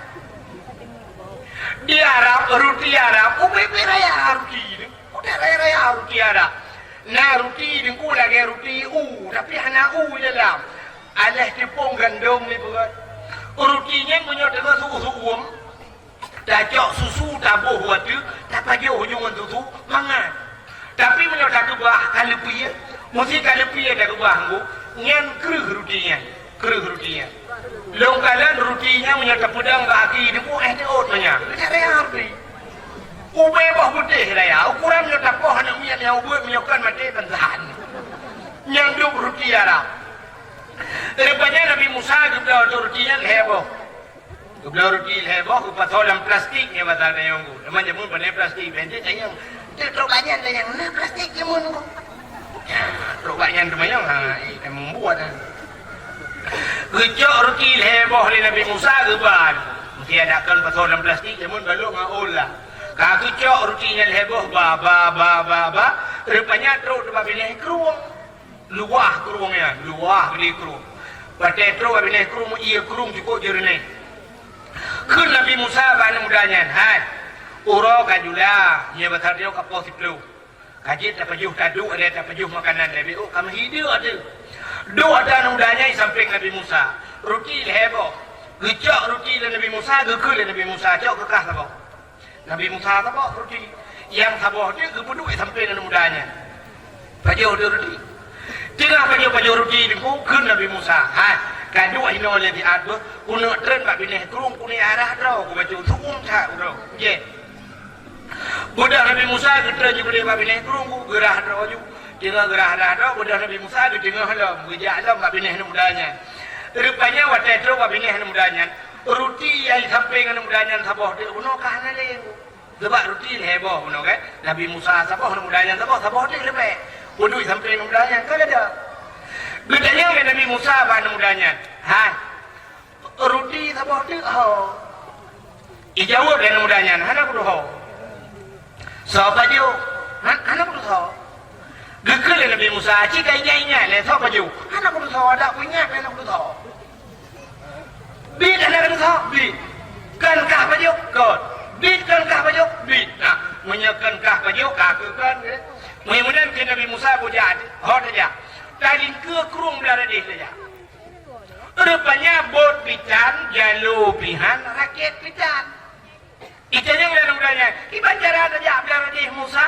Di Arab, ruti Arab, ubé-ubé raya ruti. Udeb raya-raya ruti Arab. Na ruti Teungku lagèe ruti u, tapi hana u di dalam. Aléh teupông gandom di peuet. Ruti nyan meunyoe teungoh su-uem, tacok susu, taboh u ateueh, tapajoh ujong ngon susu, mangat. Tapi meunyoe takeubah, ka leupie, meusti ka leupie takeubah Teungku, nyan kreueh ruti nyan, kreueh ruti nyan. Lôn kalon ruti nyan meunyoe tapeudong bak aki Teungku, eh, teuôt manyang. Cara ruti. Ubé boh putéh raya, ukuran meunyoe tapoh aneuk miet nyang ubeuet meunyoe kon maté bansahan. Nyan dum ruti Arab. Rupanya Nabi Musa geubloe ruti nyan lhèe boh. Geubloe ruti lhèe boh, geupasoe lam plastik, nyan basa tanyoe Teungku. Teuma jameun pane plastik, bèk tanyong. Trok bak nyan tanyong, na plastik jameun Teungku. Ya, trok bak nyan teumanyong, ha, eh, ka membuat, ha. Geucok ruti lhèe boh lé Nabi Musa, geuba. Meusti adak kon pasoe lam plastik, jameun balok ngon ôn lah. Ka geucok ruti nyan lhèe boh, ba, ba, ba, ba, ba. Rupanya trok bak binéh krueng. Luwah krueng nyan, luwah binéh krueng. Watèe trok bak binéh krueng, ié krueng cukôp jeureunéh. Kheun Nabi Musa bak aneuk muda nyan, "Hai, uroe ka jula, nyoe basa tanyoe ka poh siploh. Ka jeuet tapajoh, taduek lé, tapajoh makanan lé, beuh ka meuhi deuk ateueh." Duek ateueh aneuk muda nyan di sampéng Nabi Musa. Ruti lhèe boh. Geucok ruti lé Nabi Musa, geukheun lé Nabi Musa, "Cok keu kah saboh." Nabi Musa saboh ruti. Nyang saboh teuk geupeuduek sampéng aneuk muda nyan. Pajoh teuk ruti. Teungoh pajoh-pajoh ruti Teungku, kheun Nabi Musa, "Hai, ka duek inoe lé siat beuh, keuneuk treun bak binéh krueng, keuneuk rhah droe kubacut, su'uem that uroe." Jeh. Beudôh Nabi Musa geutreun jih keudéh bak binéh krueng, geurhah droe ju. Teungoh geurhah-rhah droe, beudôh Nabi Musa geuteungoh lom, geujak lom bak binéh aneuk muda nyan. Rupanya watèe trok bak binéh aneuk muda nyan, ruti nyang di sampéng aneuk muda nyan saboh teuk bunoe ka hana lé. Sabab ruti lhèe boh bunoe kan. Nabi Musa saboh, aneuk muda nyan saboh, saboh teuk leubeh. Peuduek sampéng aneuk muda nyan ka lada. Geutanyong lé Nabi Musa bak aneuk muda nyan, "Hai, ruti saboh teuk ho?" Ijaweueb lé aneuk muda nyan, "Hana kutuho." "Soe pajoh?" "Han-, hana kutuho." Geukheun lé Nabi Musa, "Ci ka ingat-ingat lé, soe pajoh?" "Hana kutuho, adak kuingat lé, hana kutuho." "Biet hana kutuho?" "Biet." "Kon kah pajoh?" "Kon." "Biet kon kah pajoh?" "Biet." Nah, meunyoe kon kah pajoh, ka keuh kon, eh. Meunyoe meunan kheun Nabi Musa, "Bujak, ho tajak." Talingkeue krueng blah radeh tajak. Rupanya bot pih tan, jalo pih han, rakét pih tan. Itanyong lé aneuk muda nyan, "Kiban cara tajak blah radeh Musa?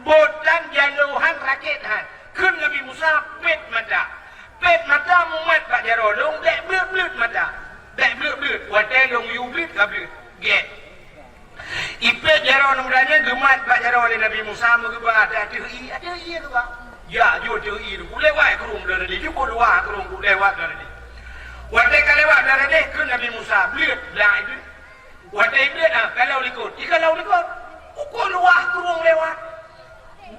Bot tan, jalo han, rakét han." Kheun Nabi Musa, "Pét mata. Pét mata mumat bak jaroe lôn, bèk bleuet-bleuet mata. Bèk bleuet-bleuet, watèe lôn yue bleuet ka bleuet." Gèt. Ipét jaroe aneuk muda nyan geumat bak jaroe lé Nabi Musa, meugeubah ateueh ié, ateueh ié geuba. Jak ju ateueh ié, kulewat krueng blah radeh, ju keuluwa krueng, kulewat blah radeh. Watèe ka lewat blah radeh, kheun Nabi Musa, "Bleuet, blah iblih." Watèe iblih, ah, kalau likot, ikalon likot. Ukeue luwah krueng lewat.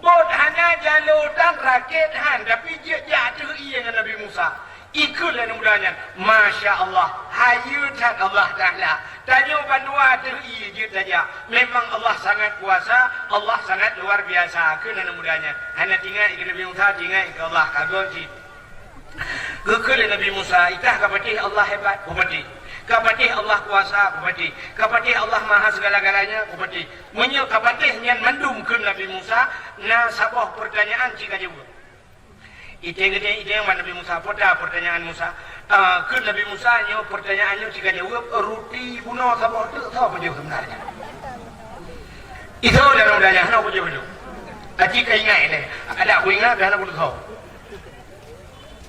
Bot hana, jalo tan, rakét han, tapi jeuet jak ateueh ié ngon Nabi Musa. Ikheun lé aneuk muda nyan, "Masya Allah, hayeue that Allah Taala. Tanyoe bandua ateueh ié jeuet tajak. Memang Allah sangat kuasa, Allah sangat luar biasa." Kheun aneuk muda nyan, "Hana tingat keu Nabi Musa, tingat keu Allah, ka göt cit." Geukheun lé Nabi Musa, "Ikah ka patéh Allah hebat?" "Kupatéh." "Ka patéh Allah kuasa?" "Kupatéh." "Ka patéh Allah maha segala-galanya?" "Kupatéh." "Meunyoe ka patéh nyan mandum," kheun Nabi Musa, "na saboh peurtanyaan ci kajaweueb." Iteng-iteng, iteng bak Nabi Musa, "Peue ta peurtanyaan Musa?" Ah, kheun Nabi Musa, "Nyoe peurtanyaan nyoe ci kajaweueb, ruti bunoe saboh teuk, soe pajoh seubeunarnya?" Isoe dalam dayah hana kujoh lom. Aci ka ingat lé. Adak kuingat dah hana kutusoe.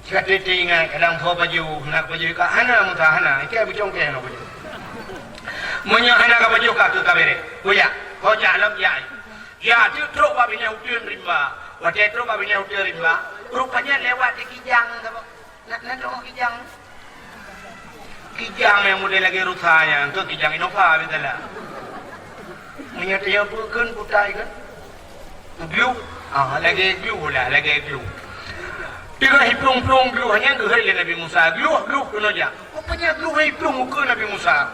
Cit ka teuingat kadang soe pajoh, hana pajoh ka hana Musa hana. Ikai bucong ke hana pajoh. Meunyoe hana ka pajoh ka keu ka bereh. Kujak, kujak lom jak. Jak teuk trok bak binéh uteuen rimba. Watée trok bak binéh uteuen rimba, rupanya lewat di kijang saboh. Nak, nak tengok kijang. Kijang nyang model lagée rusa nyan, tu kijang Innova beutala. Meunyoe teuh peue kheun putai kheun. Gluh. Ah, lagée gluh lah, lagée gluh. Teungoh iplueng-plueng gluh nyan geuhôi lé Nabi Musa, gluh, gluh keunoe jak. Rupanya gluh iplueng ukeue Nabi Musa.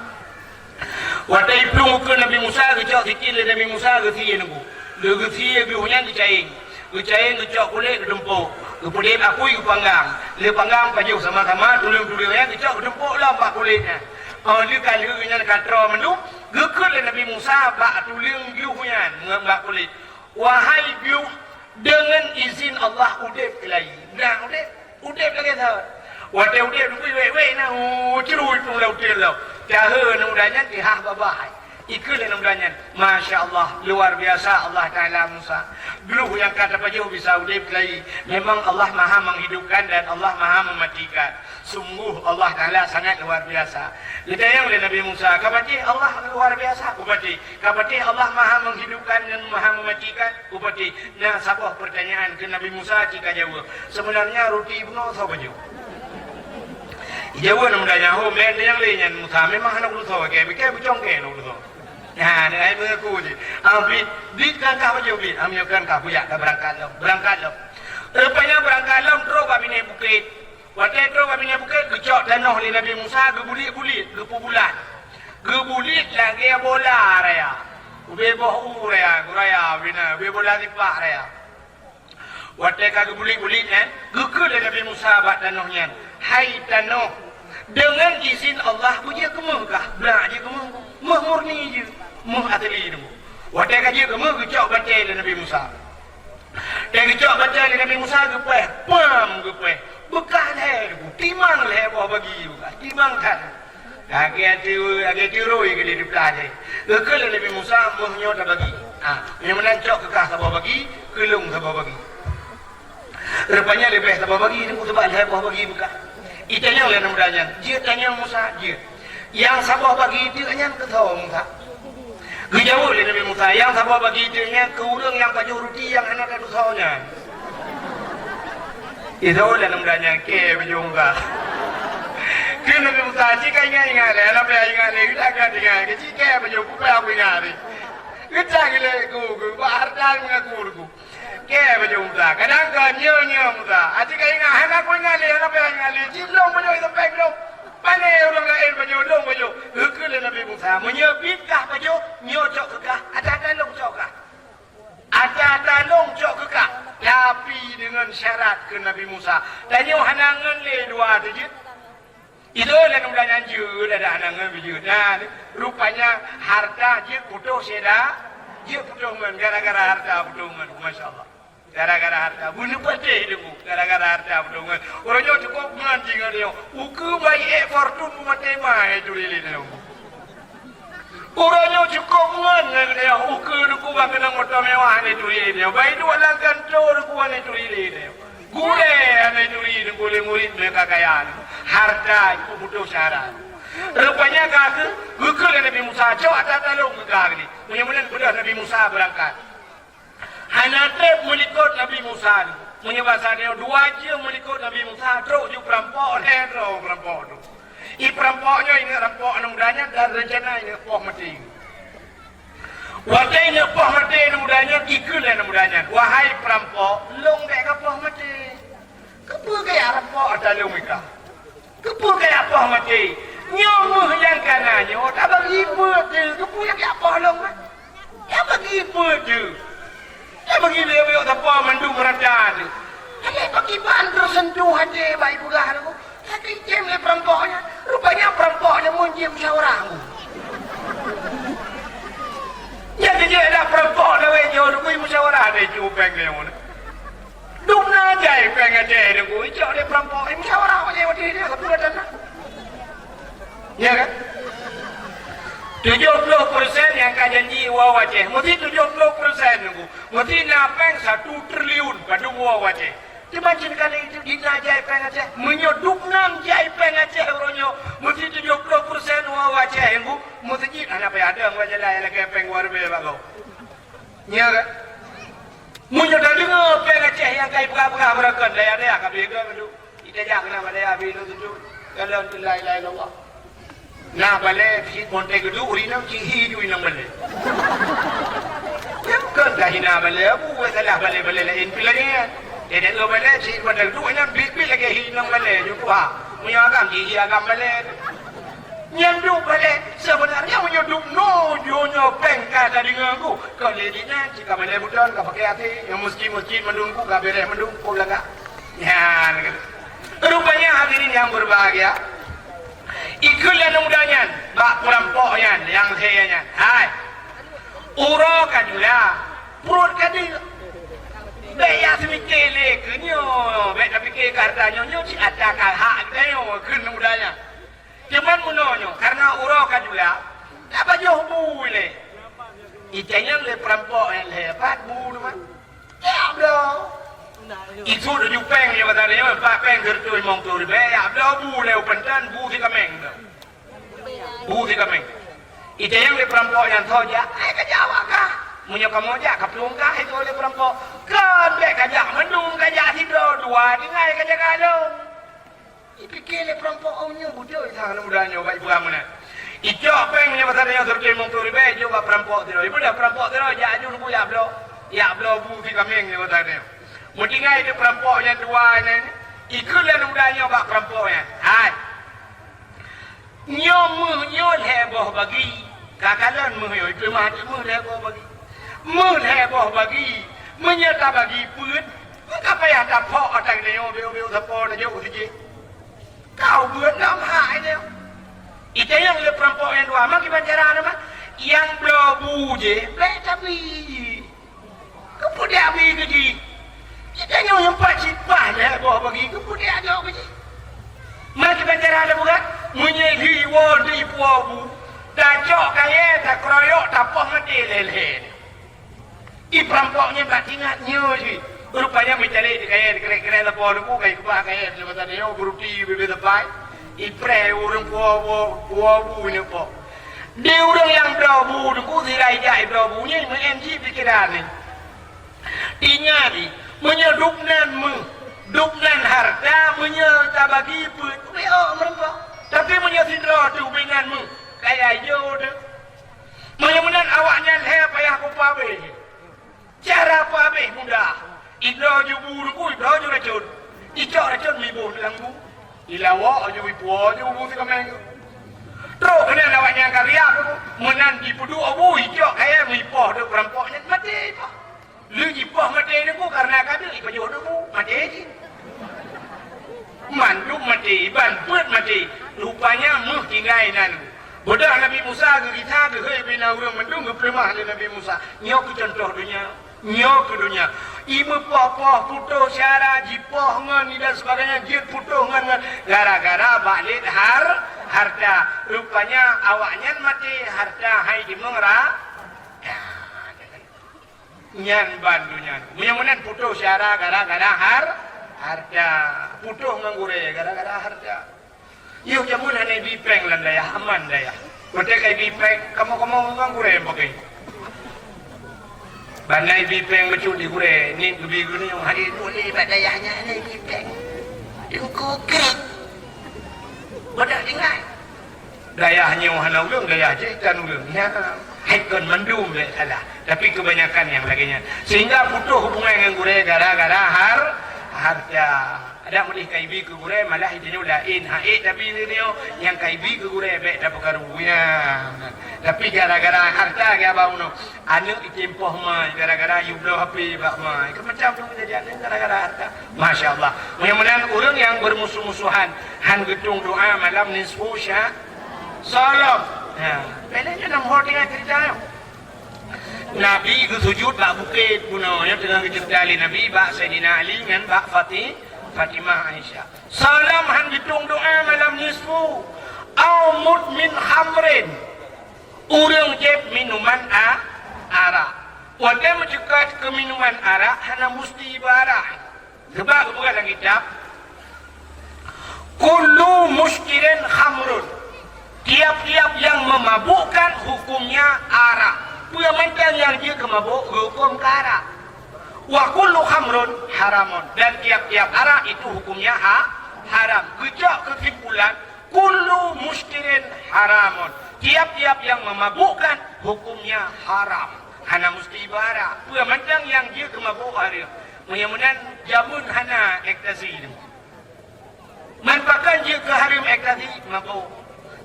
Watée iplueng ukeue Nabi Musa, geucok sikit lé Nabi Musa geusie nunggu. Lé geusie gluh nyan geucayeng. Geucayeng geucok kulét geutumpok. Geupeudeb apui geupanggang. Lé panggang pajoh sama-sama tuleueng-tuleueng nyan geucok geutumpok lom bak kulét nyan. Oh lheueh ka lheueh nyan ka troe mandum, geukheun lé Nabi Musa bak tuleueng gluh nyan ngon bak kulét. Wahai gluh, deungon izin Allah udeb keulayi. Nah, udeb, udeb lagée thon. Watée udeb lubui wék-wék na, hu, ceurui pun lau teulo. Cahe aneuk muda nyan ihah babah. Ikeu lé aneuk muda nyan, "Masya Allah, luar biasa Allah Taala Musa. Gluh nyang ka tapajoh bisa udeb keulayi. Memang Allah Maha Menghidupkan dan Allah Maha Mematikan. Sungguh Allah Taala sangat luar biasa." Geutanyong lé Nabi Musa, "Ka patéh Allah luar biasa?" "Ka patéh." "Ka patéh Allah Maha Menghidupkan dan Maha Mematikan?" "Ka patéh." Na saboh peurtanyaan keu Nabi Musa cit ka jaweueb. "Sebenarnya ruti bunoe soe pajoh?" Ijaweueb aneuk muda nyan, "Ho, meunan nyang lé nyan Musa, memang hana kutusoe, kée, kée bucong kée hana kutusoe." Nyan, ai meungaku jih. "Ah, Bit, Bit kan kah pajoh, Bit?" "Ah, meunyoe kan kah, kujak ka beurangkat lom, beurangkat lom." Rupanya beurangkat lom trok bak binéh bukét. Watée trok bak binéh bukét, geucok tanoh lé Nabi Musa, geubuliek-buliek, geupeubulat. Geubuliek lagée bola raya. Ubé boh u raya, guraya, ubé na, ubé bola sipak raya. Watée ka geubuliek-buliek nyan, geukheun lé Nabi Musa bak tanoh nyan, "Hai tanoh, deungon izin Allah beujeuet keu méuh kah?" "Blah jeuet keu méuh, méuh murni jeuet, méuh asli teungku." Watée ka jeuet keu méuh, geucok batée lé Nabi Musa. Watée geucok batée lé Nabi Musa, geupéh, pam geupéh. Beukah lhée teungku, timang lhée boh bagi beukah, timang that. Lagée ati-, lagée ati rui geudeh diplah lé. Geukheun lé Nabi Musa, "Méuh nyoe tabagi. Ah, meunyoe meunan cok keu kah saboh bagi, keu lôn saboh bagi." Rupanya leubeh saboh bagi teungku, sabab lhée boh bagi beukah. Itanyong lé aneuk muda nyan, "Jeuet tanyong Musa?" "Jeuet." "Nyang saboh bagi teuk nyan keu soe Musa?" Geujaweueb lé Nabi Musa, "Nyang saboh bagi teuk nyan keu ureuëng nyang pajoh ruti nyang hana tatusoe nyan." Isoe lé aneuk muda nyan, kée pajoh Musa. Kheun Nabi Musa, "Cit ka ingat-ingat lé, hana payah ingat lé, geutanyoe ingat, cit kée pajoh, peue payah ingat lé. Geutanyoe lé ku, ku, bak hareuta meungaku ku." Kée pajoh Musa, kadang ka nyoe-nyoe Musa. Cit ka ingat, hana kuingat lé, hana payah ingat lé, cit lôn pajoh sampai lôn. Pane ureuëng laén pajoh, lôn pajoh. Geukheun lé Nabi Musa, "Meunyoe Bit kah pajoh, nyoe cok keu kah, ata-ata lôn cok kah. Ata-ata lôn cok keu kah, tapi deungon syarat," kheun Nabi Musa. Tanyoe hana ngon lé dua teuh jeuet. Isoe lé aneuk muda nyan jeuet, adak hana ngon jeuet. Nah, rupanya hareuta jeuet putôh syedara, jeuet putôh ngon, gara-gara hareuta putôh ngon. Masya Allah. Gara-gara hareuta, bunoe patéh teungku, gara-gara hareuta beudongan. Uroe nyoe cukôp ngon jih ngon nyoe. Ukeue bayeue ék Fortuner maté ma hana ituri lé nyoe. Uroe nyoe cukôp ngon ngon nyoe, ukeue teungku ban keunong moto mewah hana ituri lé nyoe. Bayeue duek lam kantô teungku hana ituri lé nyoe. Gurée hana ituri teungku lé murit meuka kaya nyoe. Hareuta putôh syedara. Rupanya ka keu, geukheun lé Nabi Musa, "Cok ata-ata lôn keu kah nyoe." Meunyoe meunan beudôh Nabi Musa beurangkat. Hana treb meulikot Nabi Musa nyoe. Meunyoe basa nyoe dua jeuem meulikot Nabi Musa, trok ju peurampok, lhée droe peurampok tu. I peurampok nyoe ingat rampok aneuk muda nyan dan rencana ingat poh maté. Watée ingat poh maté aneuk muda nyan, ikheun lé aneuk muda nyan, "Wahai peurampok, lôn bék ka poh maté." "Keupeue kajak rampok ata lôn meuka? Keupeue kajak poh maté? Nyoe méuh nyang kana nyoe tabagi peuet teuh, keupeue nyang kajak poh lôn, eh? Nyang bagi peuet teuh. Nyang bagi lé miyueb sapo mandum rata teuh. Hana bagi ban teuh sentuh até bak ipeugah lôn. Sakét jitem lé peurampok nyan. Rupanya peurampok nyan mon jitem musyawarah." Nyan keuh jeuet dah peurampok lawét nyoe, lôn musyawarah deh cu péng lé nyoe. Dum na jai péng Aceh teungku, icok lé peurampok, eh, musyawarah Aceh watèe nyan, ka peureulèe tanah. Ya kan? Tujuh puluh persen Nyang ka janji woe u Aceh, meusti tujoh ploh persen nunggu. Meusti na péng satu triliun padum woe u Aceh. Teuma cit kali itu dina jai péng Aceh. Meunyoe dum nam jai péng Aceh uroe nyoe, meusti tujoh ploh persen woe u Aceh nunggu. Meusti cit hana payah dong wa jalan lagèe péng wa ribèe bak gob. Nya kan? Meunyoe tadeungoe péng Aceh nyang ka ipeugah-peugah beurakon daya-daya ka beuh gob tu. Ita jak keunan balèe abi lôn tuju. Kalon tu la ilaha illallah. Na balèe cit montée geuduek uri nang cit hi ju inong balèe. Nyan kon ka hina balèe, abu wé salah balèe-balèe laén pih lagèe nyan. Jadi lo balèe cit montée geuduek nyan bit-bit lagèe hi inong balèe ju kuah. Meunyoe agam cit hi agam balèe. Nyan duek balèe, sebenarnya meunyoe duek no, nyoe péng ka tadeungoe ku. Kon lé di nyan cit ka balèe buton ka pakai até, nyang meuskén-meuskén mandum ku ka bèrèh mandum ku lagak. Nyan. Rupanya hadirin yang berbahagia, ikheun lé aneuk muda nyan bak peurampok nyan nyang lhèe nyan, "Hai, uroe ka jula, pruet ka deuk. Bèk ya seumiké lé keu nyoe, bèk tapike keu hareuta nyoe, nyoe cit atra ka hak geutanyoe," kheun aneuk muda nyan. Cuman meunoe nyoe, karena uroe ka jula, tapajoh bu ilèe. Itanyong lé peurampok nyan lhèe, "Pat bu teuma?" "Jak bloe." Ikheun tujoh péng nyoe bak tanyoe, pat péng sireutoh limong ploh ribèe, jak bloe bu lé u Panton, bu sikaméng tu. Bu sikaméng. Itanyong lé peurampok nyan, "Soe jak?" "Hai ka jak awak kah." "Meunyoe kamoe jak, kaplueng kah?" Ikheun lé peurampok. "Kon bèk ka jak mandum, ka jak sidroe dua, tinggai ka jaga lôn." Ipike lé peurampok, "Oh, nyoe beutôi that aneuk muda nyoe bak ipeugah meunan." Icok péng nyoe bak tanyoe sireutoh limong ploh ribèe, ijok bak peurampok sidroe. Ipeugah peurampok sidroe, "Jak aju neubui jak bloe, jak bloe bu sikaméng nyoe bak tanyoe." Meutinggai di peurampok nyan dua nyan, ikheun lé aneuk muda nyoe bak peurampok nyan, "Hai, nyoe méuh nyoe lhèe boh bagi." Ka kalon méuh nyoe, ipeuleumah ateueh méuh lhèe boh bagi. Méuh lhèe boh bagi, meunyoe tabagi peuet, ka payah tapok atra geutanyoe, biôh-biôh sapo tajok u sijeuh. Ka ubeuet nam hai nyoe. Itanyong lé peurampok nyang dua, "Ma kiban cara nyoe, ma?" "Nyang bloe bu jih, bèk tabi jih." "Keupeue dak bi keu jih?" "Geutanyoe nyoe pat cit paih lhèe boh bagi, keupeue dak jok keu jih?" "Ma kiban cara tapeugah?" "Meunyoe lhèe woe teuipuwoe bu, tacok kayèe, takeroyok, tapoh maté lhèe-lhèe." Di peurampok nyan bak teuingat nyoe jih. Rupanya meucalek di kayèe, dikerek-kerek lapor Teungku, ka ikeubah kayèe, di mata dia, beuruti, bibé sapai. Ipreh ureueng puwoe, puwoe, puwoe bu nyoe po. Di ureueng nyang bloe bu Teungku, sira ijak ibloe bu nyan, meu-M G pikiran ni. Ingat, meunyoe dub nan méuh, dub nan hareuta, meunyoe tabagi peuet, ubé ôk meurumpok. Tapi meunyoe sidroe teuh ubé nan méuh, kaya ijo teuh. Meunyoe meunan awaknyan lhèe payah kupeuabéh. Cara peuabéh mudah. Ibloe ju bu Teungku, ibloe ju racôn. Icok racôn miboh lam bu. Ilawok ju, ipuwoe ju bu sikaméng. Trok keunan awaknyan ka riab Teungku. Meunan jipeuduek bu, icok kayèe mipoh deuek peurampok nyan maté ipoh. Lheueh jipoh maté Teungku, kareuna ka deuek ipajoh deuek bu, maté jih. Mandum maté, ban peuet maté. Rupanya méuh tinggai nan. Beudôh Nabi Musa geugisa geuhôi bina ureueng mandum geupeuleumah lé Nabi Musa. Nyoe keuh cuntoh donya. Nyoe keuh donya. Imeupoh-poh putôh syara, jipoh ngon ni dan sebagainya, jeuet putôh ngon, ngon gara-gara bak lét har-, harta. Rupanya awaknyan maté, harta hai jimeung ra-, Nyan ban donya. Meunyoe meunan putôh syara gara-gara har-, harta. Putôh ngon gurèe gara-gara harta. Yoh jameun hana ibi péng lam dayah, aman dayah. Watèe ka ibi péng, kamoe-kamoe ngon gurèe pakai. Ban na ibi péng bacut di gurèe, nit geubi geuneuk, hari nyoe bak dayah nyan hana ibi péng. Teungku krek. Bodoh tinggai. Dayah nyoe hana ureueng, dayah jih tan ureueng. Nyan, hai kon mandum bèk salah. Tapi kebanyakan nyang lagèe nyan. Sehingga putôh hubungan ngon gurèe gara-gara har-, harta. Adak meudeh ka ibi keu gurèe, malah tanyoe laén. Hak ék tabi tanyoe, nyang ka ibi keu gurèe bèk tapeukaru. Nyan. Tapi gara-gara harta geuba bunoe. Aneuk item poh ma gara-gara yue bloe H P bak ma. Keu macam tu keujadian gara-gara harta. Masya Allah. Mudah-mudahan ureueng nyang beurmusuh-musuhan han geutueng doa malam nisfu sya-, Shalom. Ha. Pendek je nam ho tinggai cerita nyoe. Nabi geusujut bak bukét bunoe nyoe teungoh geuceurita lé Nabi bak Saidina Ali ngon bak Fati-, Fatimah Aisyah. Shalom han geutueng doa malam nisfu. Au mut min khamrin. Ureuëng jieb minuman a-, arak. Watée meuceukat keu minuman arak hana musti beuarak. Sebab geupeugah lam kitab, "Kullu muskirin khamrun." Tiap-tiap yang memabukkan hukumnya arak. Peue mantong nyang jeuet keu mabök geuhuköm keu arak. "Wa kullu khamrun haramun." Dan tiap-tiap arak itu hukumnya ha-, haram. Geucok keusimpulan, "Kullu muskirin haramun." Tiap-tiap yang memabukkan hukumnya haram. Hana musti beuarak. Peue mantong nyang jeuet keu mabök hareuem. Meunyoe meunan jameun hana ekstasi. Man pakon jeuet keu hareuem ekstasi, mabök.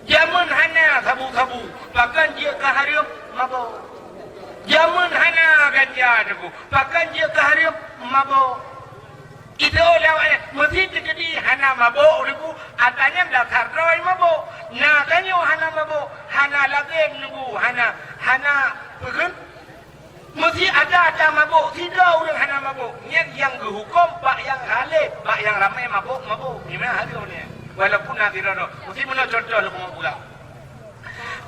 Jameun hana sabu-sabu, pakon jeuet keu hareuem, mabök. Jameun hana ganja, Teungku, pakon jeuet keu hareuem, mabök. Itu lawak, eh, meusi teukeudi hana mabök, Teungku, ata nyan dasar droe mabök. Na tanyoe hana mabök, hana lazem, Teungku, hana, hana peugét. Meusi ada-ada mabök, sidroe ureuëng hana mabök. Nyan nyang geuhuköm bak nyang ghaleb, bak nyang ramé mabök-mabök. Nyoe hareuem nyan. Walaupun na sidroe-droe. Meusi meunoe contoh lôn peugah.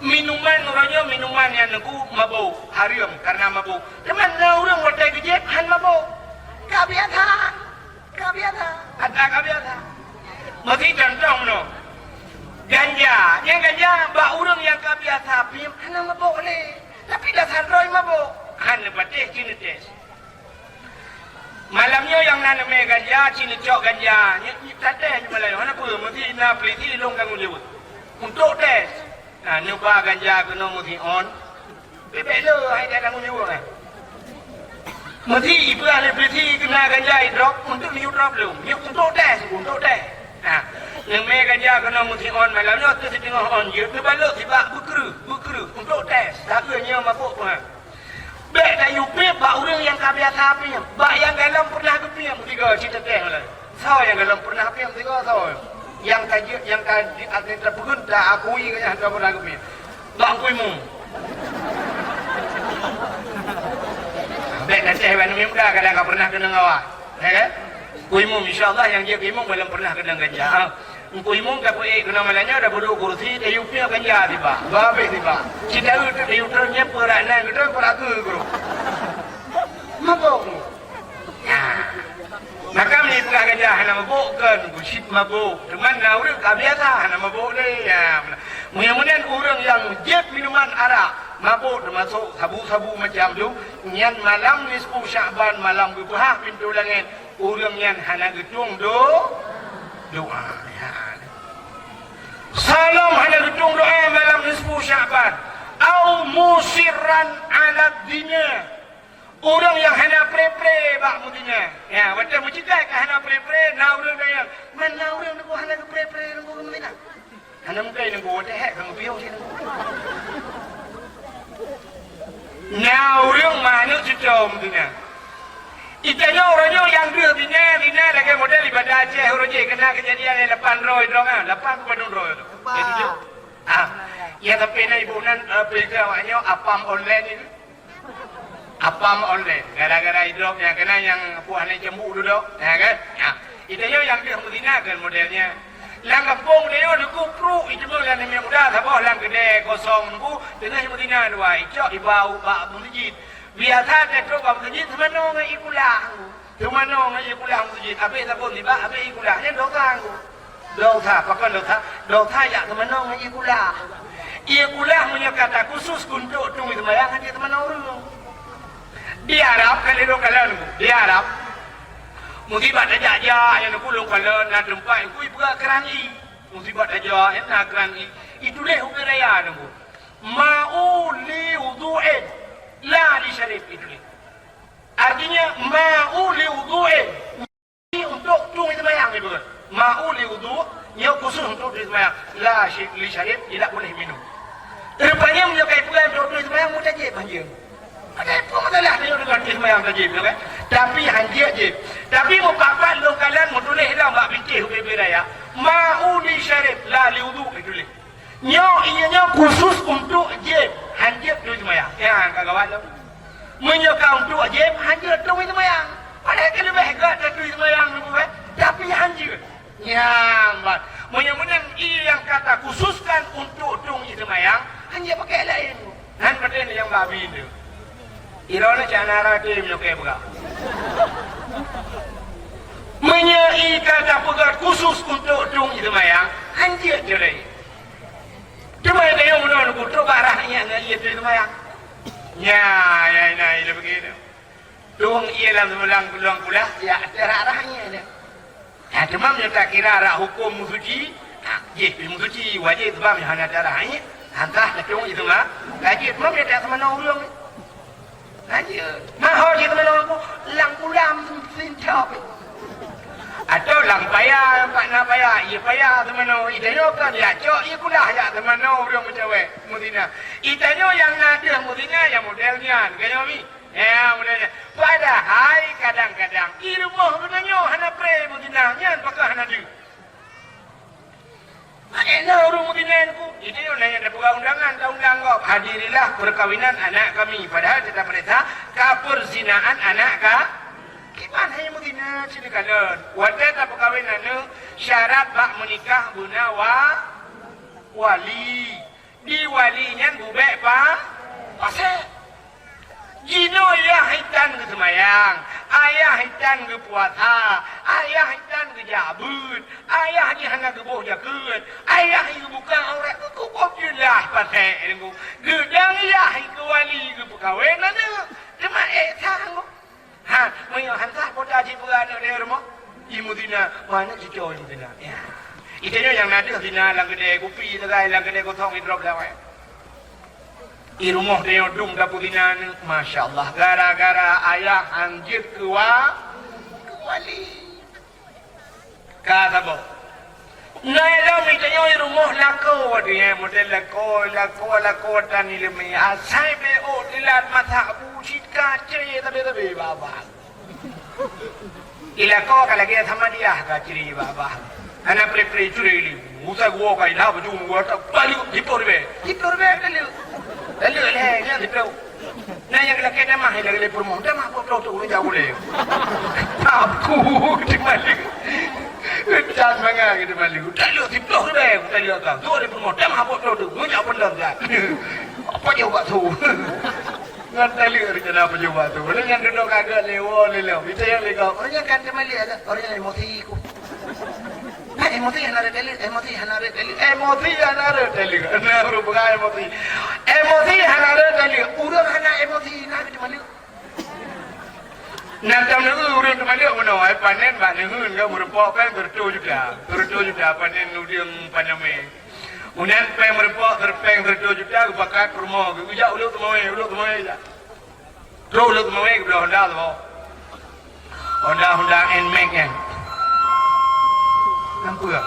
Minuman uroe nyoe minuman nyang Teungku mabök, hareuem karena mabök. Teuma na ureuëng watée geujieb hán mabök. Ka biasa. Ka biasa. Ata ka biasa. Meusi contoh meunoe. Ganja. Nyang ganja bak ureuëng nyang ka biasa piep hana mabök lé. Tapi dasar droe mabök. Hana patéh ci neutés. Malam nyoe nyang na neumé ganja, ci neucok ganja. Nyoe, nyoe tatéh nyoe malam nyoe. Hana peue, meusi na peulisi lôn tanggong jaweueb. Untuk tés. Nah, neuba ganja keunoe meusi on. Bèk-bèk le hai tanggong jaweueb, eh. Meusi ipeugah lé peulisi keu na ganja idrop, untuk neuyue drop lom. Nyoe untuk tés, untuk tés. Nah, neumé ganja keunoe meusi on malam nyoe, teusiteungoh on jeuet, neubalot sibak beukreueh, beukreueh, untuk tés. Sapeue nyoe mabök peue? Bèk tayue piep bak ureuëng nyang ka biasa piep, bak nyang galom pernah geupiep, meusigoe ci tatéh lé. Soe nyang galom pernah piep, meusigoe soe? Nyang tajeuet, nyang ta-, tapeugét, ta-akui nyang ka pernah geupiep. Bak Teungku Imum. Bèk tatéh bak aneuk muda kadang ka pernah keunong awai. Ya kan? Teungku Imum, insya Allah nyang jeuet keu imum galom pernah keunong ganja. Ha. Teungku Imum tapeuék keunoe malam nyoe, tapeuduek kursi, tayue piep ganja sibak. Bah habéh sibak. Ci taeu teuk tayue treun nyan peurak nan geutrön peurak keu guru. Mabök. Nah. Maka meunyoe peugah ganja hana mabök, kon cit mabök. Teuma na ureuëng ka biasa hana mabök lé. Ya. Meunyoe meunan ureuëng nyang jieb minuman arak, mabök teumasok sabu-sabu macam tu, nyan malam nisfu Sya'ban, malam geupeuhah pintoe langét, ureuëng nyan hana geutueng do-, doa. Ya. Salom hana geutueng doa malam nisfu Sya'ban. Au musirran 'ala zina. Ureuëng nyang hana pré-pré bak meuzina. Ya, watée meuceukai ka hana pré-pré, na ureuëng nyang, man na ureuëng nunggu hana geupré-pré nunggu meuzina. Hana mungkin nunggu watée hék ka geupiôh cit nunggu. Na ureuëng manök cucoe meuzina. Itanyoe uroe nyoe nyang deuh zina, zina lagée model ibadah Aceh uroe jih, keunan keujadian lapan droe droe, ah, lapan keu padum droe. Lapan. Jadi, ah, ya, tapi na ibu nan, eh, peugah awak nyoe apam online itu. Apam online, gara-gara idrop nyang keunan nyang puah hana cembu dudoe, ya kan? Ya. Itanyoe nyang deuh meuzina kan modelnya. Lam gampông tanyoe deuku pruek, iteumé lam namiet muda saboh lam keudè kosong nunggu, teungoh meuzina dua, icok iba u bak meuseujid. Biasa teutrok bak meuseujid seumanoe ngon ié kulah. Seumanoe ngon ié kulah meuseujid, abéh sabon sibak, abéh ié kulah. Nyan dosa ngon. Dosa, pakon dosa? Dosa jak seumanoe ngon ié kulah. Ié kulah meunyoe ka takhusus keu untuk tueng seumayang, hana seumanoe ureuëng. Di Arab, ka lheueh lôn kalon, di Arab, musibah tajak-jak, nyang neupulông kalon, na teumpat, kui peugah keuran ié. Musibah tajak, na keuran ié. Ituléh ubé raya, nunggu. Ma'u li wudhu'in, la li syarib, ituléh. Artinya, ma'u li wudhu'in. Untuk tueng seumayang itu. Ma'u li wudhu, nyoe khusus untuk tueng seumayang. La syi-, li syarib, tidak boleh minum. Rupanya, meunyoe ka ipeugah untuk tueng seumayang, meutajib hanjeuet. Ada apa masalah dia dengan tueng seumayang tajib, ya kan? Tapi hanjeuet jih. Tapi meupapat lôn kalon meutuléh lam bak bintéh ubé-ubé raya. Ma'u li syarib, la li wudhu, ituléh. Nyoe, ié nyoe khusus untuk jieb, hanjeuet tueng seumayang. Ya, ka gawat lom. Meunyoe ka untuk jieb, hanjeuet tueng seumayang. Padahai ka leubeh gét tueng seumayang nunggu, eh. Tapi hanjeuet. Nyang ban. Meunyoe meunan ié nyang ka takhususkan untuk tueng seumayang, hanjeuet pakai laén. Maté nyang babi tu. Iroe na cak na rate meunyoe keu peugah. Meunyoe ie ka tapeugöt khusus untuk tueng ie seumayang, hanjeuet jurée. Cuma tanyoe meunyoe neukutok barah nyan ngon ie tueng ie seumayang. Nya, ya, na, ie lagèe begitu. Tueng ie lam seumeulaang, luang kulah, ya, teurak rah ie nyan. Ha, teuma meunyoe takira rot hukôm meusuci, ha, jih pih meusuci, wajéb teuma meunyoe hana darah, eh, hana sah tatueng ie teuma, ka jeuet teuma meunyoe taseumanoe ureueng. Ka jeuet. Mahor jih seumanoe lam ulam sincob. Atawa lam paya, pat na paya, ie paya seumanoe, ie tanyoe kan jak cok, ie kulah jak seumanoe ureueng meucawét, meuzina. Ie tanyoe nyang na deuh meuzina nyang model nyan, ka nyoe mi. Ya, mudah-mudahan. Padahai kadang-kadang ie rumoh geutanyoe hana pré meuzinah nyan pakon hana deuh. Makajih ureueng meuzinah nyan ku, jih nyan nyang tapeugah undangan, taundang gob, "Hadirilah perkawinan anak kami." Padahai teutab peurintah ka perzinaan anak ka. Kiban hai meuzinah cit kalon. Watèe tapeukawen aneuk, syarat bak meunikah beuna wa-, wali. Di wali nyan bubèk pa-, pasék. Jinoe yah hitan geuseumayang, ayah hitan geupuasa, ayah hitan geujak beuet, ayah jih hana geuboh jakeuet, ayah jih geubuka aurat, geukuboh jeulaih pasék deungon. Geudang yah keu wali geupeukawen aneuk, teuma ék sang. Ha, meunyoe han sah po taji peugah aneuk lé rumoh, ie meuzinah, meuaneuk cucoe ie meuzinah. Ya. Ie tanyoe nyang na deuh zina lam keudè kupi sagai, lam keudè kosong idrop lawai. Ie rumoh tanyoe dum tapeuzinah aneuk, masya Allah, gara-gara ayah han jeuet keu wa-, keu wali. Ka saboh. Na ilôn mita nyoe rumoh lakoe, deh, model lakoe, lakoe, lakoe dan ileumèe. Asai beu ôt dilat masak bucit ka cre tabe-tabe babah. Ilakoe ka lagèe sama dia ka cre babah. Hana pre-pre cre li. Usai gua ka ilah baju gua tak balik tipu ribèe. Tipu ribèe ka lheueh. Ka lheueh lhèe nyan tipu. Nah, nyang lakèe damah, nyang lakèe peurumoh. Damah buet droe tu, ureueng jak ulèe. Aku, di Malik. Can mangat di Malik. Tak lok siploh ribèe, tak lok kah. Tu di peurumoh. Damah buet droe tu, ureueng jak peundam dah. Apa dia buat tu? Ngan tak lok rencana apa dia buat tu. Boleh nyan duduk kagak lewo, lelo. Kita yang lega. Orang yang kan di Malik ada. Orang yang emosi ku. Nah, emosi hana rot taleuek, emosi hana rot taleuek, emosi hana rot taleuek. Nah, ureueng peugah emosi. Emosi hana rot taleuek. Ureueng hana emosi, nah, di Malik. Nah, tam neu ureueng di Malik meunoe, ai panen bak neuheun ka meureumpok pèng sireutoh juta. Sireutoh juta panen udeueng paname. Unan pèng meureumpok, sireutoh pèng sireutoh juta geupakat peurumoh, geujak u Lhokseumawe, u Lhokseumawe jak. Trok u Lhokseumawe geubloe Honda saboh. Honda, Honda Nmax nyan. Nampak?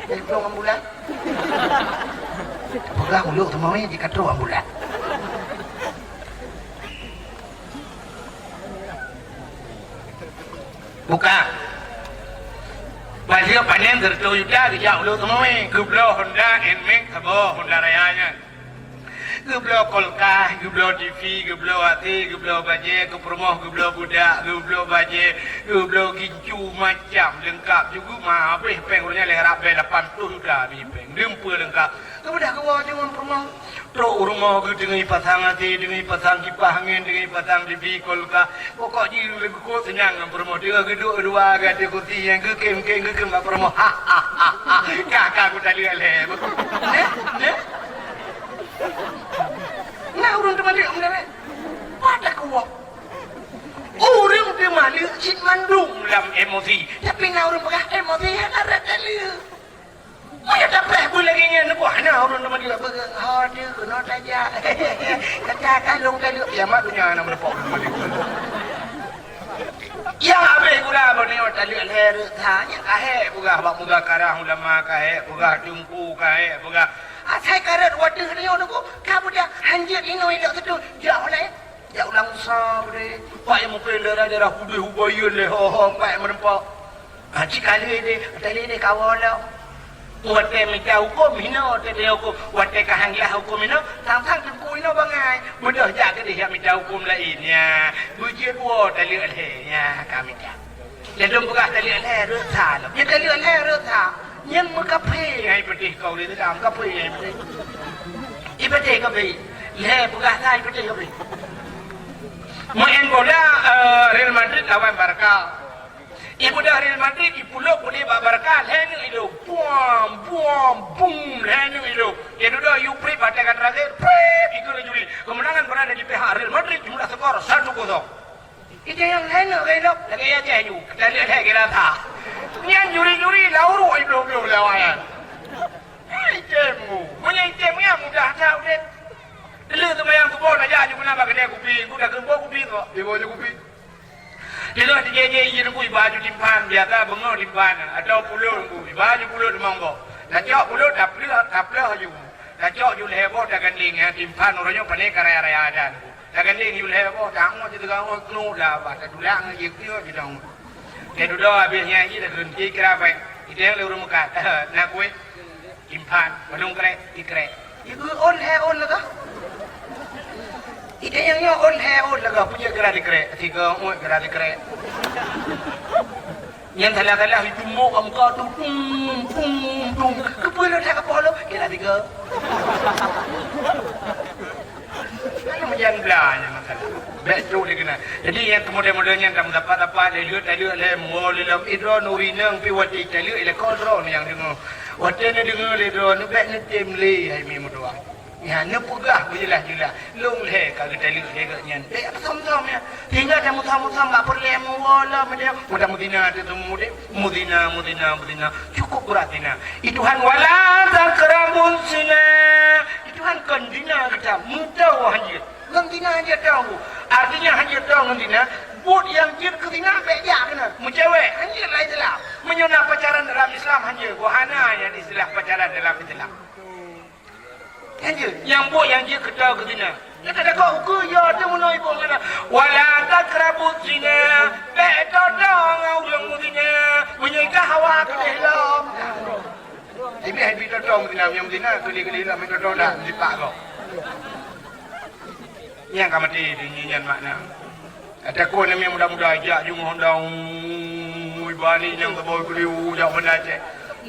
Jadi trok ambulan. Peugah u Lhokseumawe jika trok ambulan. Buka. Pas lheueh panen sireutoh juta geujak u Lhokseumawe, geubloe Honda Nmax saboh, Honda Raya nyan. Geubloe kulkas, geubloe T V, geubloe A C, geubloe bajèe, keu peurumoh geubloe budak, geubloe bajèe, geubloe gincu macam leungkap. Jeuet ma habéh pèng ureueng nyan lhèe rab bèe lapan ploh juta habéh pèng. Deuh peue leungkap. Geubeudôh geuwoe deungon peurumoh. Trok u rumoh geuh teungoh pasang A C, teungoh pasang kipah angén, teungoh pasang T V, kulkas. Pokok jih leukoh seunang ngon peurumoh. Teungoh geuduek dua gata kursi nyang geukém-kém, geukém bak peurumoh. Ha, ha, ha, ha. Ka, ka, ku taleuek lé. Neh, neh. Nah, ureueng teumaleuek meunaleuek. Pada kuwoe. Ureueng teumaleuek cit mandum lam emosi. Tapi na ureueng peugah emosi hana rot taleuek. Meunyoe tapreh beu lagèe nyan, neuboh hana ureueng teuma jeuet beugeung, "Ho, deuh, keunoe tajak." Kata ka lôn taleuek, kiamat donya na meureumpok keunoe. Nyang habéh gura bak nyoe taleuek lhèe rot that, nyang ka hék peugah bak muzakarah ulama, ka hék peugah teungku, ka hék peugah. Asai ka rot watèe nyoe neuboh, ka beudah hanjeuet inoe ilok seutu, jak ulèe. Jak u Langsa, bre. Pak nyang mungken daerah-daerah Hubei, Hubayen lé, ho, ho, empat meureumpok. Ha, cit ka lheueh deh, watèe lheueh deh kawoe lom. Watèe mita hukôm hinoe, watèe teuhukôm, watèe ka han glah hukôm hinoe, sang-sang teungku hinoe bangai. Beudôh jak keudeh jak mita hukôm laén, nya. Beujeuet woe taleuek lhèe, nya, ka mita. Ladôm peugah taleuek lhèe rot that lom. Ya taleuek lhèe rot that. Nyan meukaphé hai peudeh kau lé dalam kaphé hai peudeh. Ipeudeh kaphé. Lhèe peugah sa ipeudeh kaphé. Meu'en bola, eh, Real Madrid lawan Barca. Ibeudôh Real Madrid ipulôk ulèe bak Barca, lhèe neuk ilôp. Buam, buam, bum, lhèe neuk ilôp. Dia dudoe yu prip bak teuka terakhir, prip, ikeue juri. Kemenangan berada di pihak Real Madrid, jumlah skor satu kosong. Ija nyang lhèe neuk ilôp, lagèe ya ceh ju. Kita lihat lhèe kira tha. Nyan juri-juri lau ruek ibloh-bloh lawan nyan. Hai tem mu. Meunyo item nyan mudah that udép. Dulu seumayang suboh tajak ju keunan bak keudè kupi, ku dah keumbok kupi kok. Iboh ju kupi. Di lôn tijéh-jéh ijin ku iba ju timphan, biasa beungoh timphan, atau pulot ku, iba ju pulot limong boh. Tacok pulot, tapleuh, tapleuh ju. Tacok ju lhèe boh tagandéng, ya, timphan uroe nyoe pané ka raya-raya adan ku. Tagandéng ju lhèe boh, tangoh ju teuga, oh, knu lah, bah, tatulak ngon jih, keu jih tangoh. Lhèe dudoe habéh nyan jih, tageunti kira baik. Iteng lé ureueng meukat, na kueh. Timphan, padum krek, dikrek. Iku ôn lhèe ôn lagah. Ide nyang nyoe ôn lhèe ôn lagah, peue jeuet geura dikrek. Tiga ngut geura dikrek. Nyang salah-salah itu mok ka muka tu, tum, tum, tum. Keupeue lôn that ka poh lôn? Geura tiga. Hana meujan bla nyan masalah. Bèk trok lé keunan. Jadi nyang keumudian-mudian nyan ka meusapat-sapat lé lheueh taleuek lé mo lé lom idroe nuri nang pi watèe taleuek lé kodroe nyang deungoe. Watèe neudeungoe lé droeneuh bèk neutem lé hai mi meutuah. Nyan neupeugah beujeulaih-jeulaih, lôn lhèe ka geutaleuek lé geuh nyan. Bèk meusom-som nyan. Tinggai tameusom-som bak peureulèe meuwoe lom meudeh. Mudah muzina teuh teumudeh. Muzina, muzina, muzina. Cukup brat zina. I Tuhan, wala taqrabuz zina. I Tuhan kon zina gata, meutoe hanjeuet. Ngon zina hanjeuet toe. Artinya hanjeuet toe ngon zina. Buet nyang jeuet keu zina bèk jak keunan. Meucewek hanjeuet lam Islam. Meunyoe na pacaran dalam Islam hanjeuet. Goh hana nyang istilah pacaran dalam Islam. Hanjeuet. Nyang buet nyang jeuet keu toe keu zina. Nyang ka dakok ukeue, ya, teuh meunoe iboh meunan. Wala taqrabuz zina. Bèk toe-toe ngon ureueng meuzina. Meunyoe ka hawa keudeh lom. Iblih hai bi toe-toe meuzina, meunyoe meuzina, keudeh-keudeh lom, hai toe-toe dah, meusipak gob. Nyang ka maté, nyan makna. Takot namiet muda-muda jak jungui honda, ui, bani nyang saboh kuliu jak Banda Aceh.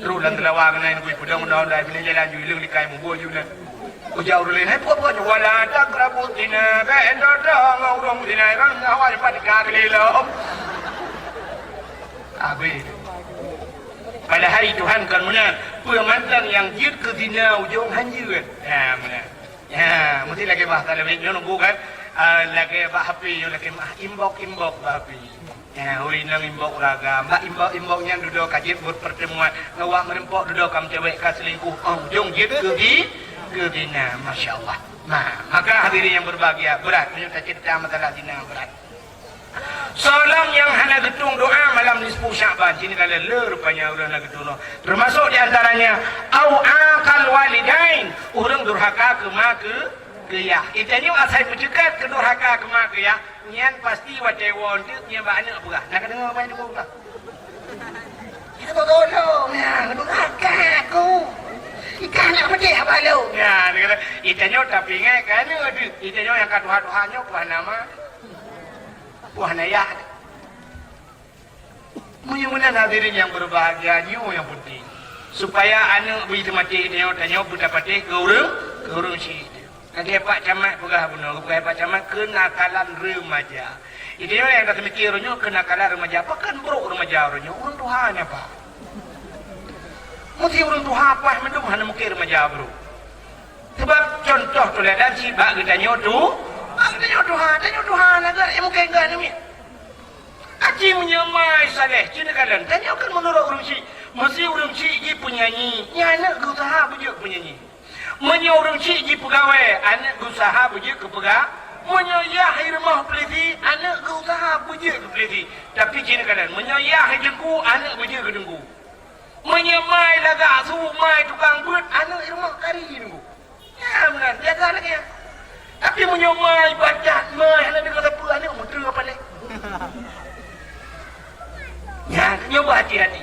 Trok lam Seulawa keunan kui peudong honda-honda, bini jalan ju ileueng likai mubuet ju nyan. Ujak ureueng laén, hai puet-puet, wala taqrabuz zina, bèk endodo ngon ureueng zina, kan awak dapat dikak lilom. Abéh. Padahai Tuhan kon meunan, peue mantong nyang jeuet keu zina ujong hanjeuet. Ha, meunan. Ya, meusti lagèe bah talabit nyoe nunggu kan. Ah, lagèe bak H P nyoe lagèe mah inbox, inbox bak H P. Ya, uri nang inbox raga. Bak inbox, inbox nyan dudoe ka jeuet buet pertemuan. Ngon wak meureumpok dudoe ka meucewek ka selingkuh. Oh, jong jeuet keu zi-, keu zina. Masya Allah. Nah, maka hadirin yang berbahagia, berat. Meunyoe tacerita masalah zina berat. Soe lom nyang hana geutueng doa malam nisfu Sya'ban, cit nyan ka le, le rupanya ureueng hana geutueng doa. Teumasok di antaranya, au aqal walidain, ureueng durhaka keu ma keu, keu yah. Itanyoe asai peuceukat keu durhaka keu ma keu yah, nyan pasti watèe woe eunteuk nyan bak aneuk peugah. Na ka deungö mai teungku peugah? Kita tolong, ya, durhaka aku. Ikan nak pedih abah lu. Ya, dia kata, itanyoe tapi ingat kan, aduh, itanyoe nyang ka tuha-tuha nyoe peue nama? Wah, na yah. Meunyoe meunan hadirin yang berbahagia, nyoe nyang penting. Supaya aneuk beu teumaté tanyoe, tanyoe beu tapatéh keu ureueng, keu ureueng syik. Lagèe Pak Camat peugah bunoe, peugah Pak Camat, kenakalan remaja. Itanyoe nyang taseumike uroe nyoe kenakalan remaja. Pakon brok remaja uroe nyoe? Ureueng tuha nyan, Pak. Meusti ureueng tuha paih mandum hana mungken remaja brok. Sabab contoh teuladan cit bak geutanyoe tu, bak geutanyoe tuha, tanyoe tuha na geuh, eh, mungken geuh aneuk miet. Aci meunyoe mai saleh, cit neukalon, tanyoe kan meunurot ureueng chik. Meusti ureueng chik jih peunyanyi, nyan aneuk geuusaha beujeuet peunyanyi. Meunyoe ureueng chik jih peugawée, aneuk geuusaha beujeuet keu peuga-, meunyoe yah i rumoh peulisi, aneuk geuusaha beujeuet keu peulisi. Tapi cit neukalon, meunyoe yah i teungku, aneuk beujeuet keu teungku. Meunyoe mai lagak su, mai tukang beuet, aneuk i rumoh kari i teungku. Nyan meunan, biasa lagèe nyan. Tapi meunyoe mai badat, mai hana deungoe sapeue, aneuk meuteue paleng. Nyan, nyoe beuhati-hati.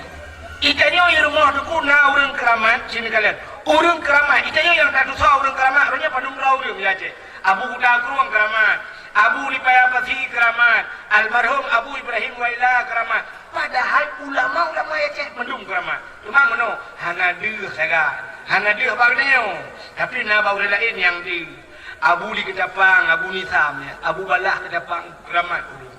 Itanyoe i rumoh teungku na ureueng keuramat, cit neukalon. Ureueng keuramat, itanyoe nyang tatusoe ureueng keuramat, roh nyoe padum droe ureueng di Aceh. Abu Kuta Krueng keuramat, Abu Lipaya Pasi keuramat, almarhum Abu Ibrahim Waila keuramat. Padahai ulama-ulama Aceh mandum keuramat. Cuma meunoe, ha deuh sagai. Hana deuh bak geutanyoe. Tapi na bak ureuëng laén nyang deuh. Abu Li Keutapang, Abu Nisam, ya. Abu Balah Keutapang, keuramat ureuëng.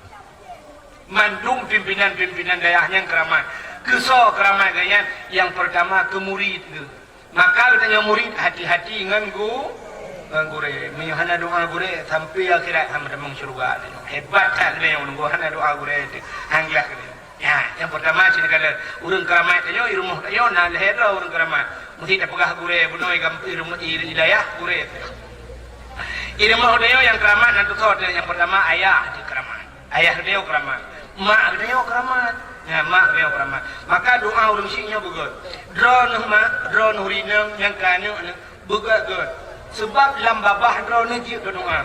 Mandum pimpinan-pimpinan dayah nyan keuramat. Keusoe keuramat geuh nyan? Nyang peurtama keu murit geuh. Maka geutanyoe murit hati-hati ngon gu-, ngon gurée. Meunyoe hana doá gurée, sampai akhirat hana tamong syeuruga tanyoe. Hebat that geutanyoe meunyoe hana doá gurée teuh. Han glah geutanyoe. Ya, nyang peurtama sinoe kala ureuëng keuramat tanyoe, i rumoh tanyoe na lhée droe ureuëng keuramat. Meusti tapeugah gurée bunoe i gam-, i rumoh, i, i dayah gurée. I rumoh tanyoe nyang keuramat na tutoe teuh, nyang peurtama ayah teuh keuramat. Ayah geutanyoe keuramat. Mak geutanyoe keuramat. Ya, mak geutanyoe keuramat. Maka doá ureuëng syiek nyoe beugét. Droeneueh mak, droeneueh rineueng nyang keu aneuëk, aneuëk beugét-gét. Sebab lam babah droeneueh jeuet keu doá.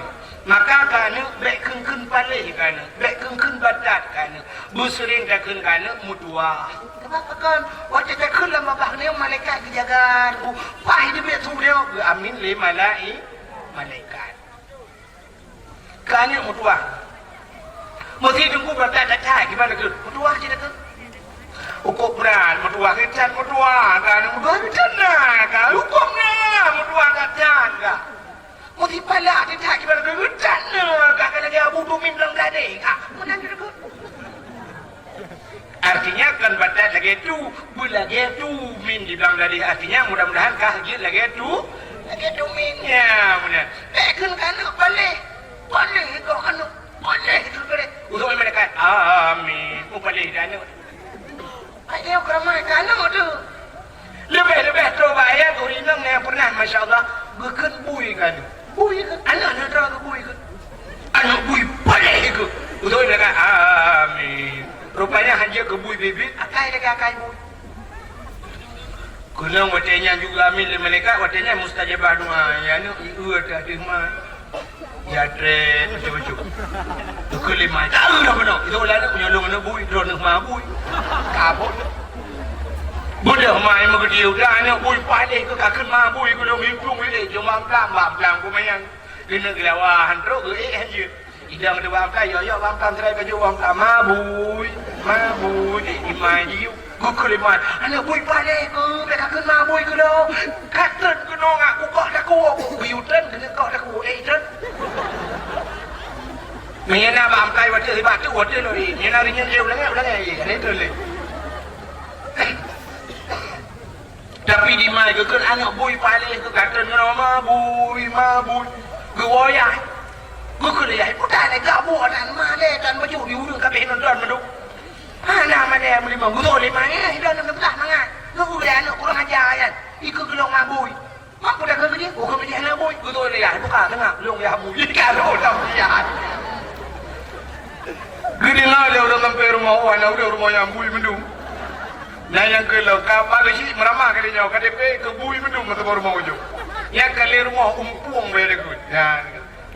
Maka keu aneuëk bék kheun-kheun paléh keu aneuëk, bék kheun-kheun batat keu aneuëk. Beuseuring takheun keu aneuëk meutuwah. Keubah pakon, watée takheun lam babah geutanyoe malaikat geujaga, paih jeuet su geutanyoe geuamin lé malai-, malaikat. Keu aneuëk meutuwah. Meusti teungku beutat that-that, kiban keu meutuwah cit keu. Ukôb brat meutuwah, geutat meutuwah, ka aneuëk meutuwah geutat na, ka ukôb na meutuwah geutat ka. Meusti pala that-that, kiban keu geutat na, ka, ka lagée Abu Tumin lam gadéh ka. Meunan cit keu. Artinya kon batat lagée tu, beulagée tu min di blang gadéh. Artinya mudah-mudahan ka jeuet lagée tu, lagée tu min. Ya, meunan. Bék kheun keu aneuëk paléh. Paléh keu aneuëk, paléh keu paléh. Uroe malaikat, amin. Mupaléh di aneuëk. Ai, nyoe keuramat keu aneuëk tu. Leubeh-leubeh troh bak ayat ureuëng inong nyang pernah, masya Allah, geukheun bui keu aneuëk. Bui keu aneuëk, aneuëk droe keu bui keu. Aneuëk bui paléh keu. Beutôi lagak, amin. Rupanya hana keu bui bibit, akai lagak akai bui. Keunong watée nyan juga amin lé malaikat, watée nyan mustajabah doa. Ya aneuëk, ieu teuh ma. Ya treb, beutôi-beutôi. Teukeulima, tahu dah beuna. Itu lah aneuk meunyoe lôn aneuk bui, droeneuh ma bui. Kabon. Beudôh ma nyang meugeudie udah aneuk bui paléh keu ka kheun ma bui keu lôn hitung ilée jom bang plang, bang plang kumayan. Keuneuk geulawa han trok geuék han jeuet. Idang dua bang plang, yok-yok bang plang, serai baju bang plang, ma bui, ma bui, imai jiuk. Geukheun lé ma, aneuk bui paléh keu, bék ka kheun ma bui keu lôn. Ka treun keunoe ngak kukok takue, geuyue treun keuneuk kok takue, eh, treun. Meunyoe na bak amkai watée, bak teuk watée lôn, eh, meunyoe na rinyeun, eh, ulangée, ulangée, eh, treun lé. Tapi di ma geukheun aneuk bui paléh keu ka treun keunoe, ma bui, ma bui. Geuwoe yah. Geukheun lé yah, peue tan lé gak buet tan, ma lé tan bacut di ureuëng ka abéh nonton mandum. Hana malée meulimong, geuzoe lé ma nyan, sidroe neuk neublah mangat. Neuk ulée aneuk kurang aja nyan, ikeu geulong ma bui. Mampu dah keu geude, oh, keu geude aneuk bui, geuzoe lé yah, buka teungoh, lôn yah bui. Ka lôn lam yah. Geudeungoe lé ureuëng sampoe rumoh, oh, aneuk ureuëng rumoh nyang bui mandum. Nah, nyang keu lôn, ka bak geuchik meuramah kali nyoe, K T P keu bui mandum meuteumé rumoh ujong. Nyang ka lé rumoh umpueng bèe deungon. Nah,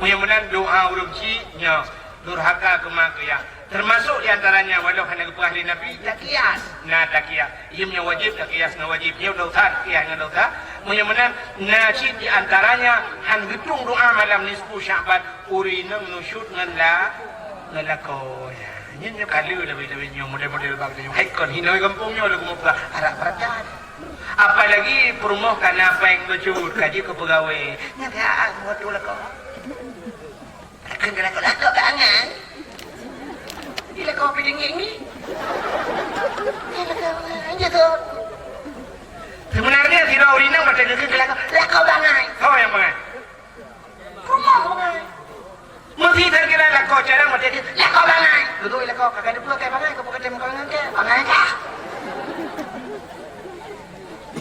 meunyoe meunan doa ureuëng chik nyoe, durhaka keu ma keu yah. Teumasok di antaranya, walau hana geupeugah lé Nabi, takias. Na takias. Ié meunyoe wajéb, takias ngon wajéb. Nyoe dosa, takias ngon dosa. Meunyoe meunan, na cit di antaranya, han geutueng doa malam nisfu Sya'ban, ureuëng inong nusyut ngon la-, ngon lakoe. Nyan nyoe ka lheueh leubeh-leubeh nyoe model-model bak nyoe. Hai kon hinoe gampông nyoe lagèe muka arak peuratan. Apalagi peurumoh ka na péng bacut, ka jeuet keu peugawée. Nyan ka buet tu lakoe. Takheun keu lakoe, "Lakoe bangai." Di lakoe pi deungieng ni. Di lakoe bangai, jeuet tu. Seubeunarnya sidroe ureueng inong watèe geukheun keu lakoe, "Lakoe bangai." Soe nyang bangai? Rumoh bangai. Meusi takira lakoe carông watèe geukheun, "Lakoe bangai." Beutôi lakoe, ka ka teupeue keu bangai, keu peue ka tem keu bangai, keu bangai kah?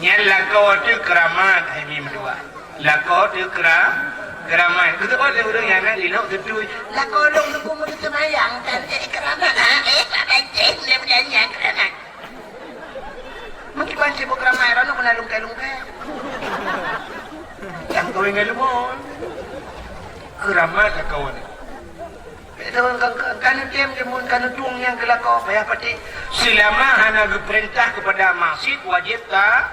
Nyan lakoe teuh keuramat, hai mi meutuah. Lakoe teuh keura-, keuramat. Geuteupeue lé ureueng nyang na ilok teutui. Lakoe lôn teungku meuseumayang kan, eh, keuramat, ha? Eh, Pak Haji, mudah-mudahan nyan keuramat. Mungkin ban sibuk keuramat, droeneuh keuneuk lungkée-lungkée. Nyang kawén ngon leumo. Keuramat lakoe nyan. Ka, ka, ka neutem deungon ka neutueng nyang keu lakoe, payah patéh. Seulama hana geupeurintah keupada maksiet, wajéb ta-,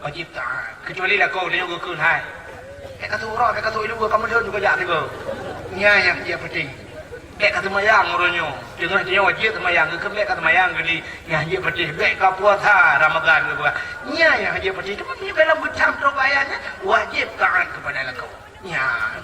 wajéb taát. Keucuali lakoe geutanyoe geukheun hai. Bèk ka sôk uroe, bèk ka sôk ilu, kamoe lheueh juga jak sigoe. Nyan nyang jeuet peuting. Bèk ka seumayang uroe nyoe. Teungoh nyoe wajéb seumayang, geukheun bèk ka seumayang geuli, nyang hana patéh bèk ka puasa Ramadhan geupeugah. Nyan nyang hana patéh, cuma meunyoe dalam geucam trok ayat nyan, wajéb taat kepada lakoe. Nyan.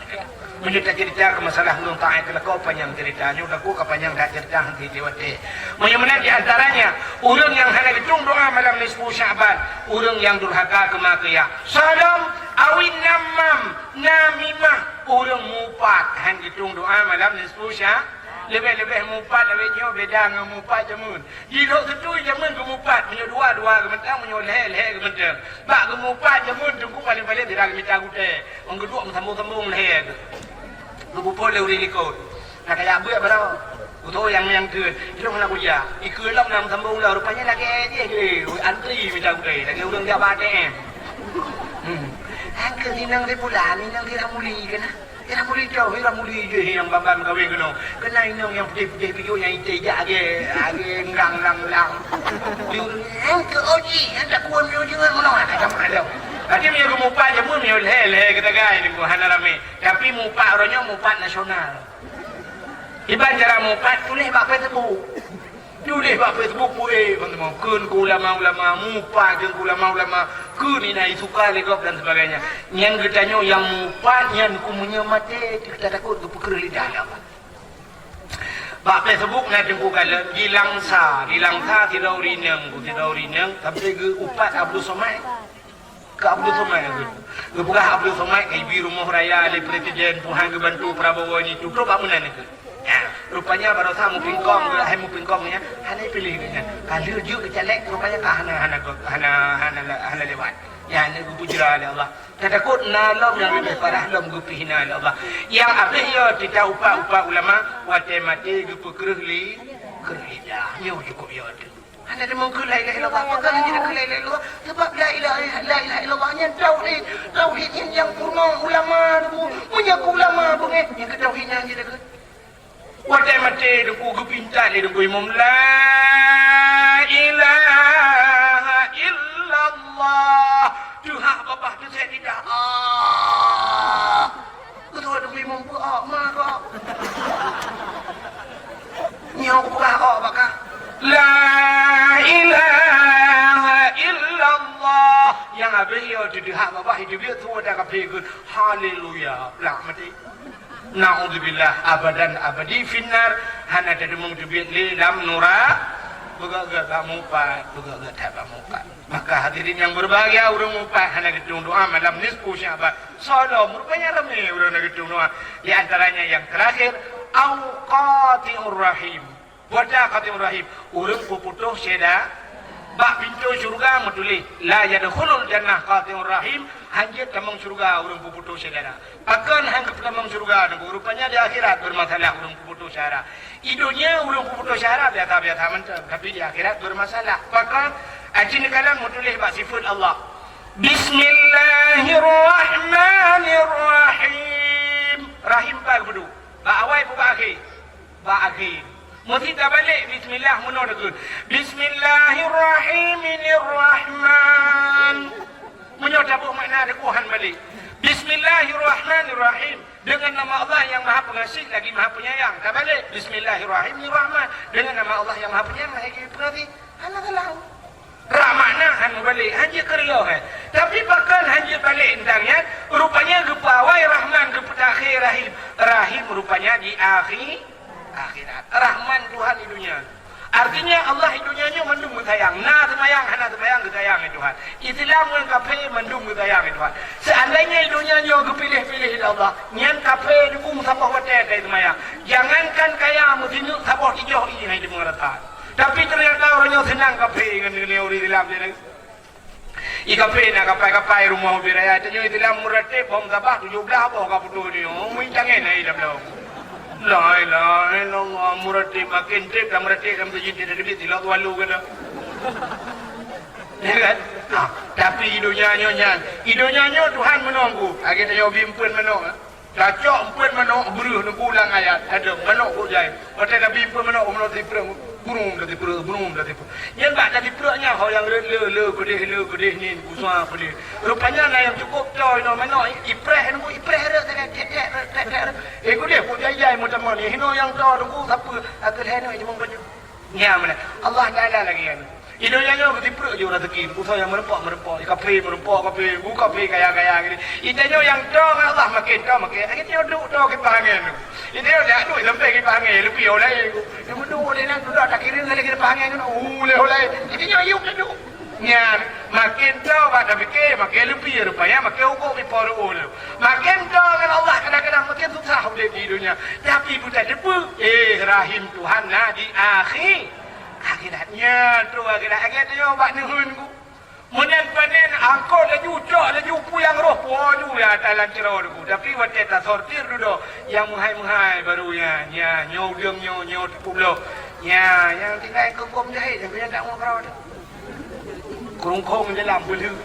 Meunyoe taceurita keu masalah ureueng taat keu lakoe, panyang ceurita. Nyoe lakoe ka panyang that ceurita, hana teuh watèe. Meunyoe meunan di antaranya, ureueng nyang hana geutueng doa malam nisfu Sya'ban, ureueng nyang durhaka keu ma keu yah. Salom, awin namam, namimah, ureueng mupat, han geutueng doa malam nisfu Sya-, Leubeh-leubeh mupat lawét nyoe beda ngon mupat jameun. Di lhok seutui jameun geumupat, meunyoe dua, dua geumeutang, meunyoe lhèe, lhèe geumeutang. Bak geumupat jameun teungku paléng-paléng sira geumita gutèe. Ôn geuduek meusambông-sambông lhèe geuh. Geupupot lé ureueng likot. Na kajak beuet baroe. Kuto nyang, nyang kheun. Ilôn hana kujak. Ikheun lom na meusambông lom. Rupanya lagèe jih lé. Antri mita gutèe. Lagèe ureueng jak bak A T M. Hmm. Angkeuh inong si Pulan, inong si Ramuli keunan. Ira muli jauh, ira muli jih nyang ban-ban meukawen keunoe. Keunan inong nyang putéh-putéh pijuet nyang itéh jak lagèe, lagèe ngrang-ngrang-ngrang. Nyang keu oji, nyang takuôn miyueb jeungeut meunoe, kata maklum. Berarti meunyoe geumupat jameun meunyoe lhèe-lhèe geutanyoe hana ramè. Tapi mupat uroe nyoe mupat nasional. Iban cara mupat tuléh bak Facebook. Tuléh bak Facebook, puéh, ban teuma kheun keu ulama-ulama, mupat kheun keu ulama-ulama, kheun inan isuka lé gob dan sebagainya. Nyan geutanyoe nyang mupat nyan keu meunyoe maté, teuka takot geupeukreuh lidah lé Allah. Bak Facebook na teungku kalon, di Langsa, di Langsa sidroe ureueng inong, sidroe ureueng inong, sampoe geuupat Abdul Somad. Keu Abdul Somad lagèe. Geupeugah Abdul Somad ka ibi rumoh raya lé presiden, Tuhan geubantu Prabowo ini tutob bangunan lagèe. Ya, rupanya baroesa mupingkong, hai mupingkong nyan, hana ipiléh geuh nyan. Ka lheueh jeuet keu caleg, rupanya ka hana, hana, hana, hana, hana lewat. Ya, hana geupeujra lé Allah. Tatakot na lom nyang leubeh parah lom geupeuhina lé Allah. Nyang abéh yo teuta upat-upat ulama, watèe maté geupeukreuh li-, kreuh lidah. Nyoe cukôp yo teuh. Hana teumeung kheun la ilaha illallah. Pakon hana teumeung kheun la ilaha illallah? Sabab la ilaha, la ilaha illallah nyan tauhid. Tauhid nyan nyang purnoe ulama teungku. Meunyoe keu ulama beungèh, nyang keu tauhid nyan jeuet kheun. Watèe maté teungku geupinta lé teungku imum, "La ilaha illallah." Teuhah babah teusèt lidah. Ah. Beutôi teungku imum peuok, ma kok. Nyoe kupeugah ok bak kah. La ilaha illallah. Nyang abéh yo teuhah babah itu bieu tu ada kafé kheun. Haleluya. Lah mati. Naudzubillah abadan abadi finnar. Hana teudeungoe teubiet lé lam nura. Beugöt-göt bak mupat, beugöt-göt that bak mupat. Maka hadirin yang berbahagia, ureuëng mupat hana geutueng doa malam nisfu Sya'ban. Soe lom, rupanya ramé ureuëng na geutueng doa. Di antaranya yang terakhir, au qati'ur rahim. Peue qati'ur rahim? Ureuëng peuputôh syedara. Bak pintoe syeuruga meutuléh, "La yadkhulul jannah qati'ur rahim", hanjeuet tamong syeuruga ureuëng peuputôh syedara. Pakon han geupeutamong syeuruga teungku? Rupanya di akhirat bermasalah ureuëng peuputôh syedara. Di donya ureuëng peuputôh syedara biasa-biasa mantong, tapi di akhirat bermasalah. Pakon? Aci neukalon meutuléh bak sifeut Allah. Bismillahirrahmanirrahim. Rahim pat geuduek? Bak awai peue bak akhé? Bak akhé. Meusti tabalek bismillah meunoe takheun, "Bismillahirrahmanirrahman." Meunyoe taboh makna teuku han balek. "Bismillahirrahmanirrahim." Dengan nama Allah yang Maha Pengasih lagi Maha Penyayang. Tabalek, "Bismillahirrahmanirrahman." Dengan nama Allah yang Maha Penyayang lagi Pengasih. Hana salah. Rak makna han mubalek, hanjeuet keureuloh, eh. Tapi pakon hanjeuet balek teuntang nyan, rupanya geupeuawai Rahman, geupeutakhe Rahim. Rahim rupanya di akhi-, akhirat. Rahman Tuhan di donya. Artinya Allah di donya nyoe mandum geusayang. Na seumayang, hana seumayang geusayang lé Tuhan. Islam ngon kafé mandum geusayang lé Tuhan. Seandainya di donya nyoe geupiléh-piléh lé Allah, nyan kafé teungku saboh watèe ka seumayang. Jangankan kaya, meusineuk saboh tijoh ié hana jideungoe rasa. Tapi ternyata ureuëng nyoe seunang kafé ngon, ngon ureuëng Islam jih. Di kafé na kapai-kapai rumoh ubé raya. Tanyoe Islam meurateb, bom sabah tujoh blaih boh ka putôh nyoe. Meucangén na Islam lom. La ilaha illallah, meurateb makin teb, dah meurateb lam seujiet tidak teubiet silap walu kena. Ya kan? Ha, tapi di donya nyoe nyan. Di donya nyoe Tuhan meununggu. Lagèe tanyoe bi eumpeuen manok, eh. Tacok eumpeuen manok, breuh teungku lam ayat. Ada manok kok jai. Watèe tabi eumpeuen manok, manok sipreueng. Burung dari perut, burung dari perut. Nyan bak dari perut nyan, ho nyang rot le, le keudeh, le keudeh nin, kusua keudeh. Rupanya na nyang cukup toe inoe manok, ipreh nunggu, ipreh rot, tet, tet, tet, tet, tet. Eh, keudeh, kok jai-jai meutamah ni. Hino nyang toe nunggu, sapa? Aku lhèe nyoe jimong baju. Nyan mana? Allah Taala lagi kan. Di donya nyoe beuti perut ju rezeki, usaha nyang meureumpok-meureumpok, di kafe meureumpok, kafe, bu kafe kaya-kaya gini. Di tanyoe nyang toe ngon Allah makin toe makin. Akhirnya duek toe kipaih angén. Di tanyoe jak duek sampai kipaih angén, leupie ulai. Nyang meuduek di nan duek tak kira lagi kipaih angén, ulai-ulai. Di tanyoe yuk duek. Nyan, makin toe bak tapike, makin leupie rupanya, makin ugok pipo reu'uh. Makin toe ngon Allah kadang-kadang makin susah udép di donya. Tapi buta debu, eh, rahim Tuhan na di akhi-, akhirat. Nyan tu akhirat. Akhirat nyoe bak neuheun ku. Meunan panen angkot laju, cok laju, puyang roh, puwoe ju ya talan cero ku. Tapi watèe tasortir dudoe, nyang meuhai-meuhai baru nyan, nyan, nyoe udeueng nyoe, nyoe teupubloe. Nyan, nyang tinggai keukom jahét, nyang keunan tak mau keurawa. Keurungkong dalam beuleuh.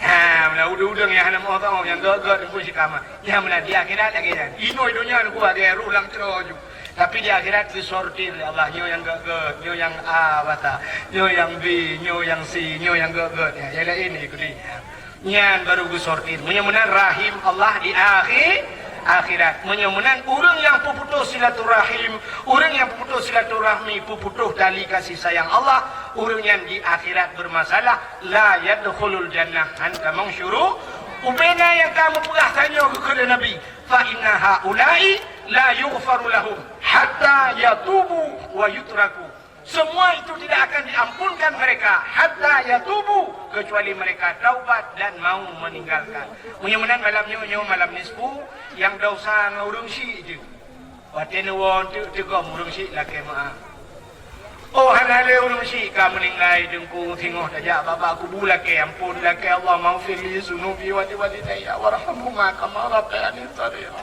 Ha, meunan udeueng-udeueng nyang hana meuoh-oh, nyang gèt-gèt pun sikama. Nyang meunan di akhirat lagèe nyan. Inoe donya nyoe lagèe roh lam cero ju. Tapi di akhirat geusortir lé Allah, nyoe nyang gèt-gèt, nyoe nyang A basa, nyoe nyang B, nyoe nyang C, nyoe nyang gèt-gèt. Ya, nyang laén ikut dia. Nyan baru geusortir. Meunyoe meunan rahim Allah di akhi-, akhirat. Meunyoe meunan ureueng nyang peuputôh silaturahim, ureueng nyang peuputôh silaturahmi, peuputôh tali kasih sayang Allah, ureueng nyan di akhirat bermasalah, la yadkhulul jannah. Han tamong syuru-, ubena nyang ka meupeugah tanyoe keu kheun Nabi, fa inna haula'i la yughfaru lahum hatta yatubu wa yutraku. Semua itu tidak akan diampunkan mereka hatta yatubu, kecuali mereka taubat dan mau meninggalkan. Meunyoe meunan malam nyoe, nyoe malam nisfu, nyang desya ngon ureueng syik jeuet. Watèe neuwoe teuk teugom ureueng syik lakèe meu'ah. Oh, hana lé ureueng syik ka meuninggai teungku, singoh tajak bak-bak kubu lakèe ampôn, lakèe Allahummaghfirli dzunubi wa liwalidayya warhamhuma kama rabbayani shaghira.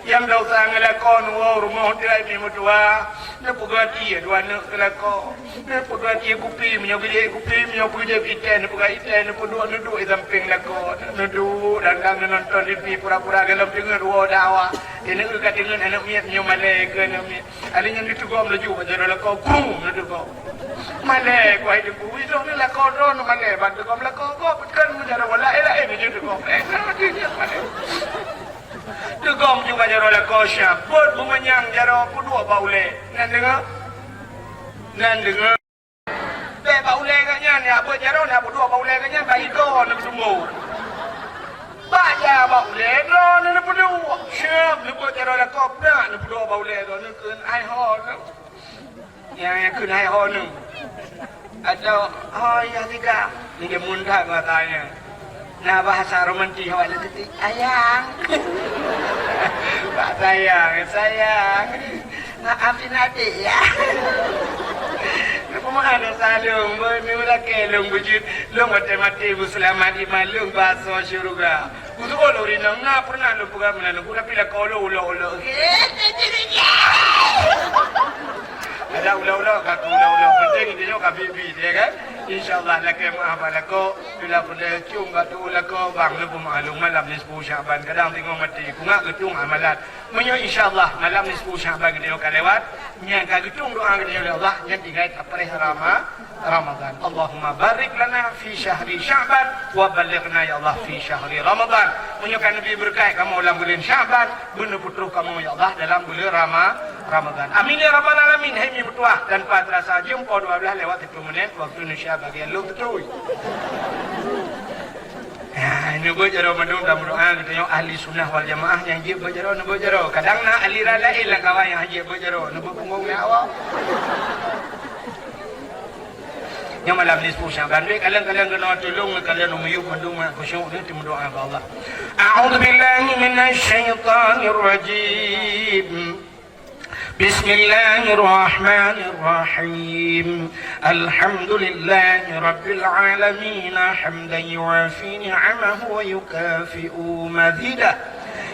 Nyang desya ngon lakoe neuwoe rumoh tirai mi meutuah, neupeugah tie dua aneuk keu lakoe. Neupeugah tie kupi, meunyoe geujép kupi, meunyoe peugah itèe, neupeugah itèe, neupeuduek neuduek di sampéng lakoe. Neuduek dang-dang neunonton TV pura-pura gohlom deungoe dua dakwah. Di neuk ka deungoe aneuk miet, meunyoe malèe keu aneuk miet. Alèh nyan neuteugom laju bak jaroe lakoe, krum neuteugom. Malèe ku hai teungku, idong ni lakoe droeneuh malèe, ban teugom lakoe gob, kon meujaroe laén-laén jeuet teugom. Eh, teugom ju bak jaroe lakoe siap, beuet beumanyang jaroe peuduek bak ulèe. Nan deungoe? Nan deungoe? Bèk bak ulèe geuh nyan, ya, beuet jaroe na peuduek bak ulèe geuh nyan, bak igoe neubeusumbo. Bak ja bak ulèe droeneuh neupeuduek. Siap, neubeuet jaroe lakoe peunak neupeuduek bak ulèe droeneuh kheun, "Hai ho, nyang, nyang kheun hai ho neuh." Atau, "Ho, ya tiga." Ni dia muntah bahasanya. Na bahasa romantis awak leuti, "Ayang." Bak sayang, "Sayang, maafin adik ya." Peumeu'ah lôn saleueng, beu-, meulakèe lôn beujeuet, lôn watèe maté beuseulamat iman lôn bak asoe syeuruga. Beutôi lôn rinong, na pernah lôn peugah meunan, tapi lakoe lôn ulok-ulok. Ada ulok-ulok, ka ulok-ulok. Penting inti nyoe ka bi-bi, ya kan? Insya Allah, lakèe meu'ah bak lakoe. Bila peureulèe cium bak tu'uh lakoe, bang, lôn peumeu'ah lôn malam nisfu Sya'ban. Kadang teungoh maté, peungak geutueng amalan. Meunyoe insya Allah, malam nisfu Sya'ban geutanyoe ka lewat, nyan ka geutueng doa geutanyoe lé Allah, nyan tinggai tapreh Rama-, Ramadan. Allahumma barik lana fi syahri Sya'ban wa ballighna ya Allah fi syahri Ramadan. Meunyoe ka neubi beureukat kamoe lam buleuen Sya'ban, beuneupeutroh kamoe ya Allah dalam buleuen Rama-, Ramadan. Amin ya rabbal alamin. Hai mi meutuah, tanpa terasa jeuem poh dua belas lewat siplôh menit waktu Indonesia bagian lôn beutôi. Ya, neubeuet jaroe mandum dan meudoa geutanyoe ahli sunnah wal jamaah nyang jeuet beuet jaroe, neubeuet jaroe. Kadang na aliran laén lam kawan nyang jeuet beuet jaroe, neubeuet punggong nyan awak. Nyoe malam nisfu Sya'ban, bèk kalon-kalon keunoe tulông, kalon miyueb mandum ngon khusyuk ni, teumeudoa bak Allah. A'udzubillahi minasyaitonirrajim. Bismillahirrahmanirrahim. Alhamdulillahi rabbil alamin, hamdan yuwafi ni'amahu wa yukafi'u mazidah.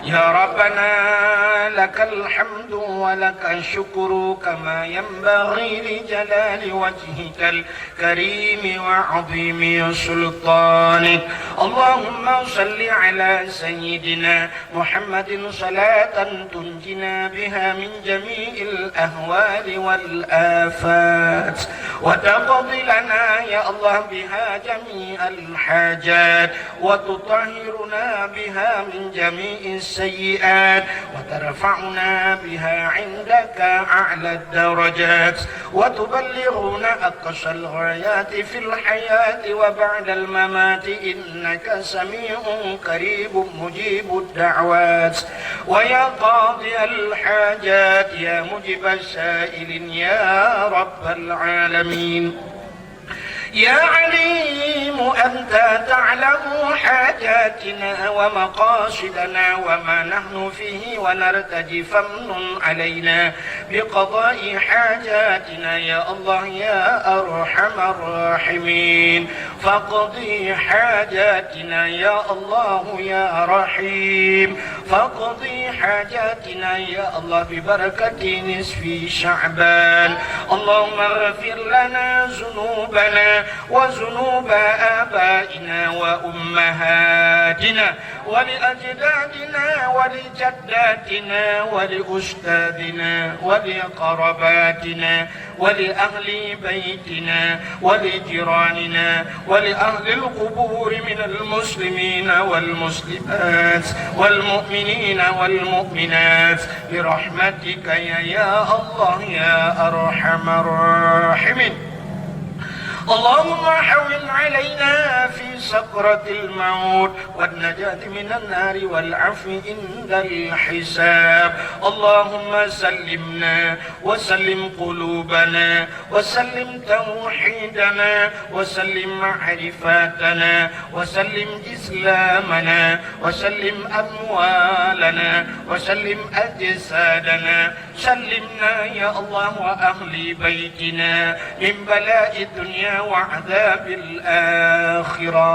يا ربنا لك الحمد ولك الشكر كما ينبغي لجلال وجهك الكريم وعظيم سلطانك. اللهم صل على سيدنا محمد صلاة تنجينا بها من جميع الأهوال والآفات، وتقضي لنا يا الله بها جميع الحاجات، وتطهرنا بها من جميع السيئات، وترفعنا بها عندك أعلى الدرجات، وتبلغنا أقصى الغايات في الحياة وبعد الممات، إنك سميع قريب مجيب الدعوات، ويا قاضي الحاجات، يا مجيب السائلين، يا رب العالمين. يا عليم، أنت تعلم حاجاتنا ومقاصدنا وما نحن فيه ونرتجي، فامنن علينا بقضاء حاجاتنا يا الله يا أرحم الراحمين. فاقض حاجاتنا يا الله يا رحيم. فاقض حاجاتنا يا الله ببركة نصف شعبان. اللهم اغفر لنا ذنوبنا وذنوب آبائنا وأمهاتنا ولأجدادنا ولجداتنا ولأستاذنا ولقرباتنا ولأهل بيتنا ولجيراننا ولأهل القبور من المسلمين والمسلمات والمؤمنين والمؤمنات برحمتك يا، يا الله يا أرحم الراحمين. اللهم هون علينا في سكرة الموت والنجاة من النار والعفو عند الحساب. اللهم سلمنا وسلم قلوبنا وسلم توحيدنا وسلم معرفتنا وسلم إسلامنا وسلم أموالنا وسلم أجسادنا. سلمنا يا الله وأهل بيتنا من بلاء الدنيا وعذاب الآخرة.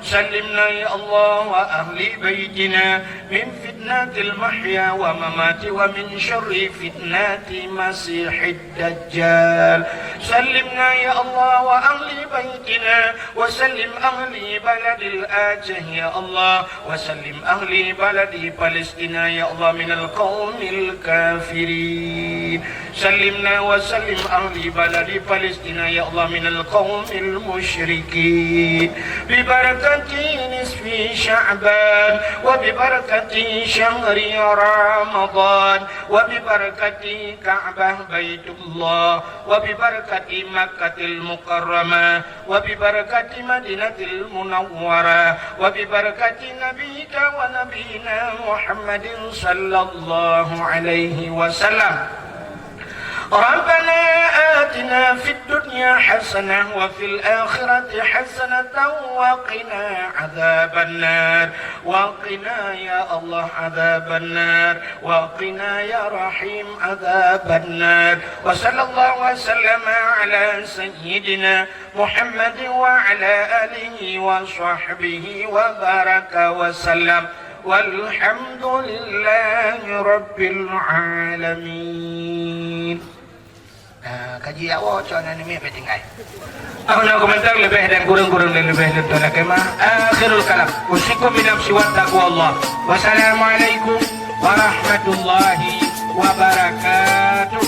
سلمنا يا الله وأهل بيتنا من فتنة المحيا وممات ومن شر فتنة مسيح الدجال. سلمنا يا الله وأهل بيتنا وسلم أهل بلد الآجه يا الله وسلم أهل بلد فلسطين يا الله من القوم الكافرين. سلمنا وسلم أهل بلد فلسطين يا الله من القوم المشركين. ببركة نصف شعبان وببركة شهر رمضان وببركة كعبة بيت الله وببركة مكة المكرمة وببركة مدينة المنورة وببركة نبيك ونبينا محمد صلى الله عليه وسلم. ربنا آتنا في الدنيا حسنة وفي الآخرة حسنة وقنا عذاب النار. وقنا يا الله عذاب النار. وقنا يا رحيم عذاب النار. وصلى الله وسلم على سيدنا محمد وعلى آله وصحبه وبارك وسلم. والحمد لله رب العالمين. Ah, kaji awak cok na nemi pe tinggai. Aku nak komentar lebih dan kurang-kurang dan lebih dan tuan kema. Akhirul kalam. Usikum binafsi wa taqwallah. Wassalamualaikum warahmatullahi wabarakatuh.